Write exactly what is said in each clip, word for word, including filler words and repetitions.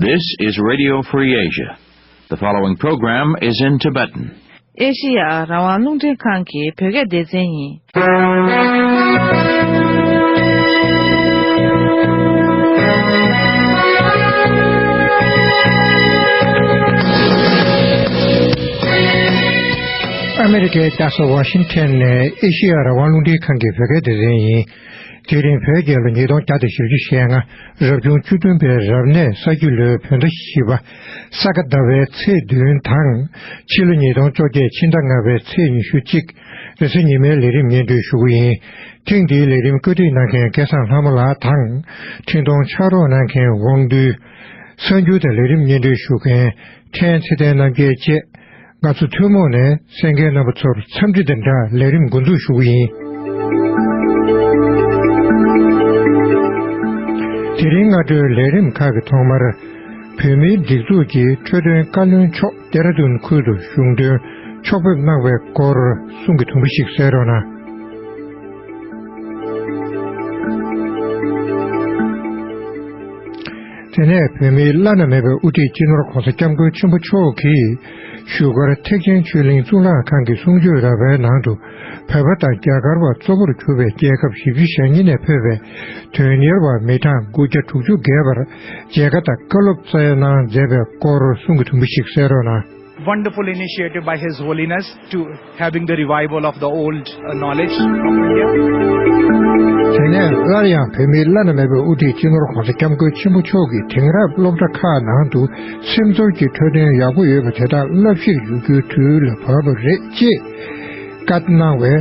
This is Radio Free Asia. The following program is in Tibetan. ཨེ་ཤི་ཡ་རང་དབང་རླུང་འཕྲིན་ཁང་གི་བོད་སྐད་སྡེ་ཚན་ཡིན། ཨ་མེ་རི་ཀའི་རྒྱལ་ས་ཝ་ཤིང་ཐན་ནས་ཨེ་ཤི་ཡ་རང་དབང་རླུང་འཕྲིན་ཁང་གི་བོད་སྐད་སྡེ་ཚན་ཡིན། དེ་རིང་བོད་རྒྱལ་ལོ་ཉིས་སྟོང་བརྒྱ་དང་བཞི་བཅུ་ཞེ་ལྔ། རབ་བྱུང་བཅུ་བདུན་པའི་རབ་གནས་ས་རྒྱུས་ལོའི་བོད་ཟླ་བཞི་པ། ས་ག་ཟླ་བའི་ཚེས་བདུན་དང་། ཕྱི་ལོ་ཉིས་སྟོང་བཅོ་བརྒྱད་ཕྱི་ཟླ་ལྔ་པའི་ཚེས་ཉི་ཤུ་གཅིག་རེས་གཟའ་ཉི་མའི་ལས་རིམ་སྙན་སྒྲོན་ཞུ་གི་ཡིན། ཐེངས་འདིའི་ལས་རིམ་བཀོད་སྒྲིག་གནང་མཁན་སྐལ་བཟང་ལྷ་མོ་ལགས་དང་། འཕྲིན་གཏོང་ཕྱག་རོགས་གནང་མཁན་དབང་འདུས། གསར་འགྱུར་དང་ལས་རིམ་སྙན་སྒྲོན་ཞུ་མཁན་ཕྲན་ཚེ་བརྟན་རྣམ་རྒྱལ་བཅས། ང་ཚོ་ཐུན་མོང་ནས་གསན་མཁན་རྣམ་པ་ཚོར་འཚམས་འདྲི་དང་སྦྲགས་ལས་རིམ་འགོ་འཛུགས་ཞུ་གི་ཡིན། དེ་རིང་སྔ་དྲོའི་ལས་རིམ་ཁག་གི་ཐོག་མར། བོད་མིའི་སྒྲིག་འཛུགས་ཀྱི་འཕྲོད་བསྟེན་བཀའ་བློན་མཆོག་ལྡེ་ར་ལྡུན་ཁུལ་དུ་གཞུང་དོན་ཕྱོགས་ཕེབས་གནང་བའི་སྐོར་གསུང་གི་དུམ་བུ་ཞིག་གསན་རོགས་གནང་། དེ་ནས་བོད་མིའི་བླ་ན་མེད་པའི་དབུ་ཁྲིད་སྤྱི་ནོར་༧གོང་ས་༧སྐྱབས་མགོན་ཆེན་པོ་མཆོག་གིས་བཞུགས་སྒར་ཐེག་ཆེན་ཆོས་གླིང་གཙུག་ལག་ཁང་གི་གསུང་ཆོས་ར་བའི་ནང་དུ། བོད་པ་དང་རྒྱ་གར་བ་གཙོ་བོར་གྱུར་པའི་རྒྱལ་ཁབ་བཞི་བཅུ་ཞེ་གཉིས་ནས་ཕེབས་པའི་དོན་གཉེར་བ་མི་གྲངས་དགུ་བརྒྱ་དྲུག་ཅུ་བརྒལ་བར་མཇལ་ཁ་དང་བཀའ་སློབ་སྩལ་གནང་མཛད་པའི་སྐོར་གསུང་གི་དུམ་བུ་ཞིག་གསན་རོགས་གནང་། Wonderful initiative by His Holiness to having the revival of the old, uh, knowledge of India. དེ་ནས་སླར་ཡང་བོད་མིའི་བླ་ན་མེད་པའི་དབུ་ཁྲིད་སྤྱི་ནོར་༧གོང་ས་༧སྐྱབས་མགོན་ཆེན་པོ་མཆོག་གིས་དེང་རབས་སློབ་གྲྭ་ཁག་ནང་དུ་སེམས་ཚོར་གྱི་འཕྲོད་བསྟེན་ཡག་པོ་ཡོད་པ་དེ་དག་བསླབ་གཞིར་འཇུག་རྒྱུའི་དུས་ལ་བབ་པ་རེད་ཅེས་བཀའ་གནང་བའི་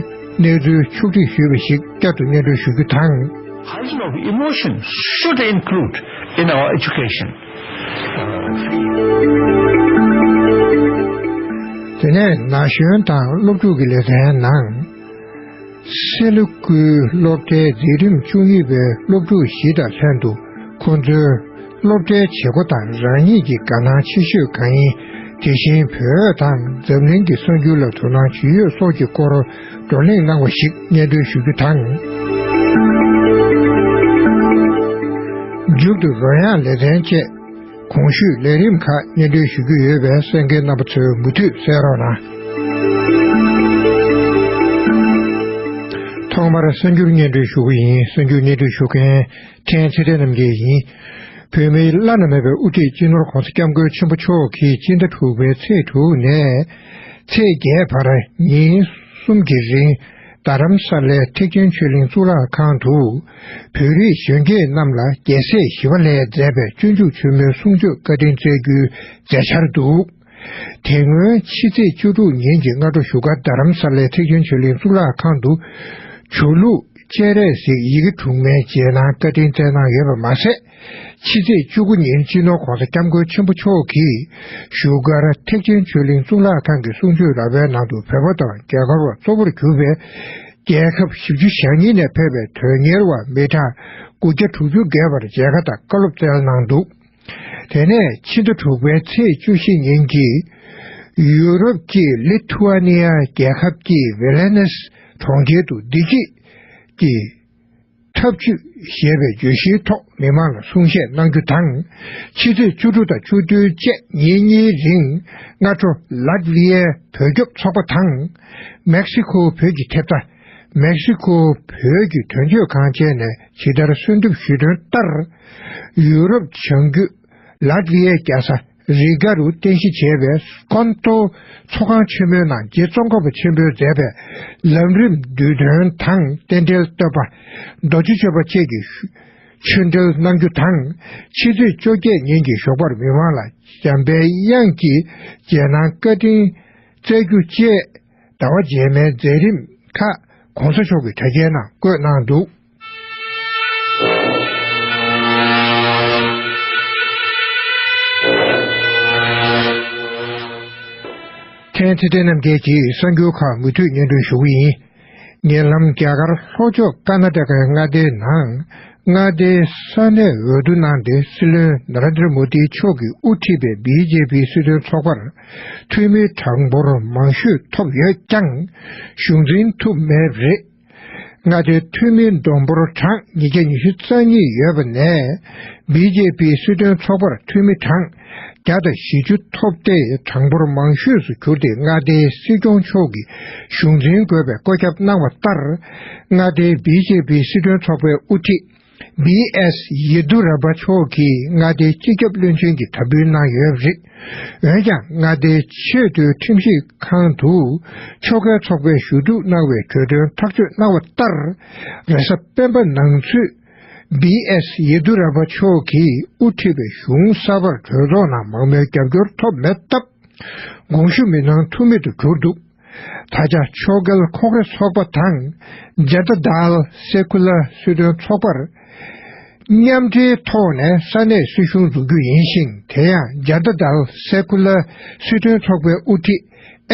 གནས་ཚུལ་ཕྱོགས་བསྒྲིགས་ཞུས་པ་ཞིག་བསྐྱར་དུ་སྙན་སྒྲོན་ཞུ་རྒྱུ་དང་། Hygiene of emotions should include in our education. དེ་ནས་ན་གཞོན་དང་སློབ་ཕྲུག་གི་ལེ་ཚན་ནང་། སེ་ལ་ཀུའི་སློབ་གྲྭའི་འཛིན་རིམ་བཅུ་གཉིས་པའི་སློབ་ཕྲུག་བཞི་དང་ལྷན་དུ་ཁོང་ཚོའི་སློབ་གྲྭའི་བྱེད་སྒོ་དང་རང་ཉིད་ཀྱི་དགའ་སྣང་ཆེ་ཤོས་གང་ཡིན། དེ་བཞིན་བོད་དང་འཛམ་གླིང་གི་གསར་འགྱུར་ལ་དོ་སྣང་ཇི་ཡོད་སོགས་ཀྱི་སྐོར་བགྲོ་གླེང་གནང་བ་ཞིག་སྙན་སྒྲོན་ཞུ་རྒྱུ་དང་། མཇུག་ཏུ་རོལ་དབྱངས་ལེ་ཚན་བཅས་གོང་ཞུས་ལས་རིམ་ཁག་སྙན་སྒྲོན་ཞུ་རྒྱུ་ཡོད་པས་གསན་མཁན་རྣམ་པ་ཚོས་མུ་མཐུད་གསན་རོགས་གནང་། ཐོག་མར་གསར་འགྱུར་སྙན་སྒྲོན་ཞུ་གི་ཡིན། གསར་འགྱུར་སྙན་སྒྲོན་ཞུ་མཁན་ཕྲན་ཚེ་བརྟན་རྣམ་རྒྱལ་ཡིན། བོད་མིའི་བླ་ན་མེད་པའི་དབུ་ཁྲིད་སྤྱི་ནོར་༧གོང་ས་༧སྐྱབས་མགོན་ཆེན་པོ་མཆོག་གིས་སྤྱི་ཟླ་དྲུག་པའི་ཚེས་དྲུག་ནས་ཚེས་བརྒྱད་བར་ཉིན་གསུམ་གྱི་རིང་། རྡ་རམ་ས་ལའི་ཐེག་ཆེན་ཆོས་གླིང་གཙུག་ལག་ཁང་དུ། བོད་རིགས་གཞོན་སྐྱེས་རྣམས་ལ་རྒྱལ་སྲས་ཞི་བ་ལྷས་མཛད་པའི་སྤྱོད་འཇུག་ཆེན་མོའི་གསུང་ཆོས་བཀའ་དྲིན་སྩལ་རྒྱུའི་མཛད་འཆར་འདུག་དེ་སྔོན་ཕྱི་ཚེས་བཅུ་དྲུག་ཉིན་གྱི་སྔ་དྲོ་བཞུགས་སྒར་རྡ་རམ་ས་ལའི་ཐེག་ཆེན་ཆོས་གླིང་གཙུག་ལག་ཁང་དུ། ཆོས་ལུགས་སྤྱན་རས་གཟིགས་ཡི་གེ་དྲུག་མའི་རྗེས་གནང་བཀའ་དྲིན་སྩལ་གནང་ཡོད་པ་མ་ཟད། ཕྱི་ཚེས་བཅུ་དགུ་ཉིན་སྤྱི་ནོར་༧གོང་ས་༧སྐྱབས་མགོན་ཆེན་པོ་མཆོག་གིས་བཞུགས་སྒར་ཐེག་ཆེན་ཆོས་གླིང་གཙུག་ལག་ཁང་གི་གསུང་ཆོས་ར་བའི་ནང་དུ་བོད་པ་དང་རྒྱ་གར་བ་གཙོ་བོར་གྱུར་པའི་རྒྱལ་ཁབ་བཞི་བཅུ་ཞེ་གཉིས་ནས་ཕེབས་པའི་དོན་གཉེར་བ་མི་གྲངས་དགུ་བརྒྱ་དྲུག་ཅུ་བརྒལ་བར་མཇལ་ཁ་དང་བཀའ་སློབ་སྩལ་གནང་འདུག་དེ་ནས་ཕྱི་ཟླ་དྲུག་པའི་ཚེས་བཅུ་བཞི་ཉིན་གྱི་ཡུ་རོབ་ཀྱི་ལི་ཐུ་ཨ་ནི་ཡ་རྒྱལ་ཁབ་ཀྱི་ཝེ་ལེ་ནེ་སི་གྲོང་ཁྱེར་དུ་བདེ་སྐྱིད་ཀྱི་འཐབ་ཇུས་ཞེས་པའི་བརྗོད་གཞིའི་ཐོག་མི་མང་ལ་གསུང་བཤད་གནང་རྒྱུ་དང་། ཕྱི་ཚེས་བཅུ་དྲུག་དང་བཅུ་བདུན་བཅས་ཉིན་གཉིས་རིང་སྔ་དྲོ་ལཱཏ་ཝི་ཡའི་བོད་སྐྱོབ་ཚོགས་པ་དང་། མེག་སི་ཁོ་བོད་ཀྱི་ཐེབས་རྩ། མེག་སི་ཁོ་བོད་ཀྱི་དོན་གཅོད་ཁང་བཅས་ནས་ཇི་ལྟར་གསོལ་འདེབས་ཞུས་དོན་ལྟར། ཡུ་རོབ་བྱང་རྒྱུད་ལཱཏ་ཝི་ཡའི་རྒྱལ་ས་རི་ག་རུ་རྟེན་གཞི་བྱས་པའི་སྐོན་ཏོ་ཚོགས་ཁང་ཆེན་མོའི་ནང་རྗེ་ཙོང་ཁ་པ་ཆེན་པོས་མཛད་པའི་ལམ་རིམ་བསྡུས་དོན་དང་རྟེན་འབྲེལ་བསྟོད་པ། རྡོ་རྗེ་གཅོད་པ་བཅས་ཀྱི་ཆོས་འབྲེལ་གནང་རྒྱུ་དང་། ཕྱི་ཚེས་བཅོ་བརྒྱད་ཉིན་གྱི་ཞོགས་པར་མི་མང་ལ་འཇམ་དཔལ་དབྱངས་ཀྱི་རྗེས་གནང་བཀའ་དྲིན་སྩལ་རྒྱུ་བཅས་ཟླ་བ་རྗེས་མའི་མཛད་རིམ་ཁག་གོང་ས་མཆོག་གི་དྲ་རྒྱའི་ནང་བཀོད་གནང་འདུག་ཕྲན་ཚེ་བརྟན་རྣམ་རྒྱལ་གྱིས་གསར་འགྱུར་ཁག་མུ་མཐུད་སྙན་སྒྲོན་ཞུ་གི་ཡིན། ཉེ་ལམ་རྒྱ་གར་ལྷོ་ཕྱོགས་ཀར་ན་ཊ་ཀའི་མངའ་སྡེའི་ནང་མངའ་སྡེའི་ས་གནས་འོས་བསྡུ་གནང་སྟེ་སྲིད་བློན་ན་རེན་དྲ་མོ་དི་མཆོག་གིས་དབུ་ཁྲིད་པའི་བི་ཇེ་པི་སྲིད་དོན་ཚོགས་པར་འཐུས་མིའི་གྲངས་འབོར་མང་ཤོས་ཐོབ་ཡོད་ཀྱང་གཞུང་འཛིན་ཐུབ་མེད་པ་རེད། མངའ་སྡེའི་འཐུས་མི་བསྡོམས་འབོར་གྲངས་ཉིས་བརྒྱ་ཉི་ཤུ་རྩ་གཉིས་ཡོད་པ་ནས། བི་ཇེ་པི་སྲིད་དོན་ཚོགས་པར་འཐུས་མི་གྲངས་བརྒྱ་དང་བཞི་བཅུ་ཐོབ་སྟེ། གྲངས་འབོར་མང་ཤོས་སུ་གྱུར་ཏེ། མངའ་སྡེའི་སྲིད་སྐྱོང་མཆོག་གིས་གཞུང་འཛིན་དགོས་པའི་བཀོད་ཁྱབ་གནང་བ་ལྟར། མངའ་སྡེའི་བི་ཇེ་པི་སྲིད་དོན་ཚོགས་པའི་དབུ་ཁྲིད་བི་ཨེས་ཡེ་དུ་ར་པ་མཆོག་གིས་མངའ་སྡེའི་སྤྱི་ཁྱབ་བློན་ཆེན་གྱི་དམ་འབུལ་གནང་ཡོད་པ་རེད། འོན་ཀྱང་། མངའ་སྡེའི་ཆེས་མཐོའི་ཁྲིམས་ཞིབ་ཁང་དུ་ཕྱོགས་འགལ་ཚོགས་པས་ཞུ་གཏུག་གནང་བའི་གྱོད་དོན་ཐག་གཅོད་གནང་བ་ལྟར། རེས་གཟའ་སྤེན་པ་ནང་ཚུད་བི་ཨེས་ཡེ་དུ་ར་པ་མཆོག་གིས་དབུ་ཁྲིད་པའི་གཞུང་གསར་པར་གྲོས་ཚོགས་ནང་མང་མོས་རྒྱབ་སྐྱོར་ཐོབ་མེད་སྟབས། དགོངས་ཞུ་མི་གནང་ཐུབ་མེད་དུ་གྱུར་འདུག་ད་ཆ་ཕྱོགས་འགལ་ཁོང་རེ་ཚོགས་པ་དང་། ཇ་ན་ཏཱ་ལ་སེ་ཀུ་ལར་སྲིད་དོན་ཚོགས་པར་མཉམ་འབྲེལ་ཐོག་ནས་ས་གནས་སྲིད་གཞུང་འཛུགས་རྒྱུ་ཡིན་ཞིང་། དེ་ཡང་ཇ་ན་ཏཱ་ལ་སེ་ཀུ་ལར་སྲིད་དོན་ཚོགས་པའི་དབུ་ཁྲིད་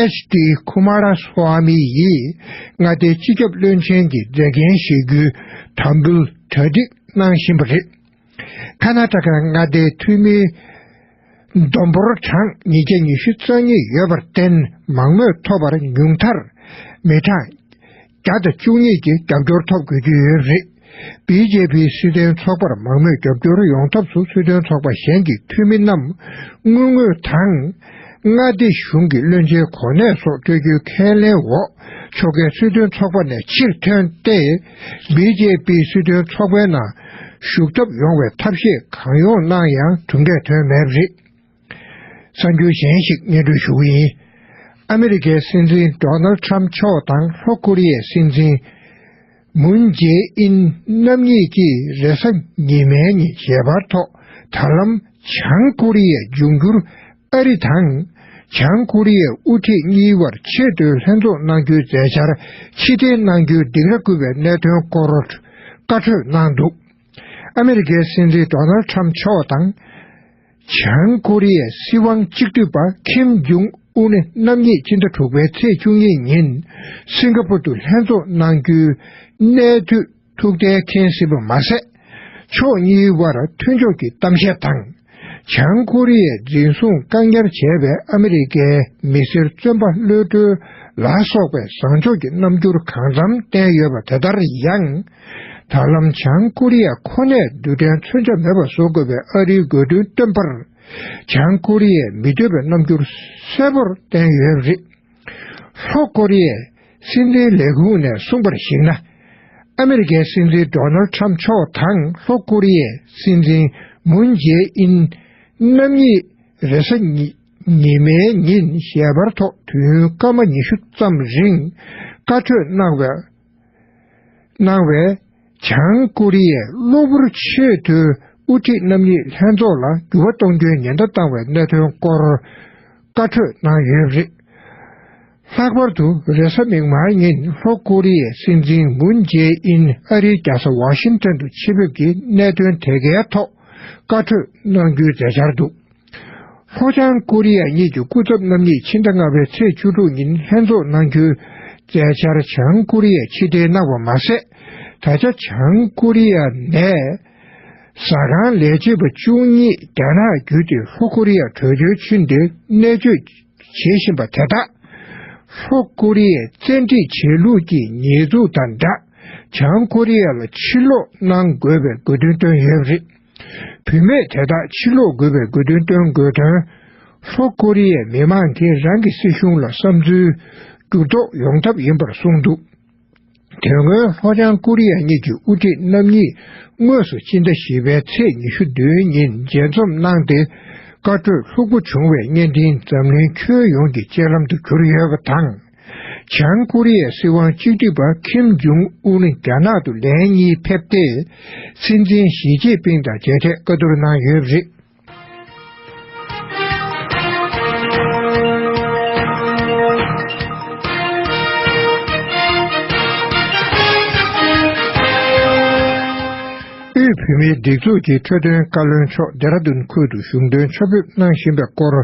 ཨེཆ་ཌི་ཁུ་མཱ་ར་སུ་ཝཱ་མི་ཡིས་མངའ་སྡེའི་སྤྱི་ཁྱབ་བློན་ཆེན་གྱི་མཛད་འགན་བཞེས་རྒྱུའི་དམ་འབུལ་གྲ་སྒྲིག་གནང་བཞིན་པ་རེད། ཁ་ན་ཊ་ཀ་མངའ་སྡེའི་འཐུས་མི་བསྡོམས་འབོར་གྲངས་ཉིས་བརྒྱ་ཉི་ཤུ་རྩ་གཉིས་ཡོད་པར་བརྟེན། མང་མོས་ཐོབ་པར་ཉུང་མཐར་མི་གྲངས་བརྒྱ་དང་བཅུ་གཉིས་ཀྱི་རྒྱབ་སྐྱོར་ཐོབ་དགོས་ཀྱི་ཡོད་པ་རེད། བི་ཇེ་པི་སྲིད་དོན་ཚོགས་པར་མང་མོས་རྒྱབ་སྐྱོར་ཡོང་ཐབས་སུ། སྲིད་དོན་ཚོགས་པ་གཞན་གྱི་འཐུས་མི་རྣམས་དངུལ་དངོས་དང་། མངའ་སྡེ་གཞུང་གི་བློན་ཆེན་གོ་གནས་སོགས་སྤྲོད་རྒྱུའི་ཁས་ལེན་འོག་ཕྱོགས་འགལ་སྲིད་དོན་ཚོགས་པ་ནས་ཕྱིར་ཐོན་ཏེ། བི་ཇེ་པི་སྲིད་དོན་ཚོགས་པའི་ནང་ཞུགས་ཐབས་ཡོང་བའི་ཐབས་ཤེས་གང་ཡོང་གནང་ཡང་གྲུབ་འབྲས་ཐོན་མེད་པ་རེད། གསར་འགྱུར་གཞན་ཞིག་སྙན་སྒྲོན་ཞུ་གི་ཡིན། ཨ་མི་རི་ཀའི་སྲིད་འཛིན་ཌོ་ནལ་ཁྲམ་མཆོག་དང་ལྷོ་ཀོ་རི་ཡའི་སྲིད་འཛིན་མུན་ཇེ་ཨིན་རྣམ་གཉིས་ཀྱིས་རེས་གཟའ་ཉི་མའི་ཉིན་ཞལ་པར་ཐོག་ད་ལམ་བྱང་ཀོ་རི་ཡའི་འབྱུང་འགྱུར་ཨ་རི་དང་། བྱང་ཀོ་རི་ཡའི་དབུ་ཁྲིད་གཉིས་བར་ཆེས་མཐོའི་ལྷན་ཚོགས་གནང་རྒྱུའི་མཛད་འཆར་ཕྱིར་འཐེན་གནང་རྒྱུའི་སྡིགས་ར་བསྐུལ་བའི་གནད་དོན་སྐོར་བཀའ་གྲོས་གནང་འདུག་ཨ་མི་རི་ཀའི་སྲིད་འཛིན་ཌོ་ནལ་ཁྲམ་མཆོག་དང་། བྱང་ཀོ་རི་ཡའི་སྲིད་དབང་གཅིག་སྡུད་པ་ཁིམ་ཇུང་ཨུན་རྣམ་གཉིས་སྤྱི་ཟླ་དྲུག་པའི་ཚེས་བཅུ་གཉིས་ཉིན་སིང་ག་པུར་དུ་ལྷན་ཚོགས་གནང་རྒྱུའི་གནས་དུས་ཐུགས་གཏན་འཁེལ་ཟིན་པ་མ་ཟད། ཕྱོགས་གཉིས་བར་མཐུན་ཕྱོགས་ཀྱི་གཏམ་བཤད་དང་། བྱང་ཀོ་རི་ཡས་འཛིན་བཟུང་བཀག་ཉར་བྱས་པའི་ཨ་མི་རི་ཀའི་མི་སེར་བཙོན་པ་གློད་གྲོལ་ལ་སོགས་པའི་བཟང་ཕྱོགས་ཀྱི་རྣམ་འགྱུར་གང་འཚམ་བསྟན་ཡོད་པ་དེ་ལྟར་ཡང་། ད་ལམ་བྱང་ཀོ་རི་ཡ་ཁོ་ནས་རྡུལ་ཕྲན་མཚོན་ཆ་མེད་པ་བཟོ་དགོས་པའི་ཨ་རིའི་དགོས་འདུན་བཏོན་པར། བྱང་ཀོ་རི་ཡས་མི་འདོད་པའི་རྣམ་འགྱུར་གསལ་པོར་བསྟན་ཡོད་པ་རེད། ལྷོ་ཀོ་རི་ཡའི་སྲིད་འཛིན་ལས་ཁུངས་ནས་གསུངས་པར་གཞིགས་ན། ཨ་མི་རི་ཀའི་སྲིད་འཛིན་ཌོ་ནལ་ཁྲམ་མཆོག་དང་ལྷོ་ཀོ་རི་ཡའི་སྲིད་འཛིན་མུན་ཇེ་ཨིན་རྣམ་གཉིས་རེས་གཟའ་ཉི་ཉི་མའི་ཉིན་ཞལ་པར་ཐོག་དུས་ཡུན་སྐར་མ་ཉི་ཤུ་ཙམ་རིང་བཀའ་གྲོས་གནང་བའི་གནང་བའི་བྱང་ཀོ་རི་ཡའི་གློ་བུར་ཆེས་མཐོའི་དབུ་ཁྲིད་རྣམ་གཉིས་ལྷན་ཚོགས་ལ་འགྱུར་བ་གཏོང་རྒྱུའི་ཉེན་བརྡ་བཏང་བའི་གནད་དོན་སྐོར་བཀའ་གྲོས་གནང་ཡོད་པ་རེད། ལྷག་པར་དུ་རེས་གཟའ་མིག་དམར་ཉིན་ལྷོ་ཀོ་རི་ཡའི་སྲིད་འཛིན་མུན་ཇེ་ཨིན་ཨ་རིའི་རྒྱལ་ས་ཝ་ཤིང་ཏོན་དུ་ཆེད་ཕེབས་ཀྱིས་གནད་དོན་དེ་གའི་ཐོག་བཀའ་གྲོས་གནང་རྒྱུའི་མཛད་འཆར་འདུག་ལྷོ་བྱང་ཀོ་རི་ཡ་གཉིས་ཀྱི་སྐུ་ཚབ་རྣམ་གཉིས་ཕྱི་ཟླ་ལྔ་པའི་ཚེས་བཅུ་དྲུག་ཉིན་ལྷན་ཚོགས་གནང་རྒྱུའི་མཛད་འཆར་བྱང་ཀོ་རི་ཡས་ཕྱིར་འཐེན་གནང་བ་མ་ཟད། ད་ཆ་བྱང་ཀོ་རི་ཡ་ནས་ཟ་ཁང་ལས་བྱེད་པ་བཅུ་གཉིས་རྒྱ་ནག་བརྒྱུད་དེ་ལྷོ་ཀོ་རི་ཡར་བྲོས་བྱོལ་ཕྱིན་ཏེ་གནས་སྤྱོད་བྱེད་བཞིན་པ་དེ་དག་ལྷོ་ཀོ་རི་ཡས་བཙན་ཁྲིད་བྱེད་ལུགས་ཀྱི་ཉེས་འཛུགས་དང་སྦྲགས། བྱང་ཀོ་རི་ཡ་ལ་ཕྱིར་ལོག་གནང་དགོས་པའི་དགོས་འདུན་བཏོན་ཡོད་པ་རེད། བུད་མེད་དེ་དག་ཕྱིར་ལོག་དགོས་པའི་དགོས་འདུན་བཏོན་དགོས་དོན། ལྷོ་ཀོ་རི་ཡའི་མི་མང་གིས་རང་གི་སྲིད་གཞུང་ལ་བསམ་ཚུལ་འགྱུར་ལྡོག་ཡོང་ཐབས་ཡིན་པར་གསུངས་འདུག་དོན་དངོས་ལྷོ་བྱང་ཀོ་རི་ཡ་གཉིས་ཀྱི་དབུ་ཁྲིད་རྣམ་གཉིས་དངོས་སུ་སྤྱི་ཟླ་བཞི་པའི་ཚེས་ཉི་ཤུ་བདུན་ཉིན་མཇལ་འཛོམས་གནང་སྟེ། བཀའ་གྲོས་ལྷུག་པོ་བྱུང་བའི་བརྙན་འཕྲིན་འཛམ་གླིང་ཁྱོན་ཡོངས་ཀྱི་སྤྱན་ལམ་དུ་གྱུར་ཡོད་པ་དང་། བྱང་ཀོ་རི་ཡའི་སྲིད་དབང་གཅིག་སྡུད་པ་ཁིམ་ཇུང་ཨུན་རྒྱ་ནག་ཏུ་ལན་གཉིས་ཕེབས་ཏེ། སྲིད་འཛིན་ཞི་ཅིན་ཕིང་དང་མཇལ་འཕྲད་བཀའ་བསྡུར་གནང་ཡོད་པ་རེད། དབུས་བོད་མིའི་སྒྲིག་འཛུགས་ཀྱི་འཕྲོད་བསྟེན་བཀའ་བློན་མཆོག་ལྡེ་ར་ལྡུན་ཁུལ་དུ་གཞུང་དོན་ཕྱག་ཕེབས་གནང་བཞིན་པའི་སྐོར།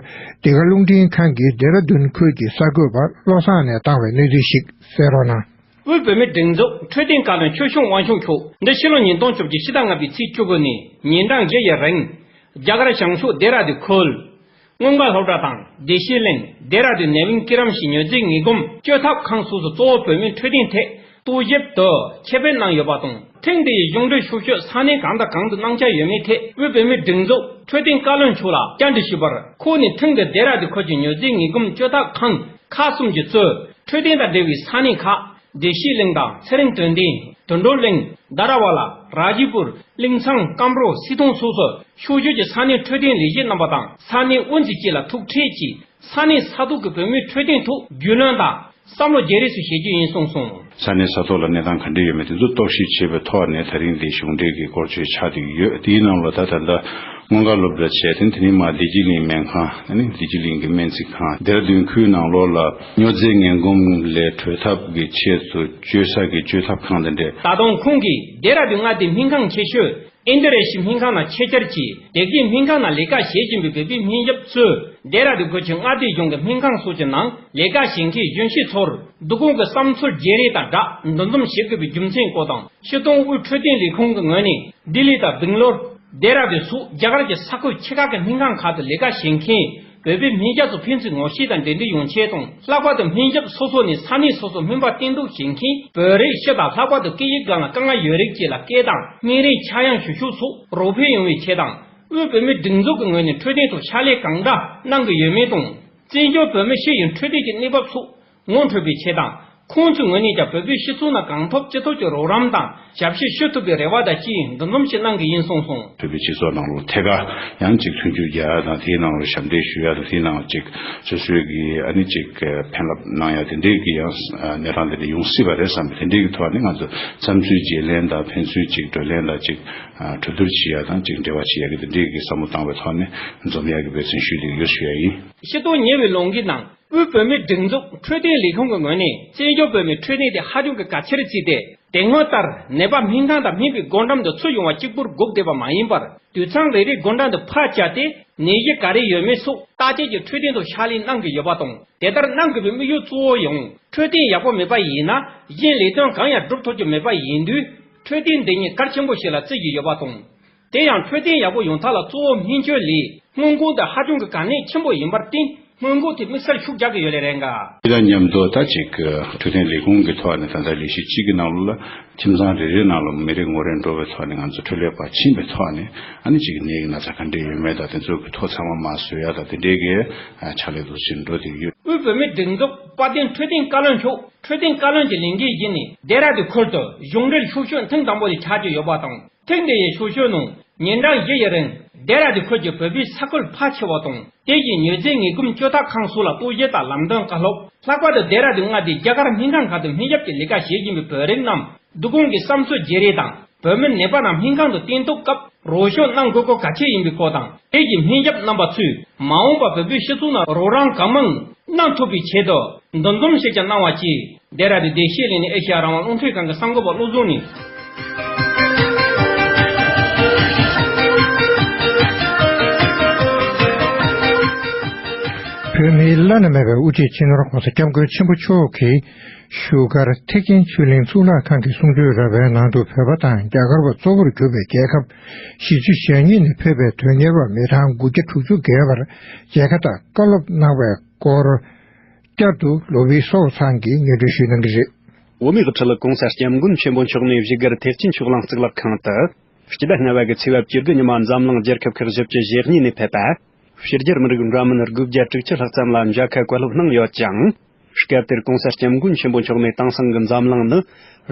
འདི་ག་རླུང་འཕྲིན་ཁང་གིས་ལྡེ་ར་ལྡུན་ཁུལ་གྱི་གསར་འགོད་པ་བློ་བཟང་ནས་བཏང་བའི་གནས་ཚུལ་ཞིག་གསན་རོགས་གནང་། དབུས་བོད་མིའི་སྒྲིག་འཛུགས་འཕྲོད་བསྟེན་བཀའ་བློན་ཆོས་སྐྱོང་དབང་ཕྱུག་མཆོག་འདི་ཕྱི་ལོ་ཉིས་སྟོང་བཅོ་བརྒྱད་ཕྱི་ཟླ་ལྔ་པའི་ཚེས་བཅུ་དགུ་ནས་ཉིན་གྲངས་བརྒྱད་ཡི་རིང་རྒྱ་གར་བྱང་ཕྱོགས་ལྡེ་ར་ལྡུན་ཁུལ། སྔོན་འགག་སློབ་གྲྭ་དང་བདེ་སྐྱིད་གླིང་ལྡེ་ར་ལྡུན་ནད་དབང་སྐྱེ་རིམ་བཞི་མྱུར་མཛེས་ངེས་སྒོམ་བཅོས་ཐབས་ཁང་སོགས་སུ་གཙོ་བོ་བོད་མིའི་འཕྲོད་བསྟེན་ཐད་ རྟོག་ཞིབ་དང་ཁྱབ་སྤེལ་གནང་ཡོད་པ་དང་། ཐེངས་འདི་ཡི་གཞུང་འབྲེལ་ཤོག་ཆོས་ས་གནས་གང་དང་གང་དུ་གནང་འཆར་ཡོད་མེད་ཐད་དབུས་བོད་མིའི་སྒྲིག་འཛུགས་འཕྲོད་བསྟེན་བཀའ་བློན་མཆོག་ལ་བཅར་འདྲི་ཞུས་པར། ཁོང་ནས་ཐེངས་འདིར་ལྡེ་ར་ལྡུན་ཁུལ་གྱི་མྱོས་རྫས་ངན་གོམས་བཅོས་ཐབས་ཁང་ཁག་གསུམ་གྱིས་གཙོས་འཕྲོད་བསྟེན་དང་འབྲེལ་བའི་ས་གནས་ཁག་བདེ་སྐྱིད་གླིང་དང་ཚེ་རིང་དོན་ལྡན། དོན་གྲུབ་གླིང་། དྷ་ར་ཝ་ལ། ར་ཇི་པུར། ཀླིང་ཚང་། ཀམ་རོ། སི་ཐོང་སོགས་སུ་ཤོག་ཆོས་ཀྱི་ས་གནས་འཕྲོད་བསྟེན་ལས་བྱེད་རྣམ་པ་དང་ས་གནས་དབུ་འཛིན་བཅས་ལ་ཐུག་འཕྲད་ཀྱིས། ས་གནས་ས་ཐོག་གི་བོད་མིའི་འཕྲོད་བསྟེན་ཐོག་རྒྱུས་ལོན་དང་བསམ་བློ་བརྗེ་རེས་སུ་བྱེད་རྒྱུ་ཡིན་གསུངས་སོང་། ས་གནས་ས་ཐོག་ལ་གནས་སྟངས་ག་འདྲ་ཡོད་མེད་དེ་ཚོ་རྟོག་ཞིབ་བྱས་པའི་ཐོག་ནས། ད་རིང་འདི་གཞུང་འབྲེལ་གྱི་སྐོར་ཆོས་ཆགས་བསྡད་ཡོད། དེའི་ནང་ལ་ད་ད་ལྟ་སྔོན་འགོག་སློབ་གྲྭ་བྱས་ཏེ། དེ་ནས་མར་བདེ་སྐྱིད་གླིང་སྨན་ཁང་། ཨ་ནི་བདེ་སྐྱིད་གླིང་གི་སྨན་རྩིས་ཁང་། ལྡེ་ར་ལྡུན་ཁུལ་ནང་ལོགས་ལ་མྱོས་རྫས་ངན་གོམས་ལས་གྲོལ་ཐབས་ཀྱི་ཆེད་དུ་བཅོས་ས་གི་བཅོས་ཐབས་ཁང་དེ་འདྲས། ད་དུང་ཁོང་གིས་ལྡེ་ར་ལྡུན་མངའ་སྡེའི་སྨན་ཁང་ཆེ་ཤོས་ཨིན་དི་ར་ཤི་སྨན་ཁང་ནང་ཆེད་བཅར་གྱིས། དེ་གའི་སྨན་ཁང་ནང་ལས་ཀ་བྱེད་བཞིན་པའི་བོད་པའི་སྨན་ཞབས་ཚོས་ལྡེ་ར་ལྡུན་ཁུལ་གྱི་མངའ་སྡེ་གཞུང་གི་སྨན་ཁང་སོགས་ཀྱི་ནང་ལས་ཀ་བྱེད་མཁན་གཞོན་སྐྱེས་ཚོར་བསྡུ་སྐོང་གི་བསམ་ཚུལ་བརྗེ་རེས་དང་སྦྲགས་འདུ་འཛོམས་བྱེད་དགོས་པའི་རྒྱུ་མཚན་སྐོར་དང་། སྤྱིར་བཏང་དབུས་འཕྲོད་བསྟེན་ལས་ཁུངས་ཀྱི་ངོས་ནས་ལྡི་ལི་དང་སྦེང་ལོར། ལྡེ་ར་ལྡུན་སོགས་རྒྱ་གར་གྱི་ས་ཁུལ་ཆེ་ཁག་གི་སྨན་ཁང་ཁག་ཏུ་ལས་ཀ་བྱེད་མཁན་བོད་པའི་སྨན་ཞབས་ཚོ་ཕན་ཚུན་ངོ་ཤེས་དང་འབྲེལ་འདྲིས་ཡོང་ཆེད་དང་། ལྷག་པར་དུ་སྨན་ཞབས་སོ་སོ་ནས་ས་གནས་སོ་སོར་སྨན་པ་བསྟེན་གཏུག་བྱེད་མཁན་བོད་རིགས་སྤྱི་དང་། ལྷག་པར་དུ་སྐད་ཡིག་སྒང་ལ་དཀའ་ངལ་ཡོད་རིགས་བཅས་ལ་སྐད་དང་སྨན་རིན་ཆག་ཡང་ཞུ་ཕྱོགས་སོགས་རོགས་ཕན་ཡོང་བའི་ཆེད་དང་། དབུས་བོད་མིའི་སྒྲིག་འཛུགས་ཀྱི་ངོས་ནས་འཕྲོད་བསྟེན་ཐོག་ཕྱག་ལས་གང་འདྲ་གནང་གི་ཡོད་མེད་དང་། བཙན་བྱོལ་བོད་མི་སྤྱི་ཡི་འཕྲོད་བསྟེན་གྱི་གནས་བབ་སོགས་ངོ་འཕྲོད་པའི་ཆེད་དང་། ཁོང་ཚོའི་ངོས་ནས་ཀྱང་བོད་པའི་སྤྱི་ཚོགས་ནང་གང་ཐུབ་ཅི་ཐུབ་ཀྱི་རོགས་རམ་དང་ཞབས་ཕྱི་ཞུ་ཐུབ་པའི་རེ་བ་དང་བཅས་འདུ་འཛོམས་ཤིག་གནང་གི་ཡིན་གསུངས་སོང་། བོད་པའི་སྤྱི་ཚོགས་ནང་ལ་ཐད་ཀར་ཡང་ཅིག་མཐུན་འགྱུར་རྒྱག་ཡ་དང་། དེའི་ནང་ལ་ཞབས་འདེགས་ཞུ་ཡ་དང་། དེའི་ནང་ཅིག་སོ་སོའི་གི་ཨ་ནི་ཅིག་ཕན་རླབས་གནང་ཡ་དེ་འདྲའི་གི་ཡང་གནས་སྟངས་དེ་འདྲ་ཡོང་སྲིད་པ་རེད་བསམ་པའི་དེ་འདྲའི་གི་ཐོག་ནས། ང་ཚོ་བསམ་ཚུལ་བརྗེ་ལེན་དང་ཕན་ཚུན་ཅིག་བགྲོ་གླེང་དང་། ཅིག་གྲོས་བསྡུར་བྱེད་ཡ་དང་། ཅིག་འབྲེལ་བ་བྱེད་ཡ་གི་དེ་འདྲའི་གི་བསམ་བློ་བཏང་བའི་ཐོག་ནས་འཛོམས་ཡ་གི་འབད་བརྩོན་ཞུས་བསྡད་ཡོད་ཞུ་ཡ་ཡིན། ཕྱི་ལོ་ཉེ་བའི་ལོ་འགའི་ནང་། དབུས་བོད་མིའི་སྒྲིག་འཛུགས་འཕྲོད་བསྟེན་ལས་ཁུངས་ཀྱི་ངོས་ནས་བཙན་བྱོལ་བོད་མིའི་འཕྲོད་བསྟེན་དེ་ཧ་ཅང་གི་གལ་ཆེར་བརྩིས་ཏེ། དེ་སྔོན་ལྟར་ནད་པ་སྨན་ཁང་དང་སྨན་པའི་སྒོ་འགྲམ་དུ་ཚུར་ཡོང་བ་གཅིག་པུར་སྒུག་བསྡད་པ་མ་ཡིན་པར། དུད་ཚང་རེ་རེའི་སྒོ་འགྲམ་དུ་ཕར་བཅར་ཏེ། ནད་གཞི་ག་རེ་ཡོད་མེད་སོགས་བརྟག་དཔྱད་ཀྱིས་འཕྲོད་བསྟེན་ཐོག་ཕྱག་ལས་གནང་གི་ཡོད་པ་དང་། དེ་ལྟར་གནང་དགོས་པའི་དམིགས་ཡུལ་གཙོ་བོ་ཡང་། འཕྲོད་བསྟེན་ཡག་པོ་མེད་པ་ཡིན་ན། གཞན་ལས་དོན་གང་ཡང་སྒྲུབ་ཐུབ་ཀྱི་མེད་པ་ཡིན་དུས། འཕྲོད་བསྟེན་འདི་ཉིད་གལ་ཆེན་པོ་ཞིག་ལ་བརྩི་གི་ཡོད་པ་དང་། དེ་ཡང་འཕྲོད་བསྟེན་ཡག་པོ་ཡོང་ཐབས་ལ་གཙོ་བོ་སྨན་བཅོས་ལས་སྔོན་འགོག་འདི་ཧ་ཅང་གི་གལ་གནད་ཆེན་པོ་ཡིན་པར་བརྟེན། སྔོན་འགོག་དེ་དམིགས་བསལ་ཤུགས་རྒྱག་གི་ཡོད་ལེ་རེད་འགའ། དེ་དང་མཉམ་དུ་ད་ཅིག་འཕྲོད་བསྟེན་ལས་ཁུངས་ཀྱི་ཐོག་ནས་ད་ལྟ་ལས་གཞི་གཅིག་གི་ནང་ལོགས་ལ་ཁྱིམ་ཚང་རེ་རེ་ནང་ལ་མི་རེ་ངོ་རེ་འགྲོ་བའི་ཐོག་ནས། ང་ཚོ་འཕྲོད་ལས་པ་ཕྱིན་པའི་ཐོག་ནས། ཨ་ནི་ཅིག་ནད་ཀྱི་ན་ཚ་ག་འདྲས་ཡོད་མེད་དང་། དེ་ཚོ་གི་ཐོ་ཚང་མ་མར་བཟོ་ཡ་དང་། དེ་འདྲའི་གི་ཕྱག་ལས་འདུག་ཟིན་འགྲོ་བསྡད་ཡོད། དབུས་བོད་མིའི་སྒྲིག་འཛུགས་དཔལ་ལྡན་འཕྲོད་བསྟེན་བཀའ་བློན་མཆོག་འཕྲོད་བསྟེན་བཀའ་བློན་གྱི་ལས་འགན་བཞེས་ནས་ལྡེ་ར་ལྡུན་ཁུལ་དུ་གཞུང་འབྲེལ་ཤོག་ཆོས་ཐེངས་དང་པོ་དེ་ཆགས་ཀྱི་ཡོད་པ་དང་། ཐེངས་འདི་ཡི་ཤོག་ཆོས་ནང་ཉིན་གྲངས་བཞི་ཡི་རིང་ལྡེ་ར་ལྡུན་ཁུལ་གྱི་བོད་པའི་ས་ཁུལ་ཕལ་ཆེ་བ་དང་། དེ་བཞིན་མྱོས་རྫས་ངན་གོམས་བཅོས་ཐབས་ཁང་སོགས་ལ་རྟོག་ཞིབ་དང་ལམ་སྟོན་བཀའ་སློབ། ལྷག་པར་དུ་ལྡེ་ར་ལྡུན་མངའ་སྡེའི་རྒྱ་གར་སྨན་ཁང་ཁག་ཏུ་སྨན་ཞབས་ཀྱི་ལས་ཀ་བྱེད་བཞིན་པའི་བོད་རིགས་རྣམས་བསྡུ་སྐོང་གི་བསམ་ཚུལ་བརྗེ་རེས་དང་། བོད་མི་ནད་པ་རྣམས་སྨན་ཁང་དུ་བསྟེན་གཏུག་སྐབས་རོགས་སྐྱོར་གནང་དགོས་སྐོར་གལ་ཆེ་ཡིན་པའི་སྐོར་དང་། དེ་བཞིན་སྨན་ཞབས་རྣམ་པ་ཚོས་མ་འོངས་པར་བོད་པའི་སྤྱི་ཚོགས་ནང་རོགས་རམ་གང་མང་གནང་ཐུབ་པའི་ཆེད་དུ་འདུ་འཛོམས་ཤིག་ཀྱང་གནང་བ་བཅས། ལྡེ་ར་ལྡུན་བདེ་སྐྱིད་གླིང་ནས་ཨེ་ཤེ་ཡ་རང་དབང་རླུང་འཕྲིན་ཁང་གི་གསར་འགོད་པ་བློ་བཟང་ནས། བོད་མིའི་བླ་ན་མེད་པའི་དབུ་ཁྲིད་སྤྱི་ནོར་༸གོང་ས་༸སྐྱབས་མགོན་ཆེན་པོ་མཆོག་གིས་བཞུགས་སྒར་ཐེག་ཆེན་ཆོས་གླིང་གཙུག་ལག་ཁང་གི་གསུང་ཆོས་ར་བའི་ནང་དུ། བོད་པ་དང་རྒྱ་གར་བ་གཙོ་བོར་གྱུར་པའི་རྒྱལ་ཁབ་བཞི་བཅུ་ཞེ་གཉིས་ནས་ཕེབས་པའི་དོན་གཉེར་བ་མི་གྲངས་དགུ་བརྒྱ་དྲུག་ཅུ་བརྒལ་བར་མཇལ་ཁ་དང་བཀའ་སློབ་གནང་བའི་སྐོར། བསྐྱར་དུ་ལོ་བི་སོགས་ཚང་གིས་སྙན་སྒྲོན་ཞུ་གནང་གི་རེད། བོད་མིའི་དབུ་ཁྲིད་༸གོང་ས་༸སྐྱབས་མགོན་ཆེན་པོ་མཆོག་ནས་བཞུགས་སྒར་ཐེག་ཆེན་ཆོས་གླིང་གཙུག་ལག་ཁང་དུ། སྤྱི་ཟླ་ལྔ་པ་གི་ཚེས་པ་བཅུ་དགུ་ཉི་མ་འཛམ་གླིང་རྒྱལ་ཁབ་ཁག་བཞི་བཅུ་ཞེ་གཉིས་ནས་ཕེབས་པ་ཕྱི་རྒྱལ་མི་རིགས་འདྲ་མིན་དགུ་བརྒྱ་དྲུག་ཅུ་ལྷག་ཙམ་ལ་མཇལ་ཁ་བཀའ་སློབ་གནང་ཡོད་ཅིང་། སྐབས་དེར་༸གོང་ས་༸སྐྱབས་མགོན་ཆེན་པོ་མཆོག་ནས་དེང་སང་གི་འཛམ་གླིང་ནི་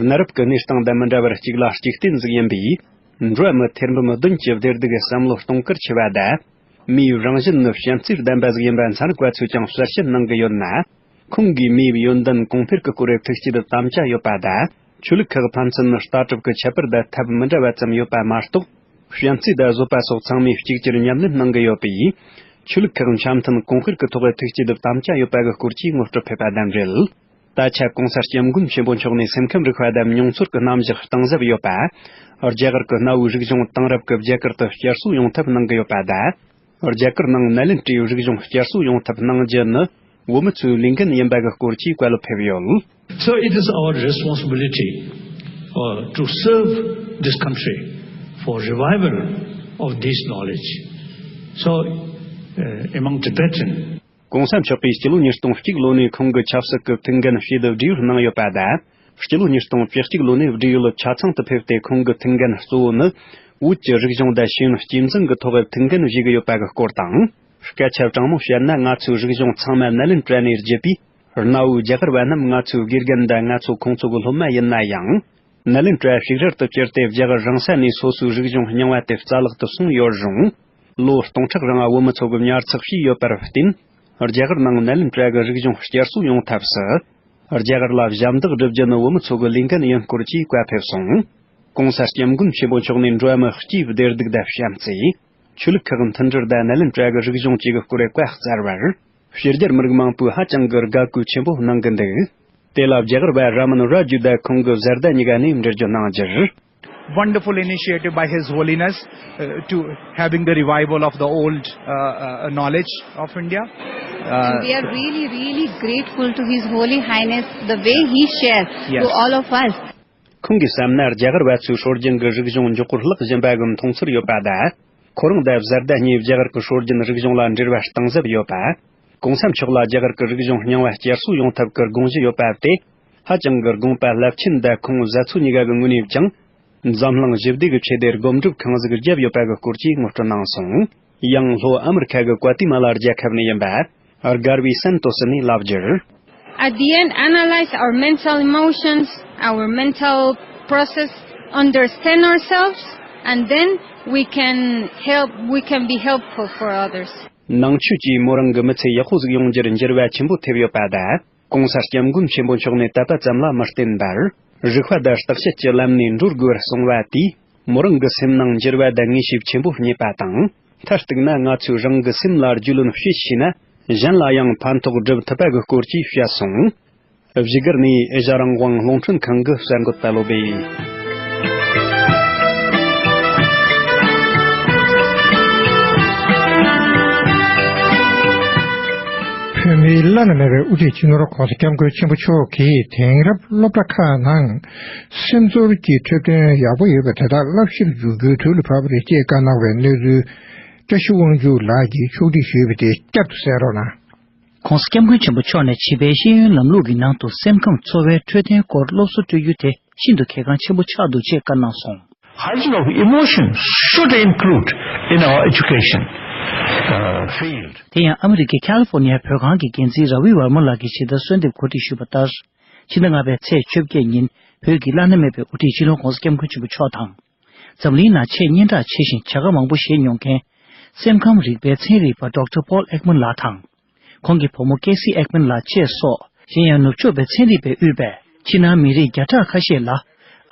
གནའ་རབས་ཀྱི་གནས་སྟངས་དང་མི་འདྲ་བར་གཅིག་ལ་གཅིག་བརྟེན་ཟིག་ཡིན་པས། འགྲོ་བ་མི་ཐེར་འབུམ་བདུན་གྱི་བདེ་སྡུག་གི་བསམ་བློ་གཏོང་གལ་ཆེ་བ་དང་། མིའི་རང་བཞིན་ནི་བྱམས་བརྩེའི་ལྡན་པ་ཟིག་ཡིན་པ་ཚན་རིག་པ་ཚོས་ཀྱང་གསལ་བཤད་གནང་གི་ཡོད་ན། ཁོང་གིས་མིའི་ཡོན་ཏན་གོང་འཕེལ་གྱི་སྐོར་ཐུགས་དཀྱིལ་དམ་བཅའ་ཡོད་པ་དང་། ཆོས་ལུགས་ཁག་ཕན་ཚུན་ལྟ་གྲུབ་ཀྱི་ཁྱད་པར་དང་ཐབས་མི་འདྲ་བ་ཙམ་ཡོད་པ་མ་གཏོགས། བྱམས་བརྩེ་དང་བཟོད་པ་སོགས་ཚང་མས་གཅིག་གྱུར་ཉམས་ལེན་གནང་གི་ཡོད་པས། ཆོས་ལུགས་ཁག་འཆམ་མཐུན་གོང་འཕེལ་གྱི་ཐོག་ཐུགས་དཀྱིལ་དམ་བཅའ་ཡོད་པ་གི་སྐོར་གྱི་ངོ་སྤྲོད་ཕེབས་པ་དང་འབྲེལ། ད་ཆ་༸གོང་ས་༸སྐྱབས་མགོན་ཆེན་པོ་མཆོག་ནས་སེམས་ཁམས་རིག་པ་དང་མྱོང་ཚོར་གྱི་རྣམ་གཞག་གཏིང་ཟབ་ཡོད་པ། རྒྱ་གར་གྱི་གནའ་བོའི་རིག་གཞུང་དེང་རབས་ཀྱི་རྒྱ་གར་དུ་བསྐྱར་གསོ་ཡོང་ཐབས་གནང་གི་ཡོད་པ་དང་། རྒྱ་གར་ནང་ནཱ་ལེནྡྲའི་རིག་གཞུང་བསྐྱར་གསོ་ཡོང་ཐབས་གནང་རྒྱུ་ནི་བོད་མི་ཚོའི་ལས་འགན་ཡིན་པ་གི་སྐོར་གྱི་བཀའ་སློབ་ཕེབས་ཡོད། So it is our responsibility, uh, to serve this country for revival of this knowledge. So, uh, among Tibetan གོང་ས་མཆོག་གིས་སྤྱི་ལོ་ཉིས་སྟོང་གཅིག་ལོ་ནས་ཁོང་གི་ཆབ་སྲིད་ཀྱི་ཐུགས་འགན་ཕྱིས་བསྡུ་བསྒྲིགས་གནང་ཡོད་པ་དང་། སྤྱི་ལོ་ཉིས་སྟོང་བཅུ་གཅིག་ལོ་ནས་བགྲེས་ཡོལ་ཆ་ཚང་དུ་ཕེབས་ཏེ། ཁོང་གི་ཐུགས་འགན་གཙོ་བོ་ནི་བོད་ཀྱི་རིག་གཞུང་དང་ཤེས་ཡོན་གཅེས་འཛིན་གྱི་ཐོག་ཐུགས་འགན་བཞེས་ཀྱི་ཡོད་པ་གི་སྐོར་དང་། སྐད་ཆ་དྲང་མོ་བཤད་ན། ང་ཚོའི་རིག་གཞུང་ཚང་མ་ནཱ་ལེནྡྲ་ནས་བརྒྱུད་པས། གནའ་བོའི་རྒྱ་གར་བ་རྣམས་ང་ཚོའི་དགེ་རྒན་དང་ང་ཚོ་ཁོང་ཚོ་གི་སློབ་མ་ཡིན་ན་ཡང་། ནཱ་ལེནྡྲ་ཞིག་རལ་དུ་གྱུར་ཏེ། རྒྱ་གར་རང་ས་ནས་སོ་སོའི་རིག་གཞུང་རྙིང་བ་དེ་རྩ་བརླག་ཏུ་སོང་ཡོད་རུང་། ལོ་སྟོང་ཕྲག་རིང་བོད་མི་ཚོ་གི་ཉར་ཚགས་བྱས་ཡོད་པར་བརྟེན། རྒྱ་གར་ནང་ནཱ་ལེནྡྲ་གི་རིག་གཞུང་བསྐྱར་གསོ་ཡོང་ཐབས་སུ། རྒྱ་གར་ལ་ཞབས་འདེགས་སྒྲུབ་རྒྱུ་ནི་བོད་མི་ཚོ་གི་ལས་འགན་ཡིན་སྐོར་གྱི་བཀའ་ཕེབས་སོང་། ༸གོང་ས་༸སྐྱབས་མགོན་ཆེན་པོ་མཆོག་ནས་འགྲོ་བ་མི་སྤྱིའི་བདེ་སྡུག་དང་བྱམས་བརྩེ། ཆོས་ལུགས་ཁག་མཐུན་སྒྲིལ་དང་ནཱ་ལེནྡྲ་གི་རིག་གཞུང་བཅས་ཀྱི་སྐོར་བཀའ་སྩལ་བར། ཕྱི་རྒྱལ་མི་རིགས་མང་པོས་ཧ་ཅང་གི་དགའ་གུས་ཆེན་པོ་གནང་གི་འདུག་དེ་ལ་རྒྱ་གར་བ་ར་མན་ར་ཇུ་དང་ཁོང་གི་བཟའ་ཟླ་གཉིས་ཀ་ནས་འགྲེལ་བརྗོད་གནང་རྒྱུར། Wonderful initiative by His Holiness, uh, to having the revival of the old, uh, uh, knowledge of India. Uh, And we are really, really grateful to His Holy Highness, the way He shares to Yes. all of us. ཁོང་གིས་བསམ་ན། རྒྱ་གར་བ་ཚོའི་སྲོལ་རྒྱུན་གྱི་རིག་གཞུང་མགྱོགས་པོར་བརླག་བཞིན་པ་གི་མཐོང་ཚུལ་ཡོད་པ་དང་། ཁོ་རང་དང་བཟའ་ཟླ་གཉིས་རྒྱ་གར་གྱི་སྲོལ་རྒྱུན་རིག་གཞུང་ལ་འབྲེལ་བ་གཏིང་ཟབ་ཡོད་པ། ༸གོང་ས་མཆོག་ལ་རྒྱ་གར་གྱི་རིག་གཞུང་རྙིང་བ་བསྐྱར་གསོ་ཡོང་ཐབས་ཀྱི་དགོངས་གཞི་ཡོད་པ་དེ། ཧ་ཅང་གི་དགོངས་པ་རླབས་ཆེན་དང་། ཁོང་བཟའ་ཚོ་གཉིས་ཀ་གི་ངོས་ནས་ཀྱང་། འཛམ་གླིང་ཞི་བདེ་གི་ཆེད་དུ་སྒོམ་སྒྲུབ་གང་ཟིག་བརྒྱབ་ཡོད་པ་གི་སྐོར་གྱི་ངོ་སྤྲོད་གནང་སོང་། ཡང་ལྷོ་ཨ་མི་རི་ཁ་གི་ཀུ་ཏི་མ་ལ་རྒྱལ་ཁབ་ནས་ཡིན་པ། སྒར་བི་སན་ཏོ་སི་ནས་ལབ་རྒྱུར། At the end, analyze our mental emotions, our mental process, understand ourselves, and then we can help, we can be helpful for others. ནང་ཆོས་ཀྱིས་མོ་རང་གི་མི་ཚེ་ཡག་པོ་ཟིག་ཡོང་རྒྱུར་འགྱུར་བ་ཆེན་པོ་ཐེབས་ཡོད་པ་དང་། ༸གོང་ས་༸སྐྱབས་མགོན་ཆེན་པོ་མཆོག་ནས་དད་པ་ཙམ་ལ་མི་བརྟེན་པར། རིག་པ་དང་བརྟག་དཔྱད་ཀྱི་ལམ་ནས་འགྲོ་དགོས་པར་གསུངས་པ་དེས། མོ་རང་གི་སེམས་ནང་འགྱུར་བ་དང་ངེས་ཤེས་ཆེན་པོ་རྙེད་པ་དང་། མཐར་གཏུགས་ན། ང་ཚོས་རང་གི་སེམས་ལ་རྒྱུས་ལོན་བྱེད་ཤེས་ན། གཞན་ལ་ཡང་ཕན་ཐོགས་སྒྲུབ་ཐུབ་པ་གི་སྐོར་གྱི་བཤད་སོང་། བཞུགས་སྒར་ནས་ཨེ་ཤ་རང་དབང་རླུང་འཕྲིན་ཁང་གི་གསར་འགོད་པ་བློ་སྦེ། བོད་མིའི་བླ་ན་མེད་པའི་དབུ་ཁྲིད་སྤྱི་ནོར་༸གོང་ས་༸སྐྱབས་མགོན་ཆེན་པོ་མཆོག་གིས་དེང་རབས་སློབ་གྲྭ་ཁག་ནང་སེམས་ཚོར་གྱི་འཁྲབ་སྟོན་ཡག་པོ་ཡོད་པ་དེ་དག་བསླབ་གཞིར་འཇུག་རྒྱུའི་དུས་ལ་བབ་པ་རེད་ཅེས་བཀའ་གནང་བའི་གནས་ཚུལ། བཀྲ་ཤིས་དབང་ཕྱུག་ལགས་ཀྱིས་ཕྱོགས་སྒྲིག་ཞུས་པ་དེ་བསྐྱར་དུ་གསན་རོགས་གནང་། ༸གོང་ས་༸སྐྱབས་མགོན་ཆེན་པོ་མཆོག་ནས་བྱིས་པའི་ཤེས་ཡོན་ལམ་ལུགས་ཀྱི་ནང་དུ་སེམས་ཁམས་འཚོ་བའི་འཕྲོད་བསྟེན་སྐོར་སློབ་གསོ་སྤྲོད་རྒྱུ་དེ་ཤིན་ཏུ་གལ་འགངས་ཆེན་པོ་ཆགས་འདུག་ཅེས་བཀའ་གནང་སོང་། Hygiene of emotions should include in our education, uh, field. དེ་ཡང་ཨ་མི་རི་ཀའི་ཁ་ལི་ཧྥོར་ནི་ཡའི་བོད་ཁང་གི་འགན་འཛིན་ར་བི་ཝར་མ་ལགས་ཀྱིས་ཇི་ལྟར་གསོལ་འདེབས་གོ་སྒྲིག་ཞུས་པ་ལྟར། ཕྱི་ཟླ་ལྔ་པའི་ཚེས་བཅོ་བརྒྱད་ཉིན་བོད་ཀྱི་བླ་ན་མེད་པའི་དབུ་ཁྲིད་སྤྱི་ནོར་༸གོང་ས་༸སྐྱབས་མགོན་ཆེན་པོ་མཆོག་དང་། འཛམ་གླིང་ནང་ཆེས་སྙན་གྲགས་ཆེ་ཞིང་བྱ་དགའ་མང་པོ་བཞེས་མྱོང་མཁན། སེམས་ཁམས་རིག་པའི་ཚན་རིག་པ་ཌོག་ཊར་Paul Ekman ལགས་དང་། ཁོང་གི་བུ་མོ་ཀེ་སི་ཨེག་མན་ལགས་བཅས་སོགས། གཞན་ཡང་ནུབ་ཕྱོགས་པའི་ཚན་རིག་པས་དབུས་པའི་ཕྱི་ནང་མི་རིགས་བརྒྱ་ཕྲག་ཁ་ཤས་ལ།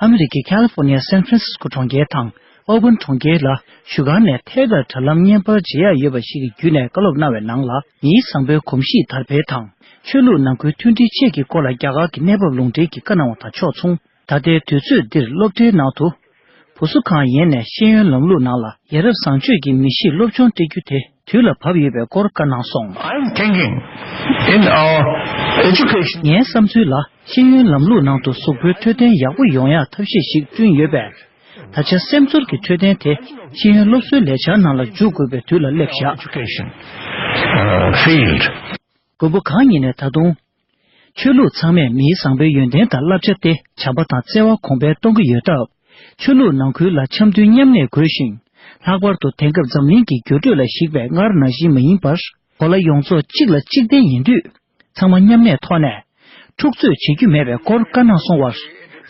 ཨ་མི་རི་ཀའི་ཁ་ལི་ཧྥོར་ནི་ཡ་སན་ཧྥ་རན་སིས་ཀོ་གྲོང་ཁྱེར་དང་ཨོ་བན་གྲོང་ཁྱེར་ལ་བཞུགས་སྒར་ནས་ཐད་ཀར་དྲ་ལམ་བརྙན་པར་མཇལ་ཡག་ཡོད་པ་ཞིག་གི་བརྒྱུད་ནས་བཀའ་སློབ་གནང་བའི་ནང་ལ། མིའི་བཟང་པོའི་གོམས་གཤིས་དར་འཕེལ་དང་། ཆོས་ལུགས་ནང་ཁུལ་མཐུན་སྒྲིལ་བཅས་ཀྱི་སྐོར་ལ་རྒྱ་གར་གྱི་གནས་བབ་ལུང་འདྲེན་གྱི་བཀའ་གནང་བ་དང་ཕྱོགས་མཚུངས། ད་ལྟའི་དུས་ཚོད་འདིར་སློབ་གྲྭའི་ནང་དུ། བུ་གསོ་ཁང་ཡན་ནས་ཤེས་ཡོན་ལམ་ལུགས་ནང་ལ་ཡ་རབས་བཟང་སྤྱོད་ཀྱི་མི་གཤིས་སློབ་སྦྱོང་སྤྲད་རྒྱུ་དེ་དུས་ལ་བབ་ཡོད་པའི་སྐོར་བཀའ་གནང་སོང་། I'm thinking in our education. ངའི་བསམ་ཚུལ་ལ་ཤེས་ཡོན་ལམ་ལུགས་ནང་དུ་གཟུགས་པོའི་འཕྲོད་བསྟེན་ཡག་པོ་ཡོང་ཡག་ཐབས་ཤེས་ཤིག་བསྐྲུན་ཡོད་པས། ད་ཆ་སེམས་ཚོར་གྱི་འཕྲོད་བསྟེན་དེ་ཤེས་ཡོན་སློབ་གསོའི་ལས་འཆར་ནང་ལ་འཇུག་དགོས་པའི་དུས་ལ་སླེབས་བཞག Education, uh, field. མགོན་པོ་གང་ཉིད་ནས་ད་དུང་། ཆོས་ལུགས་ཚང་མས་མིའི་བཟང་པོའི་ཡོན་ཏན་དང་བསླབ་བྱ་སྟེ་བྱམས་པ་དང་བརྩེ་བ་གོང་འཕེལ་གཏོང་གི་ཡོད་སྟབས། ཆོས་ལུགས་ནང་ཁུལ་ལ་འཆམ་མཐུན་མཉམ་གནས་དགོས་ཤིང་། ལྷག་པར་དུ་དེང་སྐབས་འཛམ་གླིང་གི་འགྱུར་འགྲོས་ལ་གཞིགས་པའི་སྔར་ནང་བཞིན་མ་ཡིན་པར། གོ་ལ་ཡོངས་རྫོགས་གཅིག་ལ་གཅིག་བརྟེན་ཡིན་དུས། ཚང་མ་མཉམ་གནས་ཐོག་ནས་འཁྲུག་རྩོད་བྱེད་རྒྱུ་མེད་པའི་སྐོར་བཀའ་གནང་སོང་བར།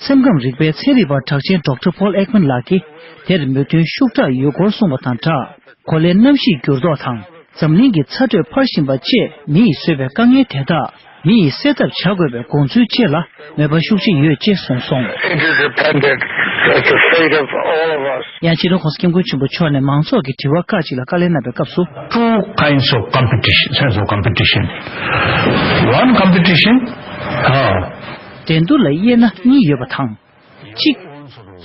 སེམས་ཁམས་རིག་པའི་ཚན་རིག་པ་གྲགས་ཅན་ཌོག་ཊར་Paul Ekman ལགས་ཀྱིས་དེར་མོས་མཐུན་ཤུགས་དྲག་ཡོད་སྐོར་གསུངས་པ་དང་སྦྲགས། གོ་ལའི་གནམ་གཤིས་འགྱུར་ལྡོག་དང་། འཛམ་གླིང་གི་ཚ་དྲོད་འཕར་བཞིན་པ་བཅས་མི་ཡིས་བཟོས་པའི་དཀའ་ངལ་དེ་དག་མི་ཡིས་སེལ་ཐབས་བྱ་དགོས་པའི་དགོངས་ཚུལ་བཅས་ལ་མོས་པ་ཤུགས་ཆེ་ཡོད་ཅེས་གསུངས་སོང་། Interdependent, that's the fate of all of us. ཡང་སྤྱི་ནོར་༸གོང་ས་༸སྐྱབས་མགོན་ཆེན་པོ་མཆོག་ནས་མང་ཚོགས་ཀྱི་དྲི་བ་ཁག་ཅིག་ལ་བཀའ་ལན་གནང་བའི་སྐབས་སུ། Two kinds of competition, sense of competition. One competition, uh, འགྲན་བསྡུར་ལ་དབྱེ་ན་གཉིས་ཡོད་པ་དང་། གཅིག་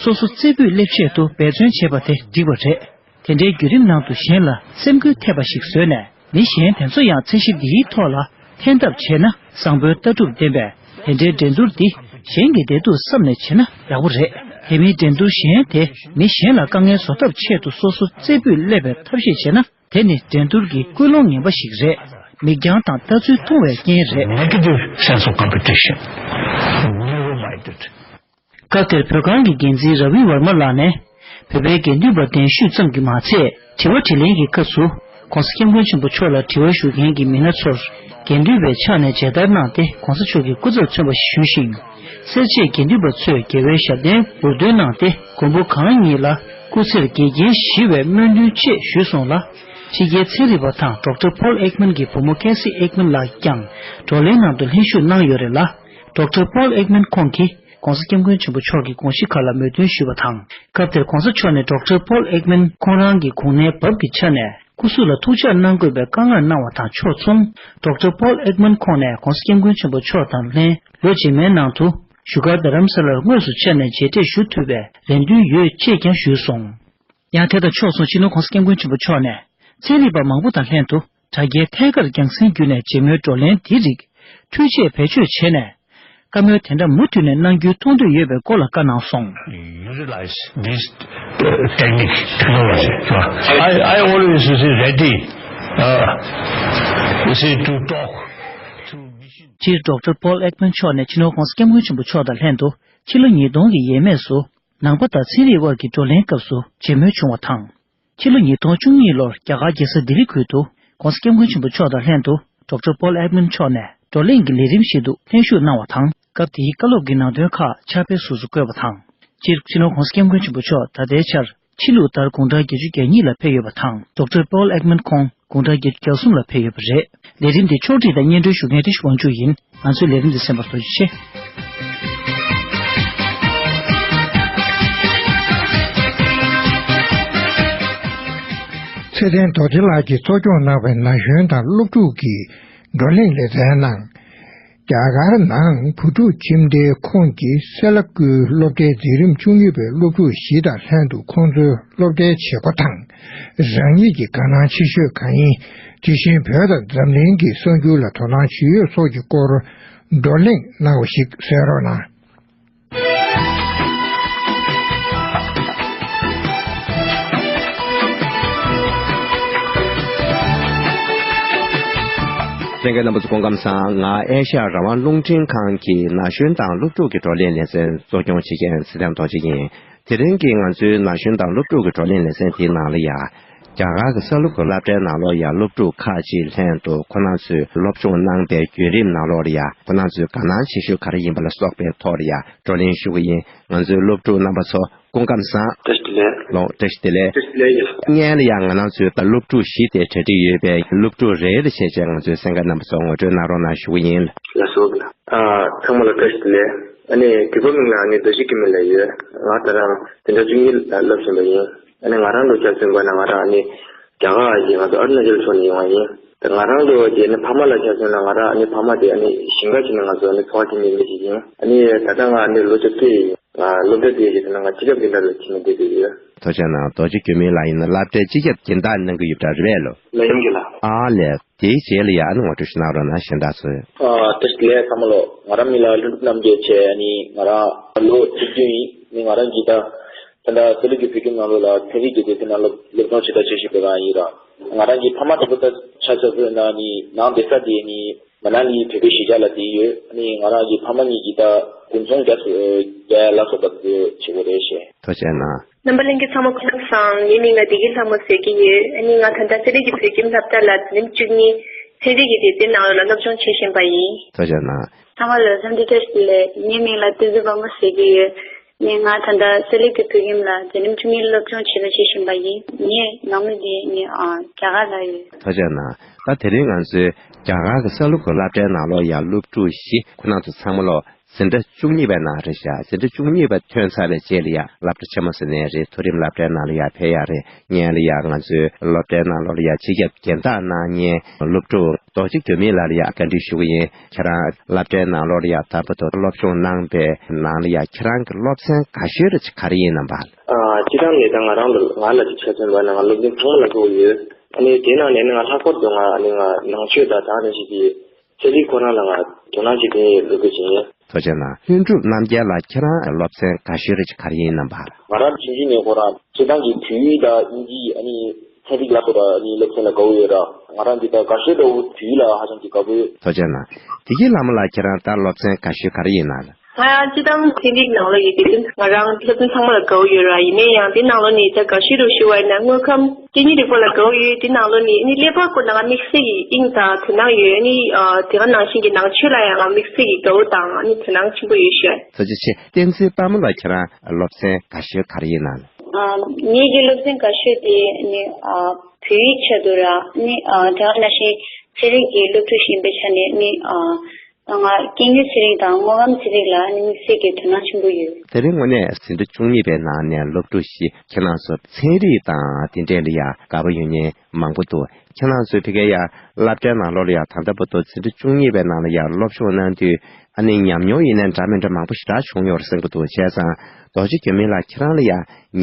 སོ་སོ་རྩེ་ཕུད་སླེབས་ཆེད་དུ་འབད་བརྩོན་བྱེད་པ་དེ་འགྲིག་པ་རེད། དེ་འདྲའི་བརྒྱུད་རིམ་ནང་དུ་གཞན་ལ་སེམས་འགུལ་ཐེབས་པ་ཞིག་བཟོས་ནས། མི་གཞན་དེ་ཚོ་ཡང་ཚད་གཞི་འདིའི་ཐོག་ལ་འཐེན་ཐབས་བྱས་ན། བཟང་པོའི་ལྟ་གྲུབ་ལྡན་པས་དེ་འདྲའི་འགྲན་བསྡུར་འདི་གཞན་གྱི་བདེ་སྡུག་བསམ་ནས་བྱས་ན་ཡག་པོ་རེད། དེ་མིན་འགྲན་བསྡུར་གཞན་དེ་མི་གཞན་ལ་དཀའ་ངལ་བཟོ་ཐབས་ཆེད་དུ་སོ་སོ་རྩེ་ཕུད་སླེབས་པའི་ཐབས་ཤེས་བྱས་ན། དེ་ནི་འགྲན་བསྡུར་གྱི་ཀུན་སློང་ངན་པ་ཞིག་རེད། མིག་རྒྱང་དང་ལྟ་ཚུལ་ཐུང་བའི་རྐྱེན་རེད། Negative sense of competition. Never mind. སྐབས་དེར་བོད་ཁང་གི་འགན་འཛིན་ར་བི་ཝར་མ་ལགས་ནས། བོད་པའི་དགེ་འདུན་པ་གདན་ཞུས་ཙམ་གྱིས་མ་ཚད། དྲི་བ་དྲིས་ལན་གྱི་སྐབས་སུ། ྋགོང་ས་ྋསྐྱབས་མགོན་ཆེན་པོ་མཆོག་ལ་དྲི་བ་ཞུ་མཁན་གྱི་མི་སྣ་ཚོར། དགེ་འདུན་པའི་ཕྱག་ནས་མཇལ་དར་གནང་སྟེ། ྋགོང་ས་མཆོག་གི་སྐུ་ཚབ་མཚོན་པ་ཞིག་ཞུས་ཤིང་། སེར་བྱེས་དགེ་འདུན་པ་ཚོས་རྒྱལ་བའི་ཞབས་བརྟན་འབུར་འདོན་གནང་སྟེ། མགོན་པོ་གང་ཉིད་ལ་སྐུ་ཚེར་འགལ་རྐྱེན་ཞི་བའི་སྨོན་འདུན་བཅས་ཞུས་སོང་ལ། ཕྱི་རྒྱལ་ཚན་རིག་པ་དང་ཌོག་ཊར་ཕོལ་ཨེག་མན་གྱི་བུ་མོ་ཁེ་སི་ཨེག་མན་ལགས་ཀྱང་བགྲོ་གླེང་ནང་དུ་ལྷན་ཞུགས་གནང་ཡོད་རེད་ལ། ཌོག་ཊར་ཕོལ་ཨེག་མན་ཁོང་གིས་ྋགོང་ས་ྋསྐྱབས་མགོན་ཆེན་པོ་མཆོག་གི་དགོངས་གཞི་ཁག་ལ་མོས་མཐུན་ཞུས་པ་དང་། སྐབས་དེར་ྋགོང་ས་མཆོག་ནས་ཌོག་ཊར་ཕོལ་ཨེག་མན་ཁོང་རང་གི་གོ་གནས་བབ་ཀྱི་ཆ་ནས་སྐུ་གཟུགས་ལ་ཐུགས་ཅག་གནང་དགོས་པའི་བཀའ་མངགས་གནང་བ་དང་ཕྱོགས་མཚུངས། ཌོག་ཊར་ཕོལ་ཨེག་མན་ཁོང་ནས་ྋགོང་ས་ྋསྐྱབས་མགོན་ཆེན་པོ་མཆོག་དང་ལྷན་ལོ་རྗེས་མའི་ནང་དུ་བཞུགས་སྒར་རྡ་རམ་ས་ལར་དངོས་སུ་ཕྱད་ནས་མཇལ་འཕྲད་ཞུ་ཐུབ་པའི་རེ་འདུན་ཡོད་ཅེས་ཀྱང་ཞུས་སོང་། ཡང་དེ་དང་ཕྱོགས་མཚུངས། སྤྱི་ནོར་ྋགོང་ས་ྋསྐྱབས་མགོན་ཆེན་པོ་མཆོག་ནས་ཚན་རིག་པ་མང་པོ་དང་ལྷན་དུ་དྲ་རྒྱའི་ཐད་ཀར་རྒྱང་སྲིང་བརྒྱུད་ནས་མཇལ་མོལ་བགྲོ་གླེང་འདི་རིགས་འཕྲུལ་ཆས་བེད་སྤྱོད་བྱས་ནས། བཀའ་མོལ་དེ་འདྲ་མུ་མཐུད་ནས་གནང་རྒྱུའི་མཐོང་འདོད་ཡོད་པའི་སྐོར་ལ་བཀའ་གནང་སོང་། Utilize this uh, technique, technology. So I, I always, you see, ready, uh, you see, to talk to mission. སྤྱིར་ཌོག་ཊར་ཕོལ་ཨེག་མན་མཆོག་ནས་སྤྱི་ནོར་ྋགོང་ས་ྋསྐྱབས་མགོན་ཆེན་པོ་མཆོག་དང་ལྷན་དུ་ཕྱི་ལོ་ཉིས་སྟོང་གི་ཡས་མས་སུ། ནང་པ་དང་ཚན་རིག་དབར་གྱི་བགྲོ་གླེང་སྐབས་སུ་མཇལ་མོལ་བྱུང་བ་དང་། ཕྱི་ལོ་ཉིས་སྟོང་བཅུ་གཉིས་ལོར་རྒྱ་གར་རྒྱལ་ས་ལྡི་ལི་ཁུལ་དུ་ྋགོང་ས་ྋསྐྱབས་མགོན་ཆེན་པོ་མཆོག་དང་ལྷན་དུ་ཌོག་ཊར་ཕོལ་ཨེག་མན་མཆོག་ནས་བགྲོ་གླེང་གི་ལས་རིམ་ཞིག་ཏུ་ལྷན་ཞུགས་གནང་བ་དང་། སྐབས་དེའི་བཀའ་སློབ་ཀྱི་ནང་དོན་ཁག་ཕྱག་དཔེ་གཟུགས་སུ་བཀོད་པ་དང་། སྤྱིར་སྤྱི་ནོར་ྋགོང་ས་ྋསྐྱབས་མགོན་ཆེན་པོ་མཆོག་ད་ལྟའི་ཆར་ཕྱི་ལུགས་ལྟར་དགུང་གྲངས་བརྒྱད་ཅུ་གྱ་གཉིས་ལ་ཕེབས་ཡོད་པ་དང་། ཌོག་ཊར་ཕོལ་ཨེག་མན་ཁོང་དགུང་གྲངས་བརྒྱད་ཅུ་གྱ་གསུམ་ལ་ཕེབས་ཡོད་པ་རེད། ལས་རིམ་འདི་ཕྱོགས་སྒྲིག་དང་སྙན་སྒྲོན་ཞུ་མཁན་བཀྲ་ཤིས་དབང་ཕྱུག་ཡིན། ང་ཚོའི་ལས་རིམ་འདི་གསན་པར་ཐུགས་རྗེ་ཆེ། ཚེ་བརྟན་རྡོ་རྗེ་ལགས་ཀྱིས་གཙོ་སྐྱོང་གནང་བའི་ན་གཞོན་དང་སློབ་ཕྲུག་གི་བགྲོ་གླེང་ལེ་ཚན་ནང་། རྒྱ་གར་ནང་བུ་ཕྲུག་ཁྱིམ་སྡེའི་ཁོངས་ཀྱི་སེ་ལ་ཀུའི་སློབ་གྲྭའི་འཛིན་རིམ་བཅུ་གཉིས་པའི་སློབ་ཕྲུག་བཞི་དང་ལྷན་དུ་ཁོང་ཚོའི་སློབ་གྲྭའི་བྱེད་སྒོ་དང་། རང་ཉིད་ཀྱི་དགའ་སྣང་ཆེ་ཤོས་གང་ཡིན། དེ་བཞིན་བོད་དང་འཛམ་གླིང་གི་གསར་འགྱུར་ལ་དོ་སྣང་ཇི་ཡོད་སོགས་ཀྱི་སྐོར་བགྲོ་གླེང་གནང་བ་ཞིག་གསན་རོགས་གནང་། ལྷན་རྒྱས་རྣམ་པ་ཚོ་སྐུ་ཁམས་བཟང་། ང་ཨེ་ཤ་ཡ་རང་དབང་རླུང་འཕྲིན་ཁང་གི་ན་གཞོན་དང་སློབ་ཕྲུག་གི་བགྲོ་གླེང་ལེ་ཚན་གཙོ་སྐྱོང་བྱེད་མཁན་ཚེ་བརྟན་རྡོ་རྗེ་ཡིན། དེ་རིང་གི་ང་ཚོའི་ན་གཞོན་དང་སློབ་ཕྲུག་གི་བགྲོ་གླེང་ལེ་ཚན་དེའི་ནང་ལ་ཡ། རྒྱ་གར་གྱི་ས་སློབ་ཀྱི་སློབ་གྲྭའི་ནང་ལོགས་ཡ་སློབ་ཕྲུག་ཁག་ཅིག་ལྷན་དུ་ཁོ་རང་ཚོས་སློབ་སྦྱོང་གནང་པའི་བརྒྱུད་རིམ་ནང་ལོགས་ལ་ཡ་ཁོ་རང་ཚོའི་དགའ་སྣང་ཆེ་ཤོས་ག་རེ་ཡིན་པ་ལ་སོགས་པའི་ཐོག་ལ་ཡ་བགྲོ་གླེང་ཞུ་གི་ཡིན། ང་ཚོའི་སློབ་ཕྲུག་རྣམ་པ་ཚོ་སྐུ་ཁམས་བཟང་། བཀྲ་ཤིས་བདེ་ལེགས། ལོ་བཀྲ་ཤིས་བདེ་ལེགས། བཀྲ་ཤིས་བདེ་ལེགས། སྔོན་ལ་ཡང་ང་རང་ཚོའི་ད་སློབ་ཕྲུག་བཞི་དེ་གྲ་སྒྲིག་ཡོད་པས། སློབ་ཕྲུག་རེ་རེ་བྱས་བྱས་ང་ཚོའི་གསན་མཁན་རྣམ་པ་ཚོ་ངོ་སྤྲོད་གནང་རོགས་གནང་ཞུ་གི་ཡིན། ལགས་སོ། ཨ། ཚང་མ་ལ་བཀྲ་ཤིས་བདེ་ལེགས། ཨ་ནི་རྒད་པོ་མིང་ལ་ཨ་ནི་རྡོ་རྗེ་སྐྱིད་མེད་ལབ་ཡོད། ང་ད་རང་འཛིན་གྲྭ་བཅུ་གཉིས་ལ་སློབ་བཞིན་པ་ཡིན། ཨ་ནི་ང་རང་ལོ་ཆ་མཚོན་པ་ན་ང་རང་ཨ་ནི་རྒྱ་གར་གྱི་ང་ཚོ་ཨ་རུ་ན་ཅལ་ཕྱོགས་ནས་ཡོང་བ་ཡིན། ད་ང་རང་ལོ་རྗེས་ནི་ཕ་མ་ལ་ཆ་མཚོན་ན་ང་རང་ཨ་ནི་ཕ་མ་དེ་ཨ་ནི་ཞིང་ཁ་བྱས་ནས་ང་ཚོ་ཨ་ནི་འཚོ་བ་སྐྱེལ་མཁན་མི་ཞིག་ཡིན། ཨ་ནི་ད་ལྟ་ང་ཨ་ནི་ལོ་བཅོ་བརྒྱད་ཡིན། ང་སློབ་གྲྭ་དེའི་ཞིག་ན་ང་སྤྱི་ཁྱབ་སྦྱིན་བདག་ལ་ཁྲིད་ནས་བསྡད་ཡོད། ཐུགས་རྗེ་གནང་། རྡོ་རྗེ་འགྱུར་མེད་ལགས་ཡིན་ན་སློབ་གྲྭའི་སྤྱི་ཁྱབ་སྦྱིན་བདག་གནང་གི་ཡོད་པ་རེད་ལོ། ལགས་ཡིན་གྱི་ལགས། ཨ་ལས། དེའི་རྗེས་ལ་ཡང་ཨ་ནི་ངོ་སྤྲོད་ཞིག་གནང་རོགས་གནང་། གཞན་དག་ཚོས། ཨ། བཀྲ་ཤིས་བདེ་ལེགས་ཚང་མ་ལོ། ང་རང་མིང་ལ་ལྷུན་གྲུབ་རྣམ་རྒྱལ་བྱས། ཨ་ནི་ང་རང་ལོ་བཅུ་བདུན་ཡིན། ནི་ང་རང་གིས་ད་ད་ལྟ་གསོ་ལུགས་ཀྱི་བོད་ཁྱིམ་ནང་ལོགས་ལ་ཚན་རིག་གི་སྡེ་ཚན་ནང་སློབ་སློབ་སྦྱོང་བྱེད་ཐབས་བྱེད་བཞིན་པའི་སྒང་ཡིན་ར། ང་རང་གི་ཕ་མ་དང་པོ་ད་ཆ་ཆ་ཚོད་ན་ནི་ནང་སྡོད་ས་དེ་ནི། མ་ན་ལི་བོད་པའི་གཞིས་ཆགས་ལ་བསྡད་ཡོད། ཨ་ནི་ང་རང་གི་ཕ་མ་གཉིས་ཀྱིས་ད་དགུན་ཚོང་རྒྱག་རྒྱག་ཡ་ལ་སོགས་པ་དེ་བྱེད་དགོས་རེད་ཞེས། ཐུགས་རྗེ་གནང་། རྣམ་པ་ལྷན་རྒྱས་ཚང་མ་སྐུ་ཁམས་བཟང་། ངའི་མིང་ལ་བདེ་སྐྱིད་ལྷ་མོ་ཟེར་གྱི་ཡོད། ཨ་ནི་ང་ད་ལྟ་གསོ་ལུགས་ཀྱི་བོད་ཁྱིམ་སློབ་གྲྭ་ལ་འཛིན་རིམ་བཅུ་གཉིས་ཚན་རིག་གི་སྡེ་ཚན་ནང་ལ་སློབ་སྦྱོང་བྱེད་བཞིན་པ་ཡིན། ཐུགས་རྗེ་གནང་། ཚང་མ་ལ་འཚམས་འདྲི་བཀྲ་ཤིས་བདེ་ལེགས། ངའི་མིང་ལ་བསྟན་འཛིན་དཔལ་མོ་ཟེར་གྱི་ཡོད། ངས་ང་ད་ལྟ་གསོ་ལུགས་ཀྱི་བོད་ཁྱིམ་ལ་འཛིན་རིམ་བཅུ་གཉིས་སློབ་སྦྱོང་བྱེད་ན་བྱེད་བཞིན་པ་ཡིན། ངའི་ནང་མི་དེ་ངའི་ཨ་རྒྱ་གར་ལ་ཡོད། ཐུགས་རྗེ་གནང་། ད་དེ་རིང་ང་ཚོས་རྒྱ་གར་གྱི་ས་སློབ་ཀྱི་སློབ་གྲྭའི་ནང་ལོགས་ཡ་སློབ་ཕྲུག་བཞི། ཁོ་རང་ཚོ་ཚང་མ་ལོ་འཛིན་གྲྭ་བཅུ་གཉིས་པའི་ནང་རེད་ཤག་འཛིན་གྲྭ་བཅུ་གཉིས་པ་ཐོན་ཚར་བའི་རྗེས་ལ་ཡ་སློབ་གྲྭ་ཆེན་མོ་ཟེར་ནའི་རེད། མཐོ་རིམ་སློབ་གྲྭའི་ནང་ལ་ཡ་ཕེབས་ཡ་རེད། སྔོན་ལ་ཡ་ང་ཚོའི་སློབ་གྲྭའི་ནང་ལོགས་ལ་ཡ་སྤྱི་ཁྱབ་སྦྱིན་བདག་གནང་མཁན་སློབ་ཕྲུག་རྡོ་རྗེ་འགྱུར་མེད་ལགས་ལ་ཡ་བཀའ་འདྲི་ཞུ་གི་ཡིན། ཁྱེད་རང་སློབ་གྲྭའི་ནང་ལོགས་ལ་ཡ་ད་བར་དུ་སློབ་སྦྱོང་གནང་པའི་ནང་ལ་ཡ་ཁྱེད་རང་གི་སློབ་ཚན་དགའ་ཤོས་རེ་ཅིག་ག་རེ་ཡིན་ནམ་པ། ཨ། སྤྱིར་བཏང་ནས་ད་ང་རང་ལ་ང་ལ་ཅིག་ཆ་མཚོན་པ་ན་ང་སློབ་ཚན་ཚང་མ་ལ་དགའ་པོ་ཡོད། ཨ་ནི་དེའི་ནང་ནས་ནི་ང་ལྷག་པར་དུ་ང་ནི་ང་ནང་ཆོས་དང་དེ་ནང་བཞིན་གྱི་ཚན་རིག་ཁོ་རང་ལ་ང་དོ་སྣང་བྱེད་མཁན་ཡོད་དགོས་ཀྱི་ཡིན། ཐུགས་རྗེ་གནང་། ལྷུན་གྲུབ་རྣམ་རྒྱལ་ལགས། ཁྱེད་རང་སློབ་ཚན་དགའ་ཤོས་རེ་ཅིག་ག་རེ་ཡིན་ནམ་པ། ང་རང་ཆུང་ཆུང་ནས་ཁོ་རང་སྤྱིར་བཏང་གི་བོད་ཡིག་དང་དབྱིན་ཇི། ཨ་ནི་ཚན་རིག་ལ་སོགས་པ་ཨ་ནི་སློབ་ཚན་ལ་དགའ་པོ་ཡོད་ར། ང་རང་འདི་ལྟར་དགའ་ཤོས་འདྲ་བོ་བོད་ཡིག་ལ་ཧ་ཅང་གི་དགའ་པོ་ཡོད། ཐུགས་རྗེ་གནང་། བདེ་སྐྱིད་ལྷ་མོ་ལགས། ཁྱེད་རང་ད་སློབ་ཚན་དགའ་ཤོས་ག་རེ་ཡིན་ནམ། ང་ཡང་སྤྱི་བཏང་ཚན་རིག་ནང་ལོགས་ཀྱི་དེ་ཚོ་ང་རང་སློབ་ཚན་ཚང་མ་ལ་དགའ་བོ་ཡོད་ར། ཡིན་ནའི་ཡང་དེ་ནང་ལོགས་ནས་ད་དགའ་ཤོས་རུ་ཞུ་བ་ཡིན་ན་དངོས་ཁམས་སྐྱེ་དངོས་རིག་པ་ལ་དགའ་བོ་ཡོད། དེ་ནང་ལོགས་ནས་ཨ་ནི་ཀླད་པ་སྐོར་ནང་དམིགས་བསལ་གྱི་དབྱིངས་དང་དོ་སྣང་ཡོད། ཨ་ནི་ཨ་དེ་ག་ནང་བཞིན་གྱི་ནང་ཆོས་ལ་ཡང་དམིགས་བསལ་གྱི་དགའ་བོ་དང་ཨ་ནི་དོ་སྣང་ཆེན་པོ་ཡོད་ཤག། ཐུགས་རྗེ་ཆེ། བསྟན་འཛིན་དཔལ་མོ་ལགས། ཁྱེད་རང་སློབ་ཚན་དགའ་ཤོས་ག་རེ་ཡིན་ནམ། ཨ། ངེད་ཀྱི་སློབ་ཚན་དགའ་ཤོས་དེ་ནི་ཨ་བོད་ཡིག་ཆེད་དུ་ར་ནི་ཨ་དེ་ག་ནང་བཞིན་ཚན་རིག་གི་སློབ་ཕྲུག་ཞིག་ཡིན་པའི་ཆ་ནས་ནི་ཨ། ང་སྐྱེ་དངོས་ཚན་རིག་དང་དངོས་ཁམས་ཚན་རིག་ལ་ནི་དམིགས་བསལ་གྱི་དོ་སྣང་ཆེན་པོ་ཡོད། དེ་རིང་དངོས་གནས་འཛིན་གྲྭ་བཅུ་གཉིས་པའི་ནང་ནས་སློབ་ཕྲུག་ཞིག་ཁྱེད་རང་ཚོ་ཚན་རིག་དང་དེ་འབྲེལ་ལ་ཡ་དགའ་པོ་ཡོད་མཁན་མང་པོ་འདུག། ཁྱེད་རང་ཚོས་ཕ་གིར་ཡ་སློབ་གྲྭའི་ནང་ལོགས་ལ་ཡ་ད་ལྟ་བར་དུ་འཛིན་གྲྭ་བཅུ་གཉིས་པའི་ནང་ལ་ཡ་སློབ་སྦྱོང་གནང་དུས་ཨ་ནི་ཉམས་མྱོང་ཡིན་ནའི་འདྲ་མི་འདྲ་མང་པོ་ཞེ་དྲག་བྱུང་ཡོད་རེད་བསམ་གྱི་འདུག། བྱས་ཙང་རྡོ་རྗེ་རྒྱ་མི་ལགས་ཁྱེད་རང་ལ་ཡ་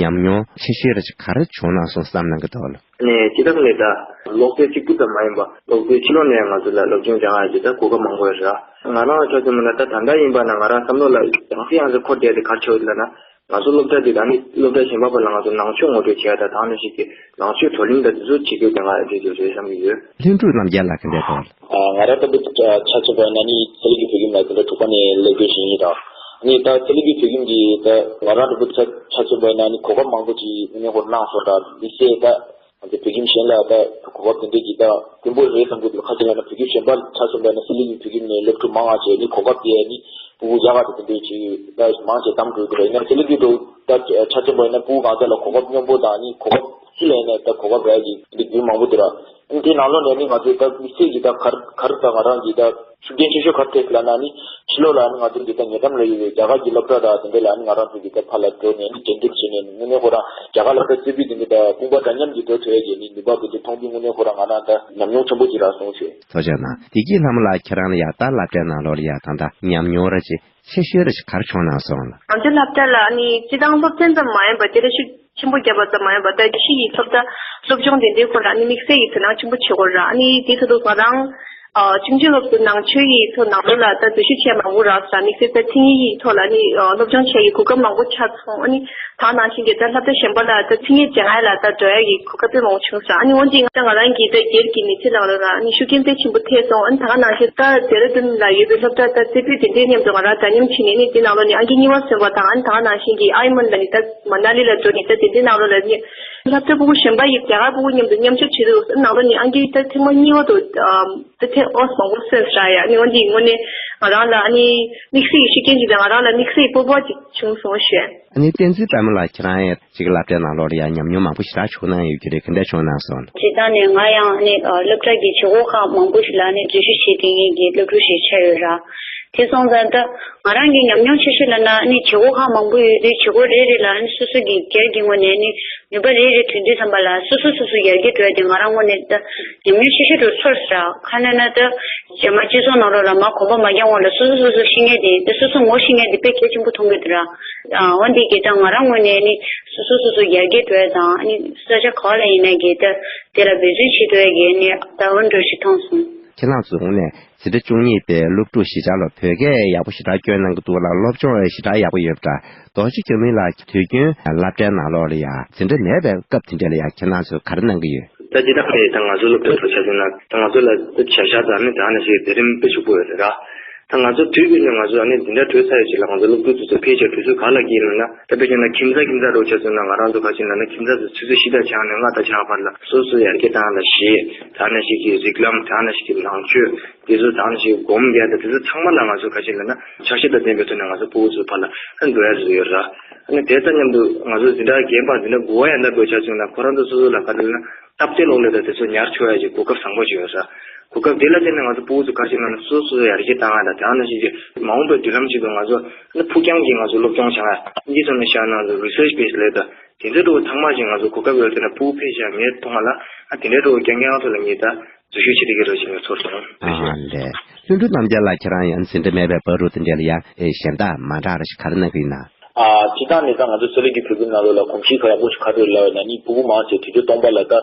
ཉམས་མྱོང་ཆེ་ཤོས་རེ་ཞིག་ག་རེ་བྱུང་ན་སོང་བསམ་གནང་གི་འདུག་ལགས། ནས་སྤྱི་བཏང་ནས་ད་སློབ་ཚན་གཅིག་པུ་ཙམ་མ་ཡིན་པ་སློབ་ཚན་ཕྱི་ལོགས་ནས་ང་ཚོ་ལ་སློབ་སྦྱོང་སྦྱང་ཡ་ཅིག་ད་གོ་སྐབས་མང་པོ་ཡོད་རེད། ང་རང་ལ་ཆ་མཚོན་པ་ན་ད་ད་ལྟ་ཡིན་པ་ན་ང་རང་བསམ་བློ་ལ་ཡང་སེ་ཡང་སེ་འཁོར་བསྡད་དེ་ག་རེ་བྱེད་ཡོད་ལབ་ན། ང་ཚོ་སློབ་གྲྭ་འདི་ད་ནི་སློབ་གྲྭ་གཞན་པ་བར་ལ་ང་ཚོ་ནང་ཆོས་ངོ་སྤྲོད་བྱེད་ཡ་ད་དང་ནང་བཞིན་གྱི་ནང་ཆོས་བགྲོ་གླེང་ད་དེ་ཚོ་བྱེད་དགོས་ཀྱང་ང་རེ་འདྲ་ཅིག་རེད་བསམ་གྱི་ཡོད། ལྷུན་གྲུབ་རྣམ་རྒྱལ་ལགས་ག་འདྲས་འདུག། ང་རང་ལྟ་བུ་ཆ་མཚོན་པ་ཡིན་ན་ནི་ཚན་རིག་གི་བོད་ཁྱིམ་ལ་དེ་འདྲ་དྲུག་པ་ནས་སླེབས་དགོས་བཞིན་ཡིན་ར། ནི་ད་ཚན་རིག་གི་བོད་ཁྱིམ་གྱི་ད་ང་རང་ལྟ་བུ་ཆ་མཚོན་པ་ཡིན་ན་ནི་གོ་སྐབས་མང་པོ་ཅིག་ངོས་ནས་ཧོར་གནང་སོང་ར། མི་ཚེ་ད་ང་ཚོ་བོད་ཁྱིམ་གཞན་ལ་ད་གོ་སྐབས་དེ་འདྲས་ཀྱི་ད་དཀོན་པོ་རེད་བསམ་གྱི་འདུག། ཁ་ཅིག་ལ་ན་བོད་ཁྱིམ་གཞན་པ་ཆ་མཚོན་པ་ཡིན་ན་ཚན་རིག་གི་བོད་ཁྱིམ་ནས་སློབ་ཕྲུག་མང་བ་བྱས་ནི་གོ་སྐབས་དེ་ནི་ཕྲུ་གུ་རྒྱ་གར་དང་དེ་འདྲས་ཅིག་ད་མང་ཆེ་གཏམ་འགྲོ་གི་རེད། ཡིན་ན་ཚན་རིག་གི་འགྲོ་ད་ཆ་མཚོན་པ་ཡིན་ན་ཕྲུ་གུ་གང་ཟག་ལ་གོ་སྐབས་སྙོམས་པོ་དང་ནི་གོ་སྐབས་སུ་ལ་ཡིན་ན་ད་གོ་སྐབས་རག་གི་འདི་རྒྱུན་མང་པོ་འདུག་ར། འདི་ནང་ལོགས་ནས་ནི་ང་ཚོས་ད་དམིགས་བསལ་གྱི་ད་གར་གར་ད་ང་རང་གི་ད་ཤུགས་རྐྱེན་ཆེ་ཤོས་གར་ཐེབས་ལབ་ན་ནི་ཕྱི་ལོགས་ལ་ནི་ང་ཚོ་འདི་ད་ཉེ་འགྲམ་ལ་ཡོད་པའི་རྒྱ་གར་གྱི་སློབ་གྲྭ་དང་དེ་འདྲ་ལ་ནི་ང་རང་ཚོ་གི་ད་ཕར་ལ་འགྲོ་ནས་ནི་འགྲན་བསྡུར་བྱས་ནས་ནི་དངོས་གནས་ཁོ་རང་རྒྱ་གར་སློབ་གྲྭ་རྩེ་ཕུད་དེ་འདྲ་ད་དཔུང་པ་འདྲ་མཉམ་གྱི་འགྲོ་ཐུབ་ཡ་གི་ནི་ནུས་པ་དེ་འདྲ་མཐོང་དུས་དངོས་གནས་ཁོ་རང་ང་རང་ད་ཉམས་མྱོང་ཆེན་པོ་ཅིག་རག་སོང་ཞེས། ཐུགས་རྗེ་གནང་། བདེ་སྐྱིད་ལྷ་མོ་ལགས། ཁྱེད་རང་ལ་ཡ་ད་སློབ་གྲྭའི་ནང་ལོགས་ལ་ཡ་ད་ལྟ་ཉམས་མྱོང་ར་ཅིག་ཆེ་ཤོས་ར་ཅིག་ག་རེ་བྱུང་ན་སོང་ལགས། ང་ཚོའི་སློབ་གྲྭ་ལ་ནི་སྤྱི་བཏང་སློབ་ཚན་ཙམ་མ་ཡིན་པ་དེ་ར་ཤུགས་ཆེན་པོ་བརྒྱབ་པ་ཙམ་མ་ཡིན་པ་ད་ཅི་ཡི་སློབ་གྲྭ་སློབ་སྦྱོང་དེ་འདྲའི་སྐོར་ལ་ནི་དམིགས་བསལ་གྱི་དོ་སྣང་ཆེན་པོ་བྱེད་དགོས་ར། ཨ་ནི་དེ་ཚོ་ལ་ང་རང་ཨ་ཆུང་ཆུང་སློབ་གསོ་ནང་ཆོས་ཡི་ཐོག་ནང་ལོགས་ལ་ད་འཛུལ་ཞུགས་བྱས་མང་པོ་རག་ས་དམིགས་བསལ་ད་ཚིག་ངན་ཡི་ཐོག་ལ་ནི་ཨ་སློབ་སྦྱོང་བྱས་ཡི་གོ་སྐབས་མང་པོ་ཆགས་སོང་། ཨ་ནི་ད་ནང་བཞིན་གྱི་ད་སློབ་གྲྭ་གཞན་པ་ལ་ད་ཚིག་ངན་སྦྱང་ཡ་ལ་ད་འགྲོ་ཡ་གི་གོ་སྐབས་དཔེ་མང་པོ་བྱུང་སོང་། ཨ་ནི་འོན་ཀྱང་ད་ང་རང་གི་ད་སྒེར་གྱི་མི་ཚེ་ནང་ལོགས་ལ་ཨ་ནི་ཤུགས་རྐྱེན་དཔེ་ཆེན་པོ་ཐེབས་སོང་། ཨ་ནི་ད་ག་ནང་བཞིན་ད་ཌེ་ར་ཌུན་ལ་ཡོད་པའི་སློབ་གྲྭ་ད་རྩེ་ཕུད་དེ་འདྲའི་མཉམ་དུ་ང་རང་འདྲ་མཉམ་ཕྱིན་ནས་ནི་དེ་ནང་ལོགས་ནས་ཨང་ཀི་གཉིས་པ་སོན་པ་དང་། ཨ་ནི་ད་ག་ནང་བཞིན་གྱི་ཨའི་མན་ལ་ནི་ད་མ་ན་ལི་ལ་འགྲོ་ནས་ད་དེ་འདྲའི་ནང་ལོགས་ལ་ནི་སློབ་གྲྭ་ཕྲུ་གུ་གཞན་པ་ཡི་རྒྱ་གར་ཕྲུ་གུ་མཉམ་དུ་མཉམ་ཞུགས་བྱེད་དུས་ནང་ལོགས་ནས་ཨང་ཀི་ད་ཐེངས་མ་གཉིས་པ་དུ་ད་ཐེངས་ཨོས་མང་པོ་སོན་ས་ཡ། ནི་འོན་ཏེ་དངོས་གནས་ང་རང་ལ་ཨ་ནི་དམིགས་བསལ་གྱི་ཤུགས་རྐྱེན་ཅིག་དང་ང་རང་ལ་དམིགས་བསལ་གྱི་སྤོབས་པ་ཅིག་བྱུང་སོང་ཞེས། ཨ་ནི་བསྟན་འཛིན་དཔལ་མོ་ལགས། ཁྱེད་རང་ཡང་ཅིག་སློབ་གྲྭའི་ནང་ལོགས་ལ་ཡང་ཉམས་མྱོང་མང་པོ་ཞེ་དྲག་བྱུང་གནང་ཡོད་ཀྱི་རེད། ག་འདྲ་བྱུང་གནང་སོང་། སྤྱིར་བཏང་ནས་ང་ཡང་ཨ་ནི་སློབ་གྲྭ་གི་བྱེད་སྒོ་ཁག་མང་པོ་ཞིག་ལ་ཨ་ནི་འཛུལ་ཞུགས་བྱེད་མཁན་གྱི་སློབ་ཕྲུག་ཞིག་ཆགས་ཡོད་ར། དེ་སོང་ཙང་ད་ང་རང་གི་ཉམས་མྱོང་ཆེ་ཤོས་ལབ་ན་ཨ་ནི་བྱེད་སྒོ་ཁག་མང་པོ་ཡོད་དུས་བྱེད་སྒོ་རེ་རེ་ལ་ཨ་ནི་སོ་སོ་གི་སྒེར་གྱི་ངོས་ནས་ཨ་ནི་ནུས་པ་རེ་རེ་ཐོན་དུས་ཙམ་པ་ལ་སོ་སོ་སོ་སོ་ཡར་རྒྱས་འགྲོ་ཡ་དེ་ང་རང་ངོས་ནས་ད་ཉམས་མྱོང་ཆེ་ཤོས་དུ་ཚོར་སོང་ར། ཁ་ན་ན་ད་རྗེས་མ་སྤྱི་ཚོགས་ནང་ལོགས་ལ་མ་གོམ་པ་མ་རྒྱག་སྔོན་ལ་སོ་སོ་སོ་སོ་ཤེས་མཁན་དེ་ད་སོ་སོ་ངོ་ཤེས་མཁན་དེ་དཔེ་གལ་ཆེན་པོ་མཐོང་གི་འདུག་ར། ཨ་འོན་ཏེ་གི་ད་ང་རང་ངོས་ནས་ནི་སོ་སོ་སོ་སོ་ཡར་རྒྱས་འགྲོ་ཡ་དང་ཨ་ནི་ས་ཆ་ག་བ་ལ་ཡིན་ན་གི་ད་དེ་ལ་འབད་བརྩོན་བྱེད་ཐུབ་ཡ་གི་ནི་ད་འོ་འདྲ་ཞིག་མཐོང་སོང་། ཁྱེད་རང་ཚོ་དངོས་གནས་འཛིན་གྲྭ་བཅུ་གཉིས་པའི་སློབ་ཕྲུག་གཞིས་ཆགས་ལ་བོད་སྐད་ཡག་པོ་ཞེ་དྲག་སྐྱོན་གནང་གི་འདུག་ལ། སློབ་སྦྱོང་ཡང་ཞེ་དྲག་ཡག་པོ་ཡོད་པ་འདྲ། རྡོ་རྗེ་རྒྱ་མི་ལགས། དུས་རྒྱུན་སློབ་གྲྭའི་ནང་ལོགས་ལ་ཡང་འཛིན་གྲྭ་མེད་པའི་སྐབས་དེ་འདྲ་ལ་ཡང་ཁྱེད་རང་ཚོས་ག་རེ་གནང་གི་ཡོད། ད་སྤྱིར་བཏང་ནས་ད་ང་ཚོ་སློབ་གྲྭ་ཚོ་ཆ་མཚོན་ན་ད་ང་ཚོ་ལ་ད་བྱ་གཞག་དང་ནི་ད་ནི་ཞིག་འཛིན་རིམ་དཔེ་ཕྱུག་པོ་ཡོད་རེད་ར། ད་ང་ཚོ་དུས་རྒྱུན་ནས་ང་ཚོ་ཨ་ནི་འཛིན་གྲྭ་གྲོལ་ཚར་ཡོད་ཅིག་ལ་ང་ཚོ་སློབ་ཕྲུག་ཚོ་ཚོ་ཕལ་ཆེར་དུས་ཚོད་ག་ལ་སྐྱེལ་ལབ་ན། ད་དཔེ་བྱས་ན་ཁྱིམ་ཚང་ཁྱིམ་ཚང་རོགས་ཆ་མཚོན་ན་ང་རང་ཚོ་ག་ཅིག་ལབ་ན་ཁྱིམ་ཚང་ཚོ་ཆུ་ཚོད་བཞི་དང་ཕྱེད་ནས་ལྔ་དང་ཕྱེད་བར་ལ་སོ་སོ་ཡར་རྒྱས་བཏང་ལ་གཞས་ད་ནི་ཞིག་གི་རིགས་ལམ་ད་ནི་ཞིག་གི་ནང་ཆོས་དེ་ཚོ་ད་ནི་ཞིག་སྒོམ་རྒྱག་ད་དེ་ཚོ་ཚང་མ་ལ་ང་ཚོ་ག་ཅིག་ལབ་ན་ཆ་ཤས་དང་ལྡན་པའི་ཐོག་ནས་ང་ཚོ་ཕྲུ་གུ་ཚོ་ཕར་ལ་འགྲོ་ཡ་ཚོ་ཡོད་ར། ཨ་ནི་དེ་ལྟ་མཉམ་དུ་ང་ཚོ་འཛིན་གྲྭ་རྒན་པ་འཛིན་གྲྭ་དགུ་པ་ཡན་ལག་པའི་ཆ་མཚོན་ན་ཁོ་རང་ཚོ་སོ་སོ་ལ་ག་རེ་ལབ་ན། སྟབས་བདེ་ལོག་ལས་ད་དེ་ཚོ་ཉར་ཆོག་ཡ་གི་གོ་སྐབས་བཟང་པོ་ཅིག་ཡོད་ར། གོ་སྐབས་དེ་ལ་བརྟེན་ནས་ང་ཚོ་ཕྲུ་གུ་ཚོ་ག་རེ་བྱེད་ན་ན་སོ་སོ་ཡར་རྒྱས་བཏང་ཡ་དང་དེ་ནང་བཞིན་གྱི་མ་འོངས་པའི་མདུན་ལམ་ཆེད་དུ་ང་ཚོ་ཨ་ནི་ཕུགས་རྒྱང་གི་ང་ཚོ་སློབ་སྦྱོང་བྱ་ཡ་འདི་ཚོ་ནི་བཤད་ན་ང་ཚོ་research base་ལས་ད་དེ་ཚོའི་ཐོག་ཚང་མ་ཞིག་ང་ཚོ་གོ་སྐབས་ཡོད་དེ་ན་ཕྲུ་གུ་ཕལ་ཆེར་ངས་མཐོང་བ་ལ་ཨ་དེ་འདྲའི་ཐོག་རྐྱང་རྐྱང་ཐོག་ལ་ངས་ད་འཛུལ་ཞུགས་བྱེད་ཀྱི་རེད་ཅེས་ངས་ཚོར་སོང་། ཨ་ལས། ལྷུན་གྲུབ་རྣམ་རྒྱལ་ལགས། ཁྱེད་རང་ཡང་འཛིན་གྲྭ་མེད་པའི་བར་དུ་དེ་འདྲ་ལ་ཡང་གཞན་དག་མ་འདྲ་ར་ཞིག་ག་རེ་གནང་གི་ཡིན་ན། ཨ་སྤྱིར་བཏང་ནས་ད་ང་ཚོ་ཚན་རིག་གི་བོད་ཁྱིམ་ནང་ལོགས་ལ་གོམས་གཤིས་ཁ་ཡག་པོ་ཞིག་ག་རེ་ལབ་ན་ནི་ཕྲུ་གུ་མང་ཆེ་དུས་ཚོད་སྟོང་པ་ལ་ད་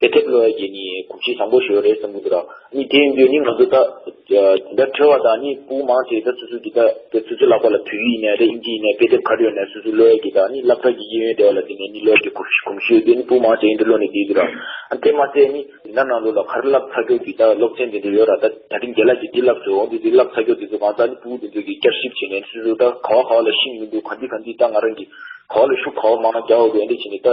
དེབ་ཀློག་ཡ་གི་ནི་གོམས་གཤིས་བཟང་པོ་ཞིག་ཡོད་རེད་བསམ་གྱི་འདུག་ར། ནི་དེ་ཡིན་དུས་ནི་ང་ཚོ་ད་ད་ཁྲོད་པ་དང་ནི་སྤུ་གུ་མང་ཆེ་ད་སོ་སོ་གི་ད་ད་སོ་སོའི་ལག་པ་ལ་བོད་ཡིག་ཡིན་ནའི་རེད། ཨིན་ཇི་ཡིན་ནའི་དཔེ་དེབ་ག་རེ་ཡོད་ནའི་སོ་སོའི་ཀློག་ཡས་ཀྱི་ད་ནི་སློབ་གྲྭ་གི་གཡས་གཡོན་དེ་བ་ལ་དེ་ནས་ནི་ཀློག་ཡས་ཀྱི་གོམས་གོམས་གཤིས་དེ་ནི་སྤུ་གུ་མང་ཆེ་ཡིན་དུ་ཀློག་ནས་བསྡད་ཀྱི་ར། ཨ་དེ་མ་ཟད་ནི་འཛིན་གྲྭ་ནང་ལོགས་ལ་ག་རེ་བསླབ་ཚར་རྒྱུ་གི་ད་སློབ་ཚན་དེ་འདྲ་ཡོད་ར། ད་ད་རིང་རྒན་ལགས་ཀྱིས་འདི་བསླབ་སོང་འོ་འདི་འདི་བསླབ་ཚར་རྒྱུ་དེ་ཚོ་གང་ཟག་ནི་སྤུ་གུ་དེ་ཚོ་གིས་བསྐྱར་ཞིབ་བྱས་ནས་སོ་སོ་ད་ག་བ་ག་བ་ལ་ཤེས་མི་འདུག་ག་འདི་ག་འདི་ད་ང་རང་གི་ག་བ་ལ་ཤུགས་ག་བ་མང་རྒྱག་འོ་དེ་འདྲ་བྱས་ནས་ད་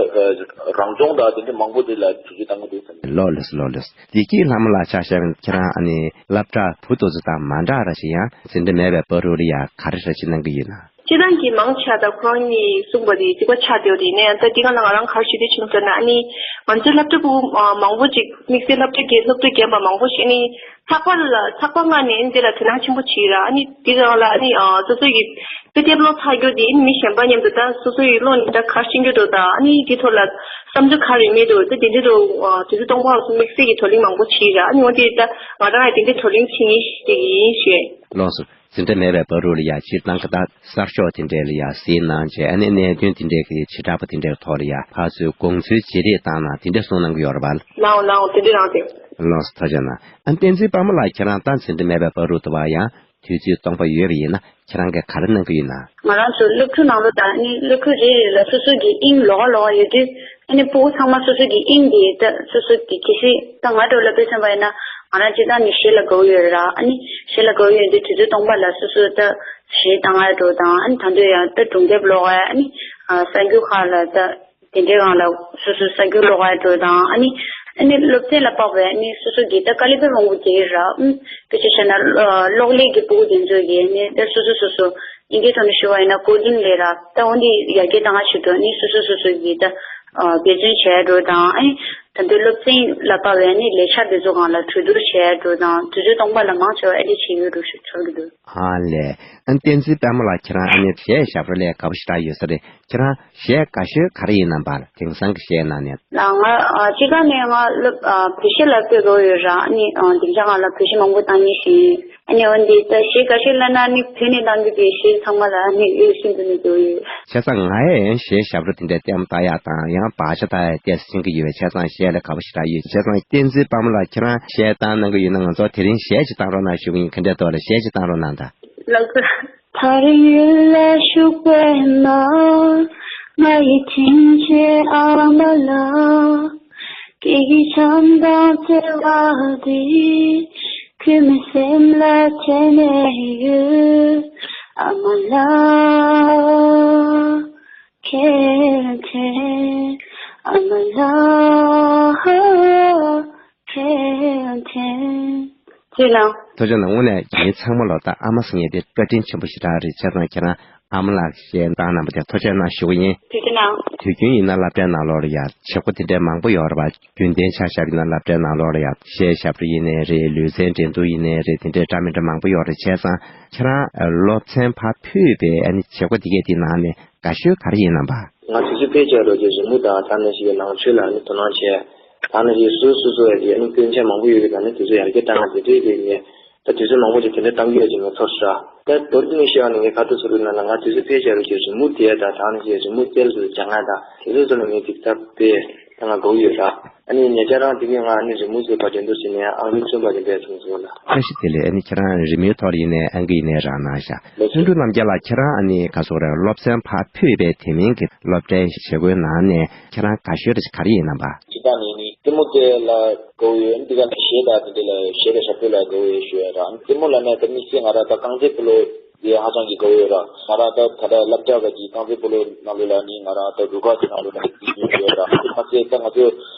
རང་སྦྱོང་དང་དེ་འདྲ་མང་པོ་དེ་ལ་བེད་སྤྱོད་བཏང་གི་འདུག་ཟེར། ལགས་ལགས་ལགས་ལགས། བདེ་སྐྱིད་ལྷ་མོ་ལགས་ཆ་བཞག་ན་ཁྱེད་རང་ཨ་ནི་སློབ་གྲྭ་བུ་དེ་ཚོ་དང་མ་འདྲ་ར་ཞིག་ཡང་འཛིན་གྲྭ་མེད་པའི་བར་དུ་ལ་ཡ་ག་རེ་ར་ཞིག་གནང་གི་ཡོད་ན། སྤྱིར་བཏང་གི་མང་ཆེ་བ་ད་ཁོ་རང་གཉིས་གསུངས་པ་དེ་གཅིག་པ་ཆགས་བསྡད་པ་དེ་ཡིན་ན་ཡང་ད་འདི་ག་ལ་ང་རང་ག་རེ་ཞུ་འདོད་བྱུང་ཟེར་ན། ཨ་ནི་ང་ཚོའི་སློབ་གྲྭ་ཕྲུ་གུ་མང་པོ་ཅིག་དམིགས་བསལ་སློབ་གྲྭ་རྒན་སློབ་གྲྭ་རྒན་པ་མང་པོ་ཞིག་ཨ་ནི་ཚགས་པར་ལ་ཚགས་པར་མངགས་ནས་ཨ་ནི་འདི་ལ་དོ་སྣང་ཆེན་པོ་བྱེད་ར། ཨ་ནི་འདི་རང་ལ་ཨ་ནི་སོ་སོ་ཡི་དཔེ་དེབ་ཀློག་ཚར་རྒྱུ་དེ་ཨ་ནི་མི་གཞན་པ་མཉམ་དུ་ད་སོ་སོ་ཡི་ཀློག་ནས་ད་ག་རེ་ཤེས་རྒྱུ་འདུག་ད་ཨ་ནི་འདི་ཐོག་ལ་བསམ་ཚུལ་ག་རེ་མེད་འདུག་ད་དེ་འདྲ་འདུག་དུས་ཚོད་སྟོང་པ་སོ་དམིགས་བསལ་གྱི་དོ་སྣང་མང་པོ་བྱེད་ར། ཨ་ནི་འོ་དེ་ད་ང་རང་ཡང་དེ་འདྲ་དོ་སྣང་བྱེད་མཁན་ཞིག་ཡིན་ཞུ། ལགས་སོ། འཛིན་གྲྭ་མེད་པའི་བར་དུ་ལ་ཡ་སྤྱིར་བཏང་གི་ད་གསར་ཤོག་དེ་འདྲས་ལ་ཡ་གཟིགས་གནང་བྱས། ཨ་ནི་གནད་དོན་དེ་འདྲས་ཀྱི་བྱེ་བྲག་པ་དེ་འདྲས་ཐོག་ལ་ཡ་ཕར་ཚུར་དགོངས་ཚུལ་བརྗེ་རེས་བཏང་ན་དེ་འདྲས་གསུངས་གནང་གི་ཡོད་རེད་པ། ལའོ་ལའོ་དེ་འདྲས་རང་རེད། ལགས་སོ་ཐུགས་རྗེ་གནང་། ཨ་བསྟན་འཛིན་དཔལ་མོ་ལགས་ཁྱེད་རང་ད་འཛིན་གྲྭ་མེད་པའི་བར་དུ་དུ་བ་ཡང་དུས་ཚོད་སྟོང་པ་ཡོད་པ་ཡིན་ན་ཁྱེད་རང་གིས་ག་རེ་གནང་གི་ཡོད་ན། ང་རང་ཚོ་སློབ་ཕྲུག་ནང་ལོགས་དང་ཨ་ནི་སློབ་ཕྲུག་རེ་རེ་ལ་སོ་སོ་གི་དབྱིངས་ལོགས་ཀ་ལོགས་ཀ་ཡོད་དུས། ཨ་ནི་ཕྲུ་གུ་ཚང་མ་སོ་སོ་གི་དབྱིངས་དེ་ད་སོ་སོ་གི་གལ་སྲིད་ད་ང་འདྲ་བོ་ལ་དཔེ་མཚོན་པ་ཡིན་ན་ང་རང་སྤྱིར་བཏང་ནས་གཞས་ལ་དགའ་བོ་ཡོད་ར། ཨ་ནི་གཞས་ལ་དགའ་བོ་ཡོད་དུས་དུས་ཚོད་སྟོང་པ་ལ་སོ་སོ་ད་གཞས་བཏང་ཡ་འགྲོ་དང་། ཨ་ནི་ད་དུང་ཡང་ད་སྒྲུང་དེབ་ཀློག་ཡ། ཨ་ནི་གསར་འགྱུར་ཁག་ལ་ད་དེ་འདྲའི་སྒང་ལ་སོ་སོ་གསར་འགྱུར་ཀློག་ཡ་འགྲོ་དང་། ཨ་ནི་ཨ་ནི་སློབ་ཚན་ལ་དཔག་པའི་ཨ་ནི་སོ་སོ་གི་ད་དཀའ་ལས་དཔེ་མང་པོ་རྒྱག་གི་ར། ཨུམ་དཔེ་ཆ་བཞག་ན་གློག་ཀླད་ཀྱི་ཕྲུ་གུ་དེ་ཚོ་གིས་ཨ་ནི་ད་སོ་སོ་སོ་སོ། དབྱིན་སྐད་ཐོག་ནས་ཞུ་བ་ཡིན་ན་ཀོ་ཌིང་ལབ་ར། ད་འོ་འདི་ཡར་རྒྱས་གཏང་ཆེད་དུ་ནི་སོ་སོ་སོ་སོ་གིས་ད་འབད་བརྩོན་བྱས་འགྲོ་དང་། ཨ་ནི་ད་དུང་སློབ་ཚན་ལ་དཔག་པའི་ནི་ལས་འཆར་དེ་ཚོ་སྒང་ལ་གྲོས་བསྡུར་བྱས་འགྲོ་དང་། དུས་ཚོད་སྟོང་པ་ལ་མང་ཆེ་བ་ཨེ་འདྲ་བྱེད་ཀྱི་འདུག་ཞུ་ཚོར་གྱི་འདུག་ཨ་ལས། ཨ་བསྟན་འཛིན་དཔལ་མོ་ལགས་ཁྱེད་རང་ཨ་ནི་གཞས་ཞབས་བྲོ་ལས་དགའ་པོ་ཞེ་དྲག་ཡོད་ས་རེད། ཁྱེད་རང་གཞས་དགའ་ཤོས་ག་རེ་ཡིན་ནམ་པ། དེང་སང་གི་གཞས་ནང་ནས། ལགས་ང་ཨ་སྤྱིར་བཏང་ནས་ང་སློབ་ཨ་བོད་གཞས་ལ་དཔེ་དགའ་བོ་ཡོད་ར། ཨ་ནི་ཨ་སྡིངས་ཆ་སྒང་ལ་བོད་གཞས་མང་པོ་བཏང་མཁན་ཞིག་ཡིན། ཨ་ནི་འོན་ཏེ་ད་གཞས་དགའ་ཤོས་ལབ་ན་ནི་བོད་ནས་བཏང་རྒྱུ་དེ་གཞས་ཚང་མ་ལ་ནི་ཡིད་ཤིན་ཏུ་ནས་དགའ་བོ་ཡོད། བྱས་ཙང་ང་ཡང་གཞས་ཞབས་བྲོ་དེ་འདྲའི་ལྟད་མོ་ལྟ་ཡག་དང་ཡང་བག་ཆགས་ལྟ་ཡག་ཏོག་ཙམ་ཤེས་ཀྱི་ཡོད་པས། བྱས་ཙང་གཞས་ལ་དགའ་པོ་ཞེ་དྲག་ཡོད། བྱས་ཙང་བསྟན་འཛིན་དཔལ་མོ་ལགས་ཁྱེད་རང་གཞས་བཏང་གནང་གི་ཡོད་ན་ང་ཚོ་དེ་རིང་གཞས་ཅིག་བཏང་རོགས་གནང་ཞུ་གི་ཡིན། ག་འདྲ་འདུག་ལགས། གཞས་ཅིག་བཏང་རོགས་གནང་དང་། ལགས་སོ། ཐག་རིང་ཡུལ་ལ་བཞུགས་པའི་ནང་། ང་ཡི་དྲིན་ཆེན་ཨ་མ་ལགས། སྐྱེ་རྒྱུའི་བྱམས་དང་བརྩེ་བ་འདི། ཁུ་མོའི་སེམས་ལ་དྲན་ནས་ཡོད། ཨ་མ་ལགས་ཁྱེད་དྲན། ཨ་མ་ལགས་ཁྱེད་དྲན། ཐུགས་རྗེ་གནང་། ཐུགས་རྗེ་གནང་། དངོས་གནས་མི་ཚང་མ་ལོ་ད་ཨ་མ་ཟེར་མཁན་དེ་བཀའ་དྲིན་ཆེན་པོ་ཞེ་དྲག་རེད། བྱས་ཙང་ཁྱེད་རང་ཨ་མ་ལགས་གཞས་བཏང་གནང་བ་དེ་ཐུགས་རྗེ་གནང་ཞུ་གི་ཡིན། ཐུགས་རྗེ་གནང་། དུས་རྒྱུན་ཡིན་ན་སློབ་གྲྭའི་ནང་ལོགས་ལ་ཡང་བྱེད་སྒོ་དེ་འདྲའི་མང་པོ་ཡོད་རེད་པ། རྒྱུན་ལྡན་ཆ་བཞག་ཡིན་ན་སློབ་གྲྭའི་ནང་ལོགས་ལ་ཡང་གཞས་ཞབས་བྲོ་ཡིན་ནའི་རེད། ལུས་རྩལ་འགྲན་བསྡུར་ཡིན་ནའི་རེད། དེ་འདྲའི་འདྲ་མི་འདྲ་མང་པོ་ཡོད་རེད། བྱས་ཙང་ཁྱེད་རང་སློབ་ཚན་ཕར་ཕུད་པའི་ཨ་ནི་བྱེད་སྒོ་དེ་གའི་དེའི་ནང་ནས་དགའ་ཤོས་ག་རེ་ཡིན་ནམ་པ། ང་དུས་ཚོད་ཕལ་ཆེར་རོགས་ཀྱི་རི་མོ་དང་ད་ནང་བཞིན་གྱི་ནང་ཆོས་ལ་ནི་དོ་སྣང་བྱས། ད་ནང་བཞིན་སོ་སོ་སོ་ཡ་གི་ནི་སྐྱོན་ཆ་མང་པོ་ཡོད་པའི་ནང་ནས་དེ་ཚོ་ཡར་རྒྱས་བཏང་ང་དེ་འདྲའི་གི་ངས་ད་དུས་ཚོད་མང་པོ་ཅིག་དེ་འདྲ་བཏང་གི་ཡོད་ཅེས་ངས་ཚོར་ཤག་ད་མདོར་བསྡུས་ནས་བཤད་པ་ན་ངས་ག་དུས་ཚོད་རིང་ན་ལ་ང་དུས་ཚོད་ཕལ་ཆེར་རོགས་ཀྱི་རི་མོ་དེ་དང་ད་ནང་བཞིན་རི་མོ་རྩལ་དུ་སྦྱང་ང་དང་དེ་ཚོ་ཚོ་ནི་ངས་ཅིག་ད་དཔེ་ད་ང་དགའ་བོ་ཡོད་ར། ཨ་ནི་ཉེ་ཆར་རང་དེ་གི་ང་ཨ་ནི་རི་མོ་བཟོས་པ་འགྲན་བསྡུར་བྱས་ནས་ཨང་རིམ་གསུམ་པ་དེ་འདྲ་བྱུང་སོང་ལ། བཀྲ་ཤིས་བདེ་ལེགས། ཨ་ནི་ཁྱེད་རང་རི་མོའི་ཐོག་ལ་ཡིན་ནའི་ཨང་ཀི་ཡིན་ནའི་རག་གནང་ཤག་ལགས་སོ། ལྷུན་གྲུབ་རྣམ་རྒྱལ་ལགས་ཁྱེད་རང་ཨ་ནི་ག་སོག་རེད། སློབ་ཚན་ཕར་ཕུད་པའི་དེ་མིན་གྱི་སློབ་གྲྭའི་བྱེད་སྒོའི་ནང་ནས་ཁྱེད་རང་དགའ་ཤོས་རེ་ག་རེ་ཡིན་ནམ་པ། སྤྱིར་བཏང་ནས་ནི་ལྟད་མོ་དེ་ལ་དགའ་བོ་ཡོད། འདི་ག་ནས་གཞས་དང་དེ་འདྲ་ལ་གཞས་དང་ཞབས་བྲོ་ལ་དགའ་བོ་ཡོད་ཞུ་ཡ་ར། ལྟད་མོ་ལབ་ན་ད་དམིགས་བསལ་ང་རང་ད་རྐང་རྩེད་སྤོ་ལོ་དེ་ཧ་ཅང་གི་དགའ་བོ་ཡོད་ར། ང་རང་ད་ད་ལྟ་སློབ་གྲྭ་ག་གི་རྐང་རྩེད་སྤོ་ལོ་ནང་ལོགས་ལ་ནི་ང་རང་ད་རུ་ཁག་གི་ནང་ལོགས་ལ་ནི་དེ་ཡོད་ཡོད་ར། དེ་མ་ཟད་ད་ང་ཚོ་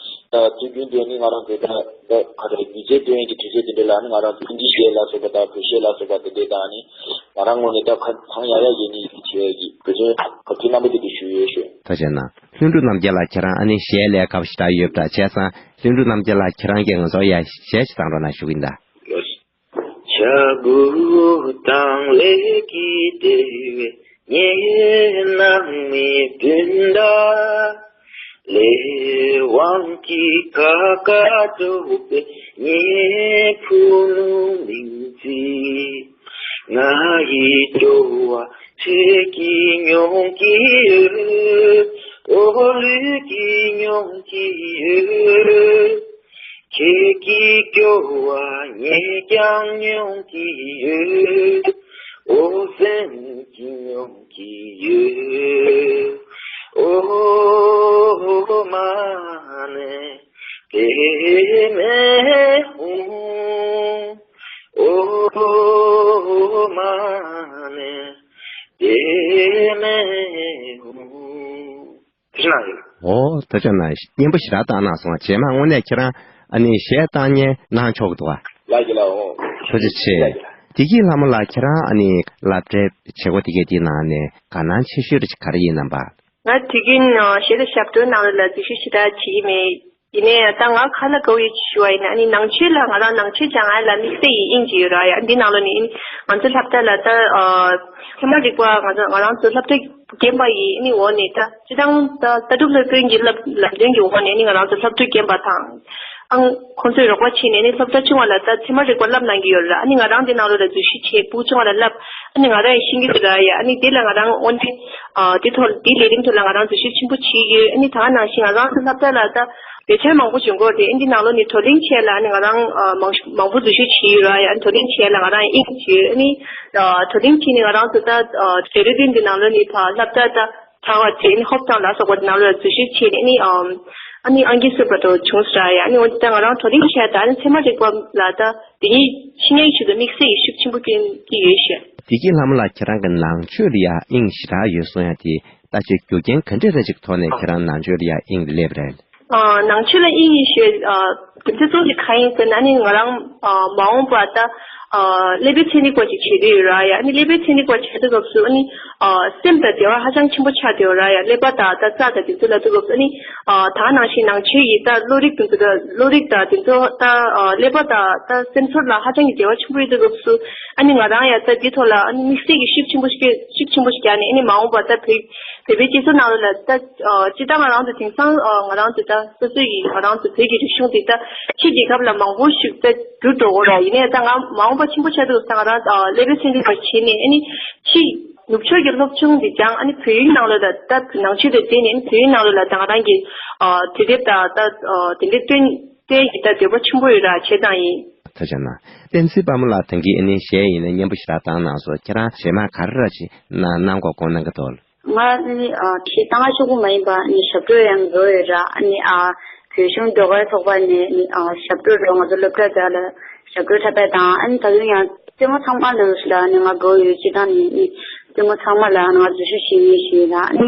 ད་དུས་རྒྱུན་དུ་ནི་ང་རང་ཚོ་ད་ད་ག་རེ་ལུས་རྩལ་འགྲན་གྱི་དུས་ཚོད་དེ་འདྲ་ལ་ནི་ང་རང་ཚོ་ཨིན་ཇི་གཞས་ལ་སོགས་པ་དང་བོད་གཞས་ལ་སོགས་པ་དེ་འདྲ་དང་ནི་ང་རང་ངོས་ནས་ད་ཁ་གང་ཡག་ཡག་གི་ནི་བྱེད་ཡ་གི་འབད་བརྩོན་ག་ཚོད་རྣམ་པ་དེ་འདྲ་ཞུ་ཡོད་ཞུ། ཐུགས་རྗེ་གནང་། ལྷུན་གྲུབ་རྣམ་རྒྱལ་ལགས་ཁྱེད་རང་ཨ་ནི་གཞས་ལས་དགའ་པོ་ཞེ་དྲག་ཡོད་པ་འདྲ། བྱས་ཙང་ལྷུན་གྲུབ་རྣམ་རྒྱལ་ལགས་ཁྱེད་རང་གིས་ང་ཚོར་ཡ་གཞས་ཅིག་བཏང་རོགས་གནང་ཞུ་གི་ཡིན་ད། ལགས་སོ། ཁྱེད་ཀྱི་སྐྱོ་བ་ངས་ཀྱང་མྱོང་གི་ཡོད། ཨོ་སེམས་ཀྱིས་མྱོང་གི་ཡོད། ཨོ་མ་ནེ་དེ་མེ་ཧུང་། ཨོ་མ་ནེ་དེ་མེ་ཧུང་། དེ་ན་ཡིན། ཨོ་ད་ཅག་ན་སྙན་པོ་ཞེ་དྲག་བཏང་གནང་སོང་། རྗེས་མ་དངོས་གནས་ཁྱེད་རང་ཨ་ནི་གཞས་བཏང་མཁན་གནང་ཆོག་གི་འདུག་ག་ལགས་ཀྱི་ལགས། ཨོ། ཐུགས་རྗེ་ཆེ། ལགས་ཀྱི་ལགས། བདེ་སྐྱིད་ལྷ་མོ་ལགས། ཁྱེད་རང་ཨ་ནི་སློབ་གྲྭའི་བྱེད་སྒོ་དེ་གའི་དེའི་ནང་ནས་དགའ་སྣང་ཆེ་ཤོས་དེ་ག་རེ་ཡིན་ནམ་པ། ང་དེ་གིན་གཞས་དང་ཞབས་བྲོའི་ནང་ལོགས་ལ་འཛུལ་ཞུགས་ཞེ་དྲག་བྱེད་ཀྱི་མེད། ཡིན་ནའི་ད་ང་ག་ལ་དགའ་བོ་ཡོད་ཅེས་ཞུ་བ་ཡིན་ན། ཨ་ནི་ནང་ཆོས་ལ་ང་རང་ནང་ཆོས་སྦྱང་ཡ་ལ་དམིགས་བསལ་གྱི་དབྱིངས་ཅིག་ཡོད་ར་ཡ། འདི་ནང་ལོགས་ནས་ཨ་ནི་ང་ཚོ་སློབ་གྲྭ་ལ་ད་ཨ་ཚད་མ་རིག་པ་ང་ཚོ་ང་རང་ཚོ་སློབ་གྲྭ་རྒན་པ་ཡི་ཨ་ནི་འོག་ནས་ད་སྤྱིར་བཏང་ད་ལྟ་གྲུབ་སློབ་དཔོན་གྱི་བསླབ་ལམ་སྟོན་གྱི་འོག་ནས་ཨ་ནི་ང་རང་ཚོ་སློབ་ཕྲུག་རྒན་པ་དང་ཨང་ཁོང་ཚོས་རོགས་པ་བྱས་ནས་ཨ་ནི་སློབ་གྲྭ་ཆུང་བ་ལ་ད་ཚད་མ་རིག་པ་བསླབ་གནང་གི་ཡོད་ར། ཨ་ནི་ང་རང་འདི་ནང་ལོགས་ལ་འཛུལ་ཞུགས་བྱས་ཕྲུ་གུ་ཆུང་བ་ལ་བསླབ། ཨ་ནི་ང་རང་ཡང་ཤེས་ཀྱི་འདུག་ར་ཡ། ཨ་ནི་འདི་ལ་ང་རང་དངོས་གནས་ཨ་འདི་ཐོག་འདི་ལས་རིམ་ཐོག་ལ་ང་རང་འཛུལ་ཞུགས་ཆེན་པོ་བྱེད་ཀྱི་ཡོད། ཨ་ནི་ད་ག་ནང་བཞིན་ང་རང་ཚོ་སློབ་གྲྭ་ལ་ད་ལས་འཆར་མང་པོ་འབྱུང་གི་ཡོད་རེད། ཨ་འདི་ནང་ལོགས་ནས་བགྲོ་གླེང་བྱས་ལ་ཨ་ནི་ང་རང་ཨ་མང་མང་པོ་འཛུལ་ཞུགས་བྱེད་ཀྱི་ཡོད་ར་ཡ། ཨ་ནི་བགྲོ་གླེང་བྱས་ལ་ང་རང་ཡང་དབྱིངས་བྱེད་ཡོད། ཨ་ནི་ཨ་བགྲོ་གླེང་བྱས་ནས་ང་རང་ཚོ་ད་ཨ་ཌེ་ར་ཌུན་འདི་ནང་ལོགས་ནས་ཕར་སློབ་གྲྭ་ད་གྲགས་པ་བྱས་ཨ་ནི་ཧོབ་ཐང་ལ་སོགས་པ་འདི་ནང་ལོགས་ལ་འཛུལ་ཞུགས་བྱས་ནས་ཨ་ནི་ཨ་ཨ་ནི་ཨང་ཀི་གསོས་པ་འདྲ་བྱུང་སོང་ར་ཡ། ཨ་ནི་འོན་ཏེ་ད་ང་རང་བགྲོ་གླེང་བྱས་ད་ཨ་ནི་ཚད་མ་རིག་པ་ལ་ད། དེ་ཉིད་ཤེས་ཡོན་ཆེད་དུ་དམིགས་བསལ་གྱི་ཤུགས་ཆེན་པོ་བསྐྱོན་གྱི་ཡོད་ཞུ། བདེ་སྐྱིད་ལྷ་མོ་ལགས། ཁྱེད་རང་གི་ནང་ཆོས་ལ་ཡང་དབྱིངས་ཞེ་དྲག་ཡོད་གསུང་ཡ་དེ་ལྟ་ཅི་རྒྱུ་རྐྱེན་ག་འདྲ་རེ་ཅིག་ཐོག་ནས་ཁྱེད་རང་ནང་ཆོས་ལ་ཡང་དབྱིངས་སླེབས་རེད། ཨ་ནང་ཆོས་ལ་དབྱིངས་ཡོད་ཞུ། ཨ་དེ་ཚོ་གཙོ་ཆེ་གང་ཡིན་ཟེར་ན་ནི་ང་རང་ཨ་མ་འོངས་པ་ད་ཨ་སློབ་དཔོན་ཚན་རིག་པ་ཅིག་བྱེད་འདོད་ཡོད་ར་ཡ། ཨ་ནི་སློབ་དཔོན་ཚན་རིག་པ་བྱེད་དུས་སྐབས་སུ་ཨ་ནི། ཨ་སེམས་དང་འབྲེལ་བ་ཧ་ཅང་ཆེན་པོ་ཆགས་བསྡད་ཡོད་ར་ཡ། ཀླད་པ་དང་ད་རྩ་དང་དེ་ཚོ་ལབ་དུས་སྐབས་སུ་ཨ་ནི། ཨ་ད་ག་ནང་བཞིན་ནང་ཆོས་ཡི་ད་བློ་རིག་དེ་ཚོ་ད་བློ་རིག་དང་དེ་ཚོ་ད་ཨ་ཀླད་པ་དང་ད་སེམས་ཚོར་ལ་ཧ་ཅང་གི་འབྲེལ་བ་ཆེན་པོ་ཡོད་དུས་སྐབས་སུ་ཨ་ནི་ང་རང་ཡ་ད་འདི་ཐོག་ལ་ཨ་ནི་དམིགས་བསལ་གྱི་ཤུགས་ཆེན་པོ་ཞིག་ཤུགས་ཆེན་པོ་ཞིག་རྒྱག་ནས་ཨ་ནི་མ་འོངས་པ་ད་བོད་བོད་པའི་སྤྱི་ཚོགས་ནང་ལོགས་ལ་ད་ཨ་སྤྱིར་བཏང་ང་རང་ཚོ་དེང་སང་ཨ་ང་རང་ཚོ་ད་སོ་སོ་ཡི་ང་རང་ཚོ་བོད་ཀྱི་རིག་གཞུང་དེ་ད་ཕྱི་རྒྱལ་ཁབ་ལ་མང་པོ་ཞིག་ད་བསྒྱུར་འགྲོ་གི་ར། ཡིན་ནའི་ད་ང་མ་འོངས་པ་ཆེན་པོ་ཆགས་དུས་ད་ང་རང་ཨ་སློབ་དཔོན་ཚན་རིག་པ་བྱས་ནས་ཨ་ནི་ཕྱི། ནུབ་ཕྱོགས་ཀྱི་སློབ་ཆུང་འདི་ཀྱང་ཨ་ནི་བོད་ཡིག་ནང་ལོགས་ལ་ད་ནང་ཆོས་དང་འབྲེལ་ནས་ཨ་ནི་བོད་ཡིག་ནང་ལོགས་ལ་ད་ང་རང་གི་ཨ་དུས་དེབ་དང་ད་ཨ་དེ་འདྲའི་སྟོན་སྟོན་གྱི་ད་འདོད་པ་ཆེན་པོ་ཡོད་ར་བྱས་ཙང་ཡིན། ཐུགས་རྗེ་གནང་། བསྟན་འཛིན་དཔལ་མོ་ལགས། ད་གིན་ཨ་ནི་གཞས་ཡིན་ན་སྙན་པོ་ཞེ་དྲག་བཏང་གནང་སོང་། ཁྱེད་རང་རྗེས་མ་ག་རེ་ར་ཅིག་གནང་གནང་དགོས་དགོངས་གནང་གི་འདུག་ང་ནི་ཨ་གཞས་བཏང་ཆོག་གི་མ་ཡིན་པ་ནི་ཞབས་བྲོ་ཡང་འགྲོ་ཡོད་ར། ཨ་ནི་ཨ་བོད་གཞུང་ཟློས་གར་ཚོགས་པ་ནས་ནི་ཨ་ཞབས་བྲོ་འགྲོ་ང་ཚོ་སློབ་གྲྭ་དག་ལ་ཞབས་བྲོ་འཁྲབ་པ་དང་ཨ་ནི་ད་དུང་ཡང་། ལྟད་མོ་ཚང་མ་ལ་ལ་ནི་ང་དགའ་ཡོད། སྤྱིར་བཏང་ནི་ནི་ལྟད་མོ་ཚང་མ་ལ་ང་འཛུལ་ཞུགས་བྱེད་ངེས་ཤིག་ལ་ནི་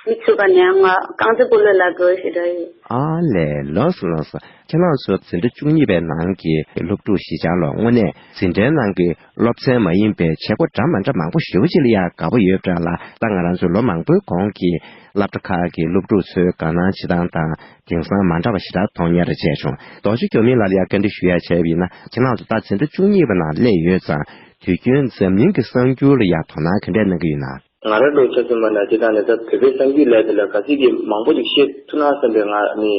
མི་ཚུགས་པ་ནས་ང་རྐང་རྩེད་སྤོ་ལོ་ལ་དགའ་ཞེ་དྲག་ཡོད། ཨ་ལས། ལགས་སོ་ལགས་སོ། ཁྱེད་རང་ཚོ་འཛིན་གྲྭ་བཅུ་གཉིས་པའི་ནང་གི་སློབ་ཕྲུག་གཞིས་ཆགས་ལོ་དངོས་གནས་འཛིན་གྲྭའི་ནང་གི་སློབ་ཚན་མ་ཡིན་པའི་བྱེད་སྒོ་འདྲ་མ་འདྲ་མང་པོ་ཞེ་པོ་ཅིག་ལ་ཡང་དགའ་པོ་ཡོད་པ་འདྲ་ལ། ད་ང་རང་ཚོའི་ལོ་མང་པོའི་གོང་གི་སློབ་གྲྭ་ཁག་གི་སློབ་ཕྲུག་ཚོའི་དགའ་སྣང་བྱེད་སྟངས་དང་། དེང་སང་མ་འདྲ་བ་ཞེ་དྲག་མཐོང་ཉར་བྱས་བྱུང་། རྡོ་རྗེ་མགྱོགས་མེད་ལགས་ལ་ཡང་བཀའ་འདྲི་ཞུ་ཡ་བྱས་པ་ཡིན་ན། ཁྱེད་རང་ཚོ་ད་འཛིན་གྲྭ་བཅུ་གཉིས་པ་ནང་སླེབས་ཡོད་ཙང་། དུས་རྒྱུན་འཛམ་གླིང་གི་གསར་འགྱུར་ལ་ཡང་དོ་སྣང་ག་འདྲས་གནང་གི་ཡོད་ན། ང་རང་ལོ་ཆ་མཚོན་པ་ན་སྤྱིར་བཏང་ནས་ད་བོད་པའི་གསར་འགྱུར་ལས་དེ་ལ་ག་ཚོད་ཀྱིས་མང་པོ་ཞིག་ཤེས་ཐུབ་ན་བསམ་པའི་ང་ནི་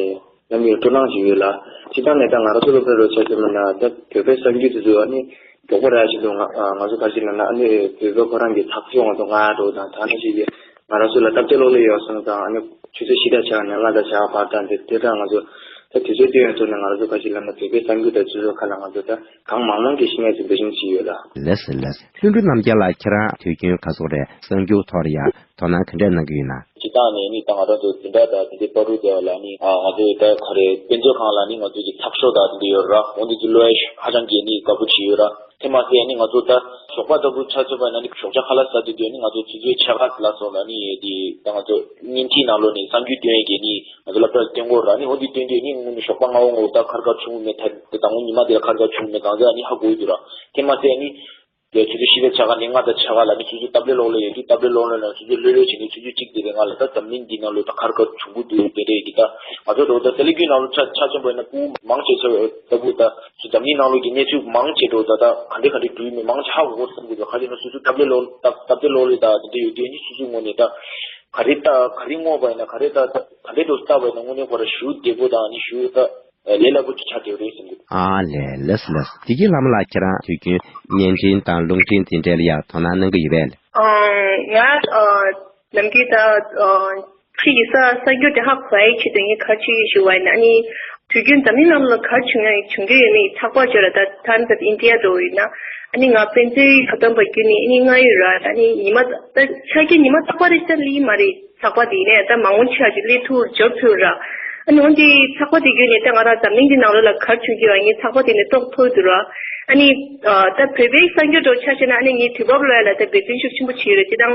ནམ་ཡང་སྤྲོ་སྣང་ཞིག་ཡོད་ལ། སྤྱིར་བཏང་ནས་ད་ང་རང་ཚོ་སློབ་གྲྭའི་ལོ་ཆ་མཚོན་པ་ན་ད་བོད་པའི་གསར་འགྱུར་དེ་ཚོ་ཨ་ནི་མགྱོགས་པོ་རག་བཞིན་དུ་ང་ང་ཚོ་ག་རེ་ཞིག་ལབ་ན་ཨ་ནི་བོད་པ་ཁོ་རང་གི་ཚགས་ཚུད་ང་ཚོ་ང་འགྲོ་དང་ད་ནི་ཞིག་གི་ང་རང་ཚོ་ལ་སྟབས་བདེ་ལོག་ལོག་ཡོད་སོང་ཙང་ཨ་ནི་ཆུ་ཚོད་བཞི་དང་ཕྱེད་ཀ་ནས་ལྔ་དང་ཕྱེད་ཀ་བར་དང་དེ་དེ་དང་ང་ཚོ་ད་དུས་ཚོད་བཏོན་ཡོད་ཐོག་ནས་ང་རང་ཚོ་ག་རེ་ཞིག་ལབ་ན་བོད་པའི་གསར་འགྱུར་དང་སྤྱི་ཚོགས་ཁག་ལ་ང་ཚོ་ད་གང་མང་མང་གི་ཤེས་ཡོན་ཅིག་འདོད་བཞིན་ཞིག་ཡོད་ལ། ལགས་སོ་ལགས་སོ། ལྷུན་གྲུབ་རྣམ་རྒྱལ་ལགས། ཁྱེད་རང་དུས་རྒྱུན་ག་ཚོད་རེད་གསར་འགྱུར་ཐོག་ལ་ཡང་དོ་སྣང་ག་འདྲས་གནང་གི་ཡོད་ན། སྤྱིར་བཏང་ནས་ནི་ད་ང་རང་ཚོ་འཛིན་གྲྭ་དང་དེ་འདྲའི་བར་དུ་དེ་ལ་ནི་ཨ་ང་ཚོ་ད་ག་རེ་དཔེ་མཛོད་ཁང་ལ་ནི་ང་ཚོ་གི་ཚགས་ཤོག་དང་དེ་འདྲ་ཡོད་ར། འོ་འདི་ཚོ་ཀློག་ཡ་ཧ་ཅང་གི་ནི་དགའ་པོ་ཅིག་ཡོད་ར། དེ་མ་ཟད་ནི་ང་ཚོ་ད་ཞོགས་པ་ལྟ་བུ་ཆ་མཚོན་པ་ན་ནི་ཞོགས་ཇ་ཁ་ལག་ཟ་དུས་དུས་ནི་ང་ཚོ་ཆུ་ཚོད་ཕྱེད་ཀ་ལ་སོང་ན་ནི་དེ་ད་ང་ཚོ་བརྙན་འཕྲིན་ནང་ལོགས་ནས་གསར་འགྱུར་སྟོན་ཡས་ཀྱི་ནི་ང་ཚོ་སློབ་གྲྭར་སྟོན་གོ་ར། ནི་འོ་འདི་སྟོན་དུས་ནི་དངོས་ནི་ཞོགས་པ་སྔ་པོ་ངོ་ད་ཁར་ཁར་བྱུང་མེད། ད་ད་དང་པོ་ཉི་མ་དེ་ལ་ཁར་ཁར་བྱུང་མེད་གང་ཟག་ནི་ཧ་གོ་གི་འདུག་ར། དེ་མ་ཟད་ནི་དེ་ཆུ་ཚོད་བཞི་དང་ཕྱེད་ཀ་ནས་ལྔ་དང་ཕྱེད་ཀ་ལ་ནི་ཆུ་ཚོད་སྟབས་ལེགས་ལོག་ལེགས་ཡོད་དུས་སྟབས་ལེགས་ལོག་ལེགས་ལ་ཆུ་ཚོད་ལྷོད་ལྷོད་བྱས་ནས་ཆུ་ཚོད་གཅིག་དེ་རེ་ལྔ་ལ་ད་འཛམ་གླིང་འདི་ནང་ལོགས་ད་ཁར་ཁར་བྱུང་གི་འདུག་དེ་འདྲ་ཡིན་གྱི། ད་ང་ཚོ་འདྲ་བོ་ད་ཊེ་ལི་བི་ཊི་ཝི་ནང་ལོགས་ཆ་ཆ་མཚོན་པ་ཡིན་ན་ཕྲུ་གུ་མང་ཆེ་ཆེ་ལྟ་བུ་ད་འཛམ་གླིང་ནང་ལོགས་ཀྱི་གནས་ཚུལ་མང་ཆེ་འདྲ་བོ་ད་ད་ག་འདྲ་ག་འདྲ་འགྲོ་ཡོད་མེད་མང་ཆེ་ཧ་གོ་གོ་བསམ་གྱི་འདུག་ག་རེ་ཡིན་ན་སོ་སོ་སྟབས་ལེགས་ལོག་སྟབས་སྟབས་བདེ་ལོག་ལེགས་ད་དེ་འདྲ་ཡོད་དུས་ནི་སོ་སོའི་ངོས་ནས་ད་ག་རེ་ད་ག་རེ་བསྔོགས་པ་ཡིན་ན་ག་རེ་ད་ད་ག་འདྲ་འདྲ་བོ་ལྟ་བ་ཡིན་ན་དངོས་གནས་ཁོ་རང་ཞེ་པོ་བདེ་པོ་དང་ནི་ཞེ་པོ་ད། ལས་སླ་པོ་ཅིག་ཆགས་བསྡད་རེད་བསམ་གྱི་འདུག་ཨ་ལས། ལགས་སོ་ལགས་སོ། བདེ་སྐྱིད་ལྷ་མོ་ལགས། ཁྱེད་རང་དུས་རྒྱུན་བརྙན་འཕྲིན་དང་རླུང་འཕྲིན་དེ་འདྲ་ལ་ཡང་དོ་སྣང་གནང་གི་ཡོད་པས། ཨ་ང་ཨ་ནམ་རྒྱུན་ད་ཨ་ཕྱི་ཡི་གསར་གསར་འགྱུར་དེ་ཧ་གོ་ཡའི་ཆེད་དུ་ངས་ག་རེ་བྱེད་ཀྱི་ཞུ་བ་ཡིན་ན། ཨ་ནི་དུས་ དུས་རྒྱུན་འཛམ་གླིང་ནང་ལ་ག་རེ་བྱུང་ཡ་བྱུང་རྒྱུ་ཡོད་མེད་ཚགས་པར་བརྗོད་ལ་ད་ཐཱན་ད་ཨིན་ཌི་ཡ་འགྲོ་ཡིན་ན། ཨ་ནི་ང་དཔེ་མཛོད་ཁ་སྟོན་པ་བརྒྱུད་ནས་ཨ་ནི་ང་ཡོད་ར། ཨ་ནི་ཉི་མ་ད་ཆ་རྐྱེན་ཉི་མ་རྟག་པར་རེ་ཅིག་ལི་མ་རེད། ཚགས་པར་དེ་ནས་ད་མ་འོངས་ཆ་ཅིག་ལས་ཐུག་འབྱོར་ཐུབ་ར། ཨ་ནི་འོན་ཏེ་ཚགས་པར་དེ་བརྒྱུད་ནས་ད་ང་རང་འཛམ་གླིང་འདི་ནང་ལོགས་ལ་ག་རེ་བྱུང་གི་ཡོད་ངས་ཚགས་པར་དེ་ནས་རྟོགས་ཐུབ་འདུག་ར། ཨ་ནི་ད་བོད་པའི་གསར་འགྱུར་འདྲ་ཆ་བཞག་ན་ཨ་ནི་ངས་དུས་བབ་ལ་ཡ་ལ་ད་འབད་བརྩོན་ཤུགས་ཆེན་པོ་བྱས་ཡོད་རེད། སྤྱིར་བཏང་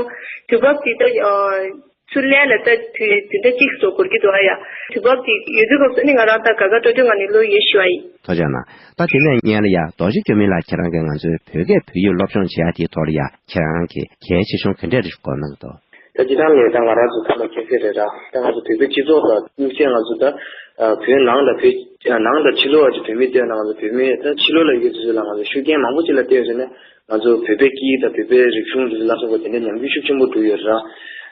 དུས་བབ་དེ་ད་ཚུར་ལས་ལ་ད་དུས་དེ་འདྲ་གཅིག་བཟོ་དགོས་ཀྱི་འདུག་ཨ་ཡ། དུས་བབ་དེ་ཡོད་དུས་སྐབས་སུ་ཨ་ནི་ང་རང་ད་དགའ་དགའ་སྤྲོ་སྤྲོའི་ངང་ནས་ལོས་ཡོད་ཞུ་བ་ཡིན། ཐུགས་རྗེ་གནང་། ད་དེ་ནས་སྔོན་ལ་ཡ་རྡོ་རྗེ་སྐྱབས་མེད་ལགས་ཁྱེད་རང་གིས་ང་ཚོའི་བོད་སྐད་བོད་ཡིག་སློབ་སྦྱོང་བྱེད་ཡ་དེའི་ཐོག་ལ་ཡ་ཁྱེད་རང་གིས་གལ་ཆེ་ཤོས་ག་འདྲས་རེ་ཞིག་གོ་གནང་གི་འདུག་ད་སྤྱིར་བཏང་ནས་ད་ང་རང་ཚོ་ཚང་མ་མཁྱེན་གསལ་རེད་ར། ད་ང་ཚོ་བོད་པའི་སྤྱི་ཚོགས་དང་དམིགས་བསལ་ང་ཚོ་ད་བོད་ནང་དང་བོད་ནང་དང་ཕྱི་ལོགས་ཀྱི་བོད་མི་བལྟས་ན་ང་ཚོ་བོད་མི་ད་ཕྱི་ལོགས་ལ་ཡོད་ཚོད་ལ་ང་ཚོ་ཤུགས་རྐྱེན་མང་པོ་ཅིག་ལ་བལྟས་ཡོད་ཟེར་ན། ང་ཚོ་བོད་པའི་སྐད་ཡིག་དང་བོད་པའི་རིག་གཞུང་དེ་ཚོ་ལ་སོགས་པ་དེ་འདྲའི་ཉམས་རྒུད་ཤུགས་ཆེན་པོ་འགྲོ་ཡོད་ར།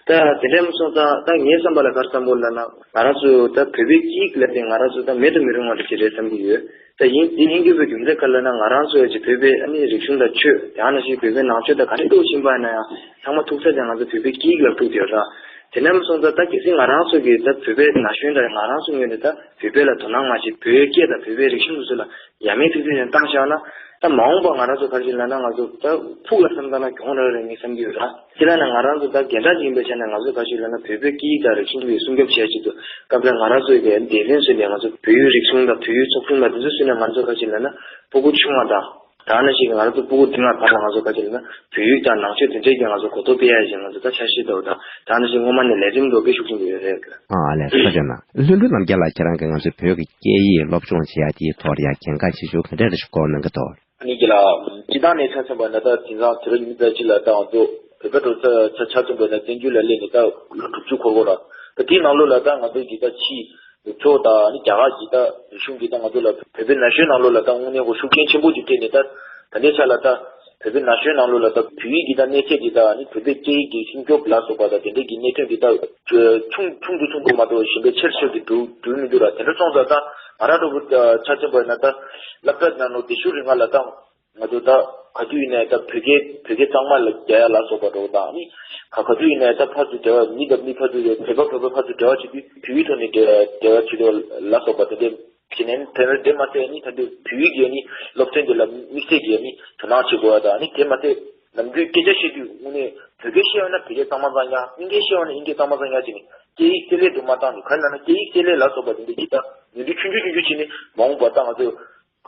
ད་དེ་འདྲ་མ་སོང་ཙང་ད་ངའི་བསམ་པ་ལ་ག་རེ་བསམ་པ་ལབ་ན་ང་རང་ཚོ་ད་བོད་པའི་སྐད་ཡིག་ལབ་དེ་ང་རང་ཚོ་ད་མེད་དུ་མི་རུང་བ་འདྲ་ཅིག་རེད་བསམ་གྱི་ཡོད། ད་ཡིན་དེ་ཡིན་དགོས་པའི་རྒྱུ་མཚན་ག་རེ་ལབ་ན་ང་རང་ཚོ་ཡ་ཅིག་བོད་པའི་ཨ་ནི་རིག་གཞུང་དང་ཆོས་དེ་ཨ་ནང་བཞིན་བོད་པའི་ནང་ཆོས་དང་ག་རེ་འདྲ་ཕྱིན་པ་ཡིན་ན་ཡང་ཚང་མ་ཐུག་ས་དེ་ང་ཚོ་བོད་པའི་སྐད་ཡིག་ལ་ཐུག་ཡོད་ར། དེ་འདྲ་མ་སོང་ཙང་ད་གལ་སྲིད་ང་རང་ཚོ་གིས་ད་བོད་པའི་ན་གཞོན་དང་ང་རང་ཚོ་ངོས་ནས་ད་བོད་པའི་ལ་དོ་སྣང་མ་བྱེད་བོད་སྐད་དང་བོད་པའི་རིག་གཞུང་དེ་ཚོ་ལ་ཡ་མེད་ཐིག་ཐིག་ཅན་བཏང་བཞག་ན། ད་མ་འོངས་པ་ང་རང་ཚོ་ག་རེ་ཞིག་ལབ་ན་ང་ཚོ་ད་ཕུགས་ལ་བསམ་བཏང་ན་གྱོང་རག་རེད་ངས་བསམ་གྱི་ཡོད་ར། སྤྱིར་ན་ང་རང་ཚོ་ད་རྒན་གྲས་ཅིག་ཡིན་པའི་ཆ་ནས་ང་ཚོ་ག་རེ་ཞིག་ལབ་ན་བོད་པའི་སྐད་ཡིག་དང་རིག་གཞུང་གི་སྲུང་སྐྱོབ་བྱེད་ཆེད་དུ་སྐབས་རེ་ང་རང་ཚོ་གི་སྡེ་ཚན་བཟོས་ནས་ང་ཚོ་བོད་ཡིག་རིག་གཞུང་དང་བོད་ཡིག་ཚོགས་ཆུང་དང་དེ་ཚོ་བཟོས་ནས་ང་ཚོ་ག་རེ་ཞིག་ལབ་ན་སྤུ་གུ་ཆུང་བ་དང་ད་ནང་བཞིན་ང་ཚོ་སྤུ་གུ་འབྲིང་བ་བར་ལ་ང་ཚོ་ག་རེ་ཞིག་ལབ་ན་བོད་ཡིག་དང་ནང་ཆོས་དེ་འདྲས་ཀྱི་ང་ཚོ་གོ་རྟོགས་སྤེལ་ཡ་ཞིག་ང་ཚོ་ད་འཆར་གཞི་ལྟ་བུ་དང་ད་ནང་བཞིན་སྔོན་མ་ནས་ལས་རིམ་འགྲོ་དཔེ་ཤུགས་ཆེན་པོ་ཡོད་རེད། ཨ་ཨ་ལས་ཐུགས་རྗེ་གནང་། ལྷུན་གྲུབ་རྣམ་རྒྱལ་ལགས་ཁྱེད་རང་གིས་ང་ཚོའི་བོད་ཀྱི་སྐད་ཡིག་སློབ་སྦྱོང་བྱེད་ཡ་དེའི་ཐོག་ལ་ཡང་གལ་འགངས་ཆེ་ཤོས་ག་འདྲ་རེ་ཞིག་བསྐོར་གནང་གི་འདུག་ཨ་ནི་རྒན་ལགས། སྤྱིར་བཏང་ནས་ཆ་མཚོན་པ་ན་ད་དེང་སང་དུས་རབས་ཉི་ཤུ་རྩ་གཅིག་ལ་ད་ང་ཚོ་བོད་པ་འགྲོ་ས་ཆ་ཆ་མཚོན་པ་ན་བཙན་བྱོལ་ལ་སླེབས་ནས་ད་ལོ་དྲུག་ཅུ་འཁོར་གོ་ར། ད་དེའི་ནང་ལོགས་ལ་ད་ང་ཚོ་གི་ད་ཕྱི་ནུབ་ཕྱོགས་དང་ཨ་ནི་རྒྱ་གར་གྱི་ད་རིག་གཞུང་གི་ད་ང་ཚོ་ལ་བོད་པའི་ན་གཞོན་ནང་ལོགས་ལ་ད་དངོས་གནས་ཁོ་ཤུགས་རྐྱེན་ཆེན་པོ་ཅིག་སྤྲད་ནས་ད་ད་ལྟའི་ཆ་ལ་ད་བོད་པའི་ན་གཞོན་ནང་ལོགས་ལ་ད་བོད་ཡིག་གི་ད་གནས་ཚད་ཀྱི་ད་ཨ་ནི་བོད་པའི་སྐད་ཡིག་གི་སྲུང་སྐྱོབ་ལ་སོགས་པ་ད་དེ་འདྲས་ཀྱི་གནད་དོན་དེ་ད་ཆུང་ཆུང་དུ་ཆུང་དུ་མ་གཏོགས་གཞན་པའི་ཆེར་ཆེར་གྱི་འགྲོ་འགྲོ་མི་འདུག་ར། དེ་འདྲ་སོང་ཙང་ད་ང་རང་འདྲ་བོ་ཆ་མཚོན་པ་ན་ད་སློབ་གྲྭ་ནང་ལོགས་དེ་ཤུགས་རིང་ང་ལ་ད། ང་ཚོ་ད་ག་དུས་ཡིན་ནའི་ད་བོད་སྐད་བོད་སྐད་གཙང་མ་ལ་རྒྱག་ཡ་ལ་སོགས་པ་འདྲ་བོ་དང་ནི་ག་ག་དུས་ཡིན་ནའི་ད་ཕར་ཚུར་འབྲེལ་བ་མི་དང་མི་ཕར་ཚུར་བོད་པ་བོད་པ་ཕར་ཚུར་འབྲེལ་བ་བྱེད་དུས་བོད་ཡིག་ཐོག་ནས་འབྲེལ་འབྲེལ་བ་བྱེད་དུས་ལ་སོགས་པ་དེ་འདྲའི་བྱས་ནས་ནི་དེ་འདྲ་དེ་མ་ཟད་ནི་ད་དུང་བོད་ཡིག་གི་ནི་སློབ་ཚན་དེ་ལ་དམིགས་བསལ་གྱི་ནི་དོ་སྣང་བྱེད་དགོས་པ་དང་ནི་དེ་མ་ཟད་ནམ་རྒྱུན་སྐད་ཆ་བཤད་དུས་དངོས་གནས་བོད་སྐད་བཤད་ཡོང་ན་བོད་སྐད་གཙང་མ་གཙང་རྐྱང་དབྱིན་སྐད་བཤད་ཡོང་ན་དབྱིན་སྐད་གཙང་མ་གཙང་རྐྱང་བྱས་ནས་སྐད་ཡིག་གསལ་ལེ་དུ་མ་བཏང་ནས་ག་རེ་ལབ་ན་སྐད་ཡིག་གསལ་ལེ་ལ་སོགས་པ་དེ་འདྲ་གྱི་ད་ནུས་འདུན་ཆུང་ཆུང་ཆུང་ཆུང་བྱས་ནས་མ་འོངས་པ་ད་ང་ཚོ།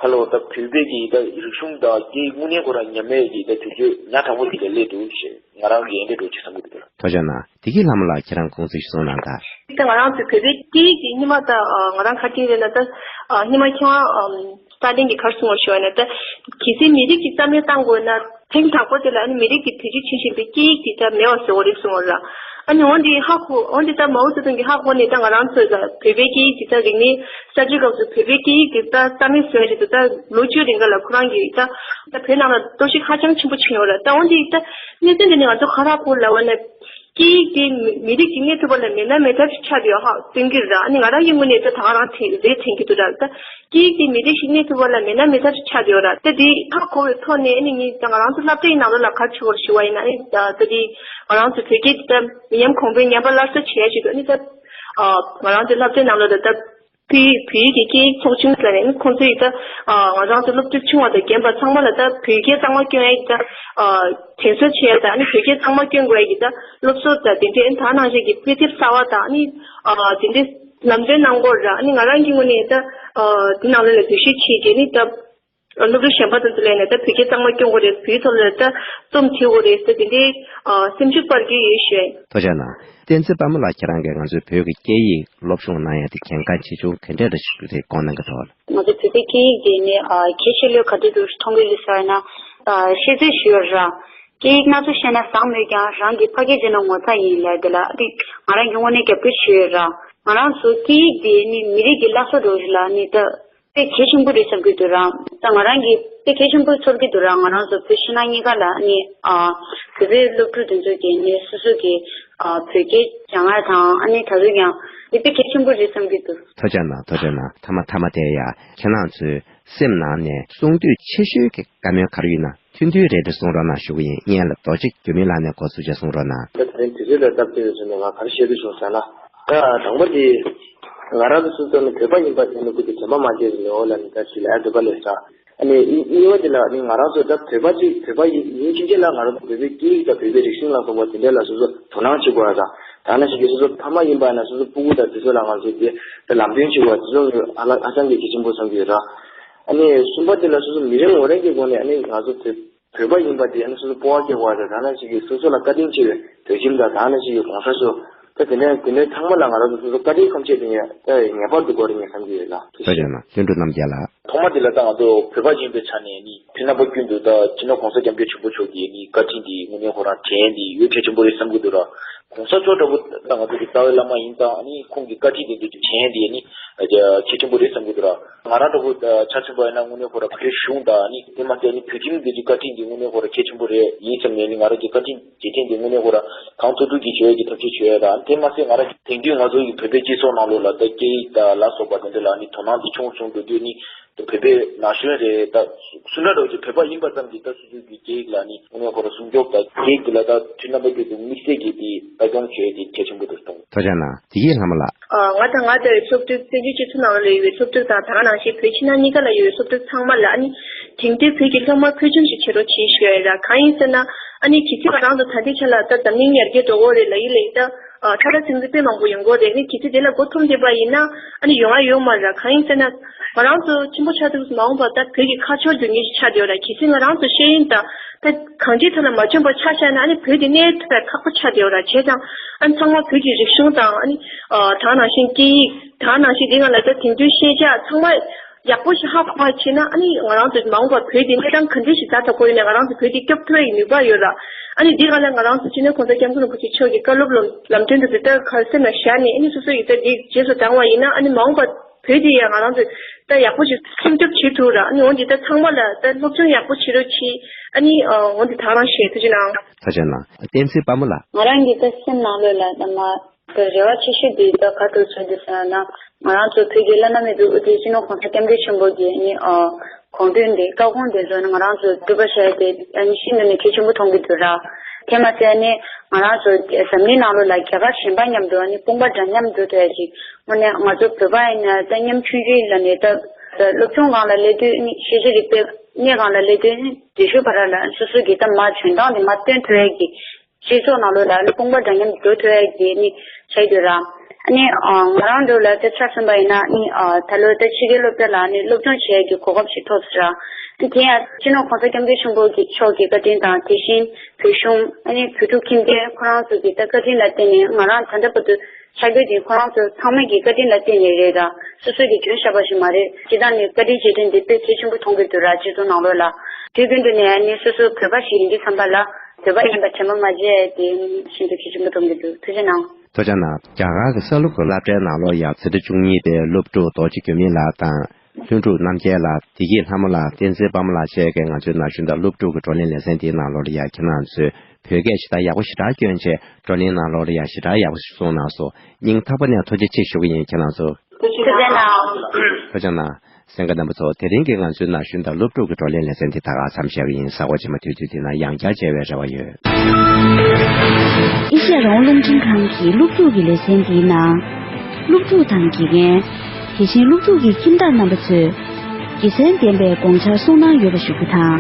ཁ་ལོ་ད་བོད་པའི་གི་ད་རིག་གཞུང་དང་སྐད་ཡིག་དངོས་གནས་ཁོ་རང་ཉམས་མེད་ཀྱི་ད་དུས་ཚོད་ཉག་ཕྲ་བོ་ཞིག་ལ་སླེབས་འདུག་ཞེས་ང་རང་གི་ཡིན་འདྲ་འགྲོ་ཅིག་བསམ་གྱི་འདུག་ཐུགས་རྗེ་གནང་། བདེ་སྐྱིད་ལྷ་མོ་ལགས་ཁྱེད་རང་དགོངས་ཚུལ་ཞིག་གསུང་གནང་དང་། ད་ང་རང་ཚོའི་བོད་པའི་སྐད་ཡིག་དེ་སྔོན་མ་ད་ང་རང་ག་དུས་རེད་ན་ད་སྔོན་མ་ཁྱེད་རང་སྟ་ལིན་གྱི་ག་རེ་གསུངས་པ་ཞུ་བ་ན་ད་གལ་སྲིད་མི་རིགས་ཀྱི་རྩ་མེད་བཏང་དགོས་ན་ཐེངས་དང་པོ་དེ་ལ་ཨ་ནི་མི་རིགས་ཀྱི་བེད་སྤྱོད་བྱེད་བཞིན་པའི་སྐད་ཡིག་དེ་ད་མེད་པ་བཟོ་དགོས་རེད་གསུངས་པ་ར། ཨ་ནི་འོན་ཏེ་ཧ་གོ་འོན་ཏེ་ད་མའོ་ཙེ་ཏུང་གིས་ཧ་གོ་ནས་ད་ང་རང་ཚོས་ད་བོད་པའི་སྐད་ཡིག་དེ་ད་རིག་གནས་གསར་བརྗེའི་སྐབས་སུ་བོད་པའི་སྐད་ཡིག་དེ་ད་རྩ་མེད་བཟོས་རེད་ད། ད་ལོ་བཅུའི་རིང་ག་ལ་ཁོ་རང་གིས་ད་ད་བོད་ནང་ལ་གཏོར་བཤིག་ཧ་ཅང་ཆེན་པོ་བྱུང་ཡོད་རེད། ད་འོན་ཏེ་ད་གནས་ཚུལ་འདི་ནས་ང་ཚོ་ག་རེ་གོ་ལབ་པ་ན་སྐད་ཡིག་དེ་མི་མི་རིགས་ཀྱི་གནས་ཐུབ་པ་ལ་མེད་ན་མེད་ཐབས་ཤིག་ཆགས་བསྡད་ཡོད་ཧ་སྟོན་གྱི་རེད། ཨ་ནི་ང་རང་གི་ངོས་ནས་ད་ད་ག་རང་དྲན་རེད་དྲན་གྱི་འདུག་ད་ད་སྐད་ཡིག་དེ་མི་རིགས་ཤིག་གནས་ཐུབ་པ་ལ་མེད་ན་མེད་ཐབས་ཤིག་ཆགས་བསྡད་ཡོད་རེད། ད་དེ་ཧ་གོ་བའི་ཐོག་ནས་ཨ་ནི་ངས་ད་ང་རང་ཚོ་སློབ་གྲྭའི་ནང་ལོགས་ལ་ག་རེ་བྱེད་དགོས་རེད་ཞུ་བ་ཡིན་ན་ཨ་ནི་ད་ད་དེ་ང་རང་ཚོ་བོད་སྐད་དེ་ད་མི་ཉམས་གོང་འཕེལ་ཉམས་པ་སླར་གསོ་བྱེད་ཡ་ཞིག་ཏུ་ཨ་ནི་ད་ང་རང་ཚོའི་སློབ་གྲྭའི་ནང་ལོགས་ད་ད་བོད་བོད་ཡིག་གི་སྐད་ཡིག་ཚོགས་ཆུང་ཟེར་ནས་ཨ་ནི་ཁོང་ཚོ་ཡིས་ད་ང་རང་ཚོ་སློབ་ཕྲུག་ཆུང་བ་དང་རྒན་པ་ཚང་མ་ལ་ད་བོད་སྐད་གཙང་མ་སྐྱོན་ཡ་ཡིས་ད་དྲན་གསོ་བྱེད་ཡ་དང་ཨ་ནི་བོད་སྐད་གཙང་མ་སྐྱོན་དགོས་ཡ་གི་ད་སློབ་གསོ་དང་དེ་འདྲའི་ད་ནང་བཞིན་གྱི་དཔེ་དེབ་གསར་བ་དང་ཨ་ནི་དེ་འདྲའི་ལམ་སྟོན་གནང་དགོས་ར། ཨ་ནི་ང་རང་གི་ངོས་ནས་ད་དེ་ནང་ལོགས་ལ་འཛུལ་ཞུགས་བྱེད་ཀྱི་ནི་ད། སློབ་ཕྲུག་གཞན་པ་དང་དུ་ལེན་ནས་ད་བོད་སྐད་གཙང་མ་སྐྱོང་དགོས་རེད། བོད་ཐོག་ལ་ད་རྩོམ་བྲིས་དགོས་རེད་ཟེར་དེ་འདྲའི་སེམས་ཤུགས་སྤར་གྱི་ཡོད་ཞུ། ཐུགས་རྗེ་གནང་། བསྟན་འཛིན་དཔལ་མོ་ལགས་ཁྱེད་རང་གིས་ང་ཚོའི་བོད་ཀྱི་སྐད་ཡིག་སློབ་སྦྱོང་གནང་ཡ་དེ་གལ་འགངས་ཆེ་ཆུང་ག་འདྲ་རེ་ཞིག་རེད་བསྐོང་གནང་གི་འདུག་ང་ཚོ་བོད་པའི་སྐད་ཡིག་དེ་ནི་གལ་ཆེ་ལོས་ག་དུས་དུ་མཐོང་གི་རེད་ཟེར་ན་ཤེས་ཚོད་ཞུ་ཡ་ར། སྐད་ཡིག་སྣ་ཚོགས་ཤེས་ན་བཟང་མོད་ཀྱང་རང་གི་ཕ་སྐད་བརྗེད་ན་ངོ་ཚ་ཡིན་ལབ་དེ་ལ་ཨ་ཏི་ང་རང་གི་དངོས་གནས་རྒྱབ་སྐྱོར་ཞུ་ཡ་ར། ང་རང་ཚོ་སྐད་ཡིག་དེ་ནི་མི་རིགས་ཀྱི་བླ་སྲོག་འདྲ་བོ་ཞིག་ལ་ནི་ད། དཔེ་གལ་ཆེན་པོ་རེད་བསམ་གྱི་འདུག་ར། ད་ང་རང་གིས་དཔེ་གལ་ཆེན་པོ་ཚོར་གྱི་འདུག་ར། ང་རང་ཚོ་བོད་ཕྱི་ནང་གཉིས་ཀ་ལ་ནི་ཨ་བོད་པའི་སློབ་ཕྲུག་དེ་ཚོ་གིས་ནི་སོ་སོ་གི་ཨ་བོད་སྐད་སྦྱང་ཡ་དང་ཨ་ནི་ད་དུང་ཡང་དེ་དཔེ་གལ་ཆེན་པོ་རེད་བསམ་གྱི་འདུག་ཐུགས་རྗེ་གནང་། ཐུགས་རྗེ་གནང་། མཐའ་མ་མཐའ་མ་དེ་ཡ་ཁྱེད་རང་ཚོའི་སེམས་ནང་ནས་གསུང་འདོད་ཆེ་ཤོས་ཀྱི་བཀའ་མོལ་ག་རེ་ཡོད་ན་ཐུང་ཐུང་རེ་རེ་གསུང་རོགས་གནང་ཞུ་གི་ཡིན། སྔོན་ལ་རྡོ་རྗེ་སྐྱབས་མེད་ལགས་ནས་འགོ་ཚུགས་བྱས་གསུང་རོགས་གནང་། ད་དེ་རིང་དུས་ཚོད་ལ་སྟབས་བདེ་བའི་ཚུལ་ནས་ང་ག་རེ་བཤད་འདོད་བྱུང་ཟེར་ན། ད་དང་པོ་དེ་ང་རང་ཚོ་སོ་སོ་ནི་བོད་པ་ཡིན་པ་དེ་ནི་ཁོ་ཚོ་དྲན་པ་མ་བརྗེད་ཟེར་ནས་འོ་ལ་ནི་ད་ཞིག་ལ་ཨ་བོད་པ་ལས་ས། ཨ་ནི་གཉིས་པ་དེ་ལ་ནི་ང་རང་ཚོ་ད་བོད་པ་ཅིག་བོད་པ་ཡིན་ཡིན་ཕྱིན་ཆད་ལ་ང་རང་ཚོ་བོད་པའི་སྐད་ཡིག་དང་བོད་པའི་རིག་གཞུང་ལ་སོགས་པ་དེ་འདྲ་ལ་སོ་སོ་དོ་སྣང་བྱེད་དགོས་ཡ་དང་། ད་ནང་བཞིན་གྱི་སོ་སོ་ཕ་མ་ཡིན་པ་ན་སོ་སོ་སྤུ་གུ་དང་དེ་ཚོ་ལ་ང་ཚོ་དེ་ད་ལམ་སྟོན་བྱེད་དགོས་ཡ་དེ་ཚོ་ང་ཧ་ལམ་ཧ་ཅང་གི་གལ་ཆེན་པོ་བསམ་གྱི་ཡོད་ར། ཨ་ནི་གསུམ་པ་དེ་ལ་སོ་སོ་མི་རེ་ངོ་རེ་གི་སྒོ་ནས་ཨ་ནི་ང་ཚོ་བོད་བོད་པ་ཡིན་པ་དེ་ཨ་ནི་སོ་སོ་སྤོབས་པ་སྐྱེ་དགོས་པ་དང་། ད་ནང་བཞིན་གྱི་སོ་སོ་ལ་བཀའ་དྲིན་ཆེ་བའི་བོད་ཁྱིམ་དང་། ད་ནང་བཞིན་གྱི་གོང་ས་མཆོག་ད་དེ་ནས་དེ་ནས་ཚང་མ་ལ་ང་རང་ཚོ་སོ་སོ་བཀའ་དྲིན་ཁམས་ཆེ་དེ་ངས་ད་ངེས་པར་དུ་དགོས་རེད་ངས་བསམ་གྱི་ཡོད་ལ། ཐུགས་རྗེ་ཆེ། ལྷུན་གྲུབ་རྣམ་རྒྱལ་ལགས། ཐོག་མ་དེ་ལ་ད་ང་ཚོ་བོད་པ་ཡིན་པའི་ཆ་ནས་ནི་དུས་རྣམ་པ་ཀུན་ཏུ་ད་སྤྱི་ནོར་གོང་ས་སྐྱབས་མགོན་ཆེན་པོ་མཆོག་གི་ནི་བཀའ་དྲིན་དེ་དངོས་གནས་ཁོ་རང་དྲན་དེ་ཡོད་གལ་ཆེན་པོ་རེད་བསམ་གྱི་འདུག་ར། གོང་ས་མཆོག་འདྲ་བོ་ད་ང་ཚོ་གི་རྩ་བའི་བླ་མ་ཡིན་ཙང་ཨ་ནི་ཁོང་གི་བཀའ་དྲིན་དེ་ཚོ་དྲན་དེ་ནི་གལ་ཆེན་པོ་རེད་བསམ་གྱི་འདུག་ར། ང་རང་འདྲ་བོ་ཆ་མཚོན་པ་ཡིན་ན་དངོས་གནས་ཁོ་ར་བོད་གཞུང་དང་ཨ་ནི་དེ་མ་ཟད་ནི་བོད་ཁྱིམ་འདི་ཚོའི་བཀའ་དྲིན་འདི་དངོས་གནས་ཁོ་ར་གལ་ཆེན་པོ་རེད་ཡིན་བསམ་ནས་ནི་ང་རང་གི་བཀའ་དྲིན་རྗེས་དྲན་འདི་དངོས་གནས་ཁོ་ར་གང་ཐུབ་ཐུབ་ཀྱིས་བྱེད་ཡས་ཀྱི་ཐབས་ཤེས་བྱེད་ཡས་དང་། དེ་མ་ཟད་ང་རང་གི་དེང་དུས་ང་ཚོ་ཡི་བོད་པའི་སྤྱི་ཚོགས་ནང་ལོགས་ལ་ད་སྐད་ཡིག་དང་ལ་སོགས་པ་དེ་འདྲ་ལ་ནི་དོ་སྣང་འདི་ཆུང་སོང་འགྲོ་དུས་ནི་བོད་པའི་ན་གཞོན་རེད་ད་སུ་འདྲ་འདྲ་བོ་ཅིག་བོད་པ་ཡིན་པ་ཙམ་གྱིས་ད་སོ་སོ་གི་སྐད་ཡིག་ལ་ནི་དངོས་གནས་ཁོ་ར་སྲུང་སྐྱོབ་དང་སྐད་ཡིག་འདི་ལ་ད་དུས་རྣམ་པ་ཀུན་ཏུ་དམིགས་བསལ་གྱིས་འདི་ལྟ་སྐྱོང་བྱེད་ཡས་འདི་གལ་ཆེན་པོ་འདུག་གསུངས། ཐུགས་རྗེ་གནང་། བདེ་སྐྱིད་ལྷ་མོ་ལགས། ཨ། ང་དང་ང་དང་སློབ་ཕྲུག་བཙན་བྱོལ་སྤྱི་ཚོགས་ནང་ལ་ཡོད་པའི་སློབ་ཕྲུག་དང་ད་ག་ནང་བཞིན་བོད་ཕྱི་ནང་གཉིས་ཀ་ལ་ཡོད་པའི་སློབ་ཕྲུག་ཚང་མ་ལ་ཨ་ནི་དེང་དུས་བོད་ཀྱི་སློབ་མ་ཕུལ་བྱུང་ཞིག་བྱེད་རོགས་གྱིས་ཞུ་ཡ་ཡིན་ར། གང་ཡིན་ཟེར་ན་ཨ་ནི་གལ་སྲིད་ང་རང་ཚོ་ད་ལྟའི་ཆ་ལ་ད་འཛམ་གླིང་ཡར་རྒྱས་འགྲོ་གི་ཡོད་རེད་ལབ་ཡིན་ལབ་ཡིན་ད། ཨ། ཁྲ་ཁྲ་ཟིང་ཟིང་དཔེ་མང་པོ་ཡོང་གི་ཡོད་རེད། ཨ་ནི་གལ་སྲིད་དེ་ལ་མགོ་འཐོམས་བསྡད་པ་ཡིན་ན་ཨ་ནི་ཡོང་ཡ་ཡོད་མ་རེད་ར། གང་ཡིན་ཟེར་ན་ང་རང་ཚོ་ཆེན་པོ་ཆགས་དུས་མ་འོངས་པ་ད་བོད་ཀྱི་ཁ་ཕྱོགས་འདོན་མཁན་ཞིག་ཆགས་བསྡད་ཡོད་ར། གལ་སྲིད་ང་རང་ཚོ་ཤེས་ཡོན་དང་ད་གང་ཅིའི་ཐོག་ལ་མ་བྱོན་པ་ཆ་བཞག་ན་ཨ་ནི་བོད་དེ་གནས་ཐུབ་པ་ཁག་པོ་ཆགས་བསྡད་ཡོད་ར། བྱས་ཙང་ཨ་ནི་ཚང་མ་བོད་ཀྱི་རིག་གཞུང་དང་ཨ་ནི་ཨ། ད་ག་ནང་བཞིན་སྐད་ཡིག་ད་ག་ནང་བཞིན་དེ་སྒང་ལ་ད་དེང་དུས་ཤེས་བྱ་ཚང་མ་ཡག་པོ་ཞིག་ཧ་གོ་བ་བྱས་ན་ཨ་ནི་ང་རང་ཚོ་མ་འོངས་པར་བོད་འདི་གནས་སྟངས་ག་འདྲ་ཞིག་ཛ་དྲག་པོ་ཡོད་ནའི་ང་རང་ཚོ་བོད་འདི་སྐྱོབ་ཐུབ་ཡག་གི་ནུས་པ་ཡོད་ར། ཨ་ནི་འདི་སྒང་ལ་ང་རང་ཚོ་སྤྱི་ནོར་གོང་ས་སྐྱབས་མགོན་རིན་པོ་ཆེ་མཆོག་གི་བཀའ་སློབ་ལམ་ལམ་སྟོན་དེ་ཚོ་ད་ག་རེ་སེམས་ལ་བཞག་ནས་ཨ་ནི་སོ་སོ་ཡི་ད་འདི་རྗེས་སུ་འབྲང་བ་ཡིན་ན་ཨ་ནི་མ་འོངས་པར་བོད་འདི་ཡང་ང་རང་ཚོས་ད་ཡག་པོ་ཞིག་སྲུང་སྐྱོབ་བྱེད་ཐུབ་ར། ཨ་ནི་འོན་ཏེ་ད་ཚང་མ་ལ་ད་སློབ་སྦྱོང་ཡག་པོ་བྱེད་རོགས་གྱིས། ཨ་ནི་འོན་ཏེ་ད་ག་རང་བཤད་ཐུགས་རྗེ་གནང་། ཐུགས་རྗེ་གནང་། བསྟན་འཛིན་དཔལ་མོ་ལགས། ང་རང་གི་ད་སེམས་ནང་ལོགས་ལ་ད་མ། རེ་བ་ཆེ་ཤོས་དེ་ད་ག་དུ་བྱུང་འདུག་ཟེར་ན། ང་རང་ཚོ་བོད་ཀྱི་བླ་ན་མེད་པའི་དབུ་ཁྲིད་སྤྱི་ནོར་གོང་ས་སྐྱབས་མགོན་ཆེན་པོ་གི་ནི་ཨ་དགོངས་དོན་དེ་བཀའ་དགོངས་དེ་ཚོ་ནི་ང་རང་ཚོ་འགྲུབ་པ་བྱས་ཏེ་ཨ་ནི་ཤིན་ཏུ་ནས་གལ་ཆེན་པོ་མཐོང་གི་འདུག་ར། དེ་མ་ཟད་ནི་ང་རང་ཚོ་འཛམ་གླིང་ནང་ལོགས་ལ་རྒྱ་གར་གཞན་པ་མཉམ་དུ་ཨ་ནི་དཔུང་པ་འདྲ་མཉམ་འགྲོ་ཐུབ་ཡ་ཅིག་དངོས་གནས་ང་ཚོ་བོད་པ་ཡིན་ན་ད་ཉམ་ཆུང་ཆུང་ལ་ནི་ད་སློབ་སྦྱོང་སྒང་ལ་སླེབས་དུས་ནི་ཤེས་བྱ་རིག་པའི་གནས་སྒང་ལ་སླེབས་དུས་ནི་དེ་ཤོད་བར་ལ་སོ་སོ་གི་ད་མ་འཇོན་ཐང་དེ་མ་སྟོན་ཐུབ་ཡ་གི་སྤྱི་ཚོགས་ནང་ལོགས་ལ་ནི་དཔུང་པ་འདྲ་མཉམ་འགྲོ་ཐུབ་ཡ་གི་ནི་བྱས་ཡོད་ར། ཨ་ནི་ཨ་ང་རང་ཚོ་ལ་ད་ཆ་མཚོན་པ་ཡིན་ན་ནི་ཨ་ད་ལོ་ད་ཕྱི་རྒྱལ་སློབ་གྲྭ་ལ་ནི་སློབ་སྦྱོང་བྱེད་ཡ་གི་གོ་སྐབས་ཤིག་ཐོབ་ཟེར་ར། ཨ་ནི་དེ་ཡང་སྤྱི་ནོར་གོང་ས་སྐྱབས་མགོན་ཆེན་པོ་གི་མཆོག་གི་བཀའ་དྲིན་དང་དེ་བཞིན་བོད་གཞུང་ཨ་ནི་བོད་ཕྲུག་ཁྱིམ་སྡེ་ཁོ་རང་ཚོ་གི་ད་བཀའ་དྲིན་ལ་བརྟེན་ནས་ང་རང་ད་ལྟ་བར་དུ་ཆགས་ཡོད་དེ་ཁོ་རང་ཚོ་ཚང་མ་གི་བཀའ་དྲིན་ལ་བརྟེན་ནས་རེད་ད། སོ་སོ་གི་འཇོན་ཤེས་པ་ཞིག་མ་རེད། སྤྱིར་བཏང་ནས་བཀའ་དྲིན་རྗེས་དྲན་འདི་དཔེ་གལ་ཆེན་པོ་མཐོང་གི་འདུག་ར། སྤྱི་ཚོགས་ནང་ལོགས་ལ། དུས་རྒྱུན་དུ་ནས་ནི་སོ་སོ་བོད་པ་ཞིག་ཡིན་དུས་ཙམ་པ་ལ་བོད་པ་ཡིན་པ་དྲན་པ་མ་བརྗེད་དེ་ཤིན་ཏུ་གལ་ཆེན་པོ་མཐོང་གི་འདུག་ཐུགས་རྗེ་གནང་། ཐུགས་རྗེ་གནང་། རྒྱ་གར་གྱི་གསར་སློབ་ཀྱི་སློབ་གྲྭའི་ནང་ལོགས་ཡང་འཛིན་གྲྭ་བཅུ་གཉིས་པའི་སློབ་ཕྲུག་རྡོ་རྗེ་མགོན་མེད་ལགས་དང་། ལྷུན་གྲུབ་རྣམ་རྒྱལ་ལགས། བདེ་སྐྱིད་ལྷ་མོ་ལགས། བསྟན་འཛིན་དཔལ་མོ་ལགས་བཅས་ཀྱིས་ང་ཚོའི་ན་གཞོན་དང་སློབ་ཕྲུག་གི་བགྲོ་གླེང་ལེ་ཚན་འདིའི་ནང་ལོགས་ལ་ཡང་ཁྱེད་རང་ཚོས་བོད་སྐད་ཞེ་དྲག་ཡག་པོ་ཞེ་དྲག་བསྐྱོན་བྱས་བགྲོ་གླེང་ནང་ལོགས་ལ་ཡང་ཞེ་དྲག་ཡག་པོ་ཞིག་གསུངས་གནང་སོང་། སྙིང་ཐག་པ་ནས་ཐུགས་རྗེ་ཆེ་ཞུ་གི་ཡིན་ཁྱེད་རང་ཚོ། ཐུགས་རྗེ་གནང་། ཐུགས་རྗེ་གནང་། གསན་མཁན་རྣམ་པ་ཚོ་དེ་རིང་གི་ང་ཚོའི་ན་གཞོན་དང་སློབ་ཕྲུག་གི་བགྲོ་གླེང་ལེ་ཚན་འདི་ད་ག་མཚམས་བཞག་གི་ཡིན། གཟའ་འཁོར་རྗེས་མ་དུས་ཚོད་འདི་ན་ཡང་བསྐྱར་མཇལ་བའི་རེ་བ་ཡོད། ཨེ་ཤ་ཡ་རང་དབང་རླུང་འཕྲིན་ཁང་གི་སློབ་ཕྲུག་གི་ལེ་ཚན་འདིའི་ནང་། སློབ་ཕྲུག་དང་དགེ་རྒན། དེ་བཞིན་སློབ་ཕྲུག་གི་ཁྱིམ་བདག་རྣམ་པ་ཚོས་དགེ་མཚན་ལྡན་པའི་དགོངས་འཆར་གསུང་གནང་ཡོད་པ་ཞུ་རྒྱུ་དང་།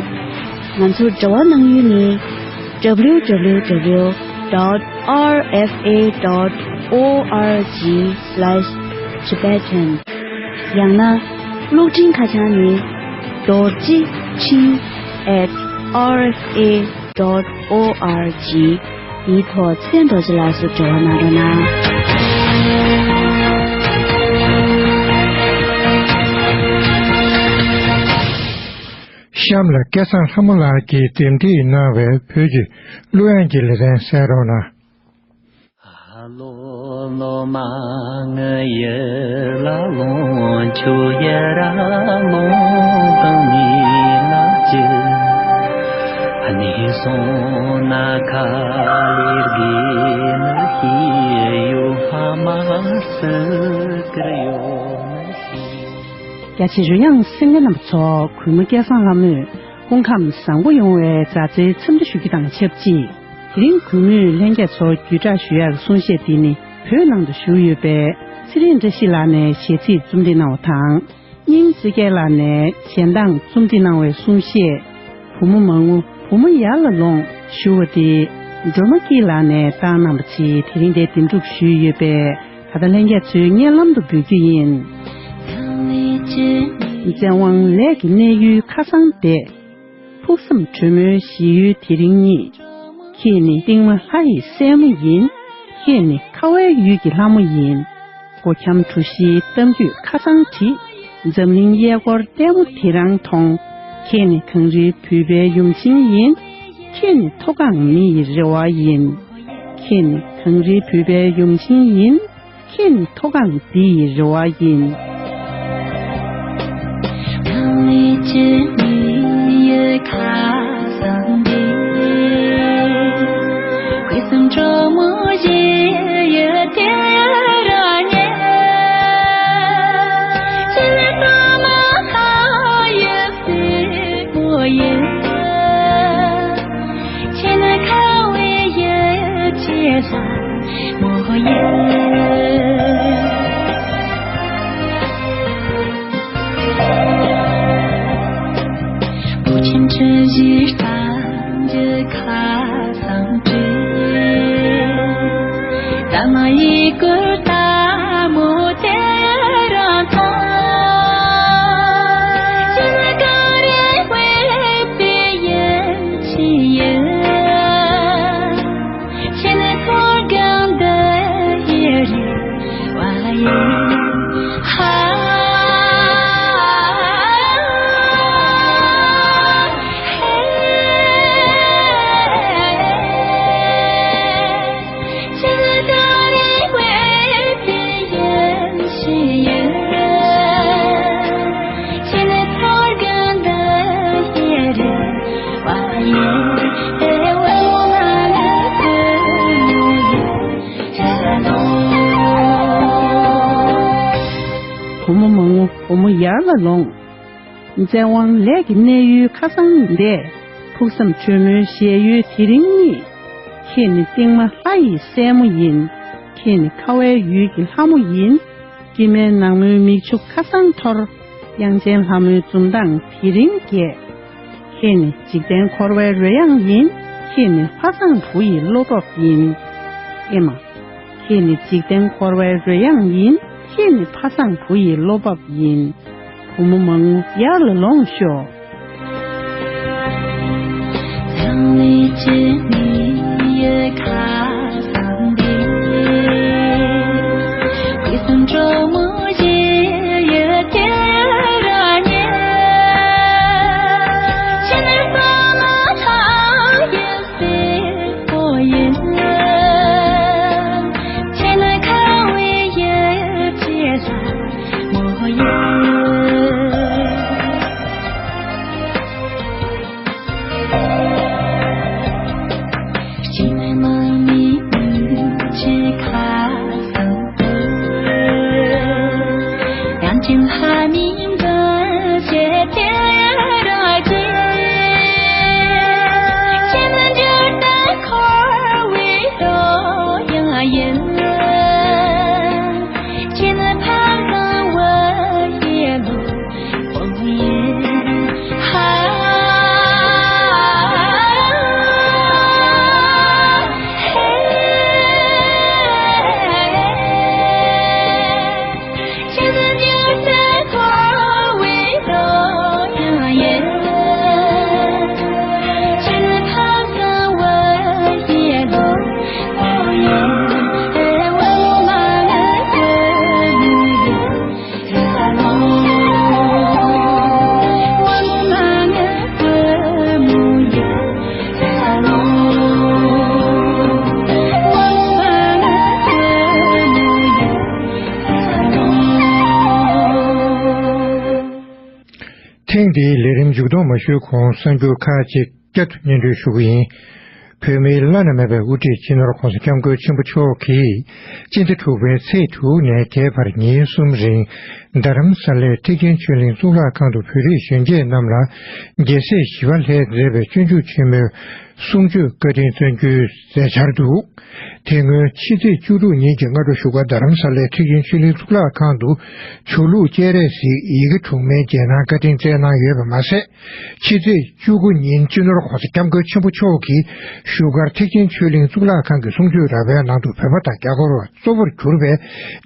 ང་ཚོར་འབྲེལ་བ་གནང་ཡུལ་ནི། W W W dot R F A dot O R G slash Tibetan ཡང་ན་གློག་འཕྲིན་ཁ་བྱང་ནི། རྡོ་རྗེ་འཕྲིན་at R F A dot O R G འདིའི་ཐོག་ཚེ་རིང་རྡོ་རྗེ་ལགས་སུ་འབྲེལ་བ་གནང་རོགས་གནང་། གཤམ་ལ་སྐལ་བཟང་ལྷ་མོ་ལགས་ཀྱིས་འགྲེམས་སྒྲིག་གནང་བའི་བོད་ཀྱི་གླུ་དབྱངས་ཀྱི་ལེ་ཚན་གསན་རོགས་གནང་། རྒྱ་ཆེ་རོལ་དབྱངས་གསན་མཁན་རྣམ་པ་ཚོ། གུས་མོ་སྐལ་བཟང་ལྷ་མོས་སྐུ་ཁམས་བཟང་པོ་ཡོང་བའི་མཛའ་བརྩེའི་འཚམས་འདྲི་ཞུ་རྒྱུ་དང་ཆབས་ཅིག་དེ་རིང་གུས་མོས་ལྷན་རྒྱས་ཚོར་བརྒྱུད་བསྒྲགས་ཞུ་ཡག་གི་གསུང་བཤད་འདི་ནི། བོད་ནང་དུ་བཞུགས་ཡོད་པའི་ཚེ་རིང་བཀྲ་ཤིས་ལགས་ནས་གཞས་ཚིག་རྩོམ་སྒྲིག་གནང་བ་དང་། སྙིང་བསིལ་རྒྱལ་ལགས་ནས་གཞས་གདངས་རྩོམ་སྒྲིག་གནང་བའི་གསུང་བཤད། བུ་མོ་མང་བོ་བུ་མོ་ཡར་ལ་ལོངས་ཞུ་བ་དེ། སྒྲོལ་མ་སྐྱིད་ལགས་ནས་བཏང་གནང་བ་ཅིག་དེ་རིང་འདིར་འདེམས་སྒྲུག་ཞུས་ཡོད་པས། ད་ལྟ་ལྷན་རྒྱས་ཚོའི་སྙན་ལམ་དུ་འབུལ་རྒྱུ་ཡིན། བཙན་དབང་ལས་ཀྱི་གནས་ཡུལ་ཁ་སང་འདས། ཕུགས་བསམ་དྲོན་མོའི་གཞིས་ཡུལ་དེ་རིང་རྙེད། ཁྱེད་ནི་སྟེང་མ་ལྷ་ཡི་སྲས་མོ་ཡིན། ཁྱེད་ནི་ཁ་བའི་ཡུལ་གྱི་ལྷ་མོ་ཡིན། སྒོ་འཁྱམ་གྲུ་བཞིའི་གཏམ་རྒྱུད་ཁ་སང་བྲིས། འཛམ་གླིང་གཡས་སྐོར་ལྟད་མོ་དེ་རང་མཐོང་། ཁྱེད་ནི་གངས་རིའི་བུད་པའི་ཡུམ་ཆེན་ཡིན། ཁྱེད་ནི་མཐོ་སྒང་མི་ཡི་རེ་བ་ཡིན། ཁྱེད་ནི་གངས་རིའི་བུད་པའི་ཡུམ་ཆེན་ཡིན། ཁྱེད་ནི་མཐོ་སྒང་འདི་ཡི་རེ་བ་ཡིན། བུ་མོ་མང་བོ་བུ་མོ་ཡར་ལ་ལོངས། བཙན་དབང་ལས་ཀྱི་གནས་ཡུལ་ཁ་སང་འདས། ཕུགས་བསམ་དྲོན་མོའི་གཞལ་ཡུལ་དེ་རིང་རྙེད། ཁྱེད་ནི་སྟེང་མ་ལྷ་ཡི་སྲས་མོ་ཡིན། ཁྱེད་ནི་ཁ་བའི་ཡུལ་གྱི་ལྷ་མོ་ཡིན། དཀྱིལ་མའི་ནག་མོའི་མིག་ཆུ་ཁ་སང་འཐོར། དབྱངས་ཅན་ལྷ་མོའི་འཛུམ་མདངས་དེ་རིང་རྒྱས། ཁྱེད་ནི་འཇིག་རྟེན་འཁོར་བའི་རོལ་དབྱངས་ཡིན། ཁྱེད་ནི་ལྷ་བཟང་བུ་ཡི་བློ་སྤོབས་ཡིན། ཨེ་མ། ཁྱེད་ནི་འཇིག་རྟེན་འཁོར་བའི་རོལ་དབྱངས་ཡིན། ཁྱེད་ནི་ཕ་བཟང་བུ་ཡི་བློ་སྤོབས་ཡིན། བུ་མོ་མང་ཡར་ལ་ལོངས་ཤོག། ཐེངས་འདིའི་ལས་རིམ་མཇུག་སྡོམ་མ་ཞུས་གོང་གསར་འགྱུར་ཁག་ཅིག་བསྐྱར་དུ་སྙན་སྒྲོན་ཞུ་གི་ཡིན། བོད་མིའི་བླ་ན་མེད་པའི་དབུ་ཁྲིད་སྤྱི་ནོར་༸གོང་ས་༸སྐྱབས་མགོན་ཆེན་པོ་མཆོག་གིས་སྤྱི་ཟླ་དྲུག་པའི་ཚེས་དྲུག་ནས་བརྒྱད་བར་ཉིན་གསུམ་རིང་རྡ་རམ་ས་ལའི་ཐེག་ཆེན་ཆོས་གླིང་གཙུག་ལག་ཁང་དུ་བོད་རིགས་གཞོན་སྐྱེས་རྣམས་ལ་རྒྱལ་སྲས་ཞི་བ་ལྷས་མཛད་པའི་སྤྱོད་འཇུག་ཆེན་མོའི་ གསུང་ཆོས་བཀའ་དྲིན་བསྩལ་རྒྱུའི་མཛད་འཆར་འདུག་དེ་སྔོན་ཕྱི་ཚེས་བཅུ་དྲུག་ཉིན་གྱི་སྔ་དྲོ་བཞུགས་སྒར་རྡ་རམ་ས་ལའི་ཐེག་ཆེན་ཆོས་གླིང་གཙུག་ལག་ཁང་དུ་ཆོས་ལུགས་སྤྱན་རས་གཟིགས་ཡི་གེ་དྲུག་མའི་རྗེས་གནང་བཀའ་དྲིན་བསྩལ་གནང་ཡོད་པ་མ་ཟད། ཕྱི་ཚེས་བཅུ་དགུ་ཉིན་སྤྱི་ནོར་༸གོང་ས་༸སྐྱབས་མགོན་ཆེན་པོ་མཆོག་གིས་བཞུགས་སྒར་ཐེག་ཆེན་ཆོས་གླིང་གཙུག་ལག་ཁང་གི་གསུང་ཆོས་ར་བའི་ནང་དུ་བོད་པ་དང་རྒྱ་གར་བ་གཙོ་བོར་གྱུར་པའི་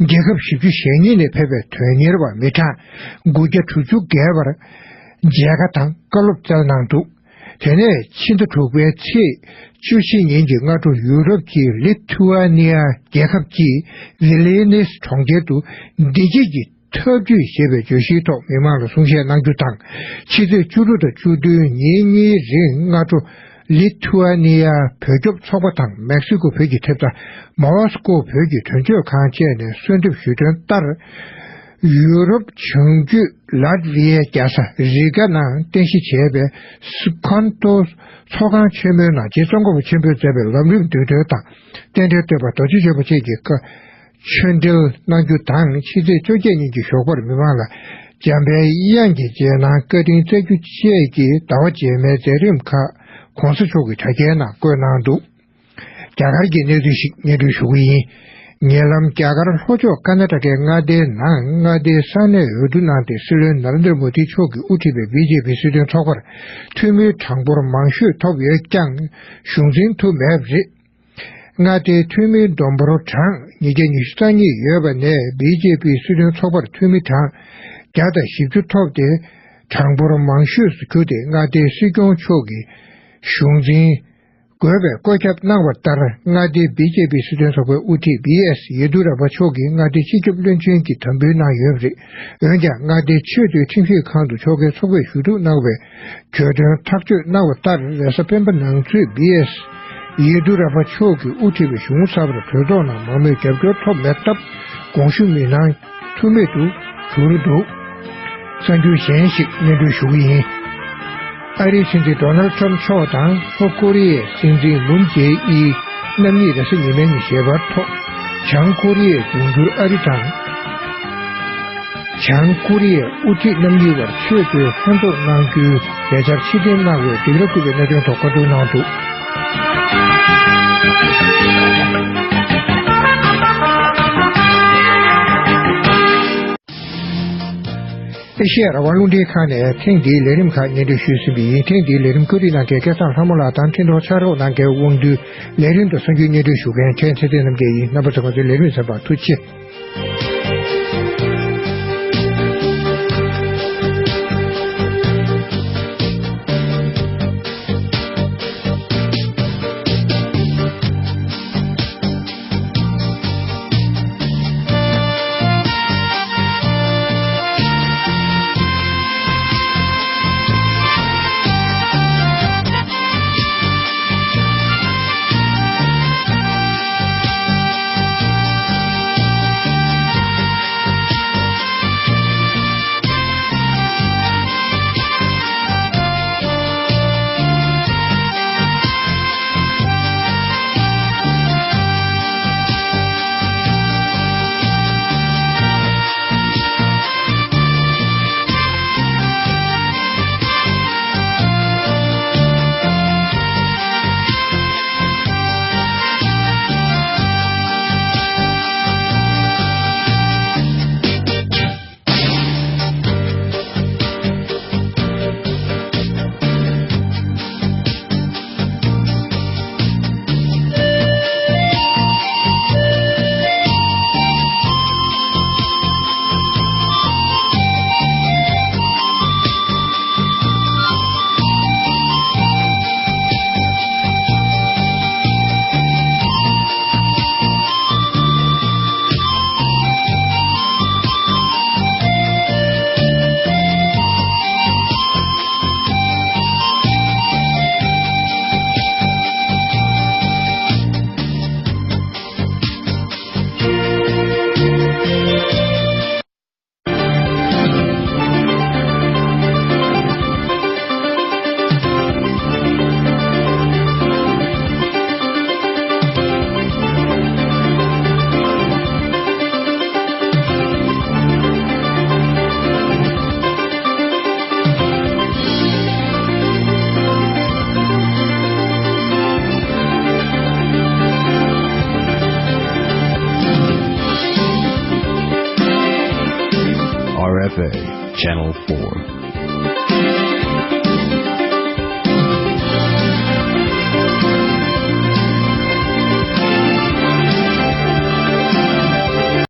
རྒྱལ་ཁབ་བཞི་བཅུ་ཞེ་གཉིས་ནས་ཕེབས་པའི་དོན་གཉེར་བ་མི་གྲངས་དགུ་བརྒྱ་དྲུག་ཅུ་བརྒལ་བར་མཇལ་ཁ་དང་བཀའ་སློབ་སྩལ་གནང་འདུག་དེ་ནས་ཕྱི་ཟླ་དྲུག་པའི་ཚེས་བཅུ་བཞི་ཉིན་གྱི་སྔ་དྲོ་ཡུ་རོབ་ཀྱི་ལི་ཐུ་ཨ་ནི་ཡ་རྒྱལ་ཁབ་ཀྱི་ཝི་ལི་ནེས་གྲོང་ཁྱེར་དུ་བདེ་སྐྱིད་ཀྱི་ཐབས་ཇུས་ཞེས་པའི་བརྗོད་གཞིའི་ཐོག་མི་མང་ལ་གསུང་བཤད་གནང་རྒྱུ་དང་། ཕྱི་ཚེས་བཅུ་དྲུག་དང་བཅུ་བདུན་ཉིན་གཉིས་རིང་སྔ་དྲོ་ལི་ཐུ་ཨ་ནི་ཡ་བོད་སྐྱོབ་ཚོགས་པ་དང་མེག་སི་ཀོ་བོད་ཀྱི་ཐེབས་རྩ་མོ་སི་ཀོ་བོད་ཀྱི་དོན་གཅོད་ཁང་བཅས་ནས་གསོལ་འདེབས་ཞུས་དོན་ལྟར། ཡུ་རོབ་བྱང་རྒྱུད་ལཱ་ཏི་ཝི་ཡའི་རྒྱལ་ས་རི་ག་ནང་རྟེན་གཞི་བྱས་པའི་སི་ཁོན་ཏོ་ཚོགས་ཁང་ཆེན་མོའི་ནང་རྗེ་ཙོང་ཁ་པ་ཆེན་པོས་མཛད་པའི་ལམ་རིམ་བསྡུས་གྲོལ་དང་། རྟེན་འབྲེལ་བསྟོད་པ་རྡོ་རྗེ་གཅོད་པ་བཅས་ཀྱི་བཀའ་ཆོས་འབྲེལ་གནང་རྒྱུ་དང་། ཕྱི་ཚེས་བཅོ་བརྒྱད་ཉིན་གྱི་ཞོགས་པར་མི་མང་ལ་འཇམ་དཔལ་དབྱངས་ཀྱི་རྗེས་གནང་བཀའ་དྲིན་སྩལ་རྒྱུ་བཅས་ཀྱི་ཟླ་བ་རྗེས་མའི་མཛད་རིམ་ཁག་གོང་ས་མཆོག་གི་དྲ་རྒྱའི་ནང་བཀོད་གནང་འདུག་རྒྱ་གར་གྱི་གནས་ཚུལ་ཞིག་སྙན་སྒྲོན་ཞུ་གི་ཡིན། ཉེ་ལམ་རྒྱ་གར་ལྷོ་ཕྱོགས་ཀར་ན་ཊ་ཀའི་མངའ་སྡེའི་ནང་མངའ་སྡེའི་ས་གནས་འོས་བསྡུ་གནང་སྟེ་སྲིད་བློན་ནཱ་རེན་དྲ་མོ་དི་མཆོག་གིས་དབུ་ཁྲིད་པའི་བི་ཇེ་པི་སྲིད་དོན་ཚོགས་པར་འཐུས་མིའི་གྲངས་འབོར་མང་ཤོས་ཐོབ་ཡོད་ཀྱང་གཞུང་འཛིན་ཐུབ་མེད་པ་རེད། མངའ་སྡེའི་འཐུས་མིའི་བསྡོམས་འབོར་གྲངས་ཉིས་བརྒྱ་ཉི་ཤུ་རྩ་གཉིས་ཡོད་པ་ནས་བི་ཇེ་པི་སྲིད་དོན་ཚོགས་པར་འཐུས་མི་གྲངས་བརྒྱ་དང་བཞི་བཅུ་ཐོབ་སྟེ་གྲངས་འབོར་མང་ཤོས་སུ་གྱུར་ཏེ་མངའ་སྡེའི་སྲིད་སྐྱོང་མཆོག་གིས་གཞུང་འཛིན་དགོས་པའི་བཀོད་ཁྱབ་གནང་བ་ལྟར། མངའ་སྡེའི་བི་ཇེ་པི་སྲིད་དོན་ཚོགས་པའི་དབུ་ཁྲིད་བི་ཨེས་ཡེ་དུ་ར་པ་མཆོག་གིས་མངའ་སྡེའི་སྤྱི་ཁྱབ་བློན་ཆེན་གྱི་དམ་འབུལ་གནང་ཡོད་པ་རེད། འོན་ཀྱང་མངའ་སྡེའི་ཆེས་མཐོའི་ཁྲིམས་ཞིབ་ཁང་དུ་མཆོག་དགའི་ཚོགས་པས་ཞུ་གཏུག་གནང་བའི་གྱོད་དོན་ཐག་གཅོད་གནང་བ་ལྟར། རེས་གཟའ་སྤེན་པ་ནང་ཚུད་བི་ཨེས་ཡེ་དུ་ར་པ་མཆོག་གིས་དབུ་ཁྲིད་པའི་གཞུང་གསར་པར་གྲོས་ཚོགས་ནང་མང་མོས་རྒྱབ་སྐྱོར་ཐོབ་མེད་སྟབས། དགོངས་ཞུ་མི་གནང་ཐུབ་མེད་དུ་གྱུར་འདུག་གསར་འགྱུར་གཞན་ཞིག་སྙན་སྒྲོན་ཞུ་གི་ཡིན། ཨ་རིའི་སྲིད་འཛིན་ཌོ་ནལ་ཊམ་མཆོག་དང་ལྷོ་ཀོ་རི་ཡའི་སྲིད་འཛིན་མུན་ཇེ་ཨིན་རྣམ་གཉིས་རེས་གཟའ་ཉི་མའི་ཉིན་ཞལ་པར་ཐོག་བྱང་ཀོ་རི་ཡའི་འབྱུང་འགྱུར་ཨ་རི་དང་། བྱང་ཀོ་རི་ཡའི་དབུ་ཁྲིད་རྣམ་གཉིས་བར་ཆེས་མཐོའི་ལྷན་ཚོགས་གནང་རྒྱུའི་ལས་འཆར་ཕྱིར་འཐེན་གནང་བའི་སྡིགས་ར་བསྐུལ་བའི་གནད་དོན་ཐོག་བཀའ་བསྡུར་གནང་འདུག་ཨེ་ཤི་ཡ་རང་དབང་རླུང་འཕྲིན་ཁང་ནས་ཐེངས་འདིའི་ལས་རིམ་ཁག་སྙན་སྒྲོན་ཞུས་ཟིན་པ་ཡིན། ཐེངས་འདིའི་ལས་རིམ་བཀོད་སྒྲིག་གནང་མཁན་སྐལ་བཟང་ལྷ་མོ་ལགས་དང་འཕྲིན་གཏོང་ཕྱག་རོགས་གནང་མཁན་དབང་འདུས། ལས་རིམ་དུ་གསར་འགྱུར་སྙན་སྒྲོན་ཞུ་མཁན་ཕྲན་ཚེ་བརྟན་རྣམ་རྒྱལ་ཡིན། རྣམ་པ་ཚོ་ང་ཚོའི་ལས་རིམ་གསན་པར་ཐུགས་རྗེ་ཆེ། Channel four.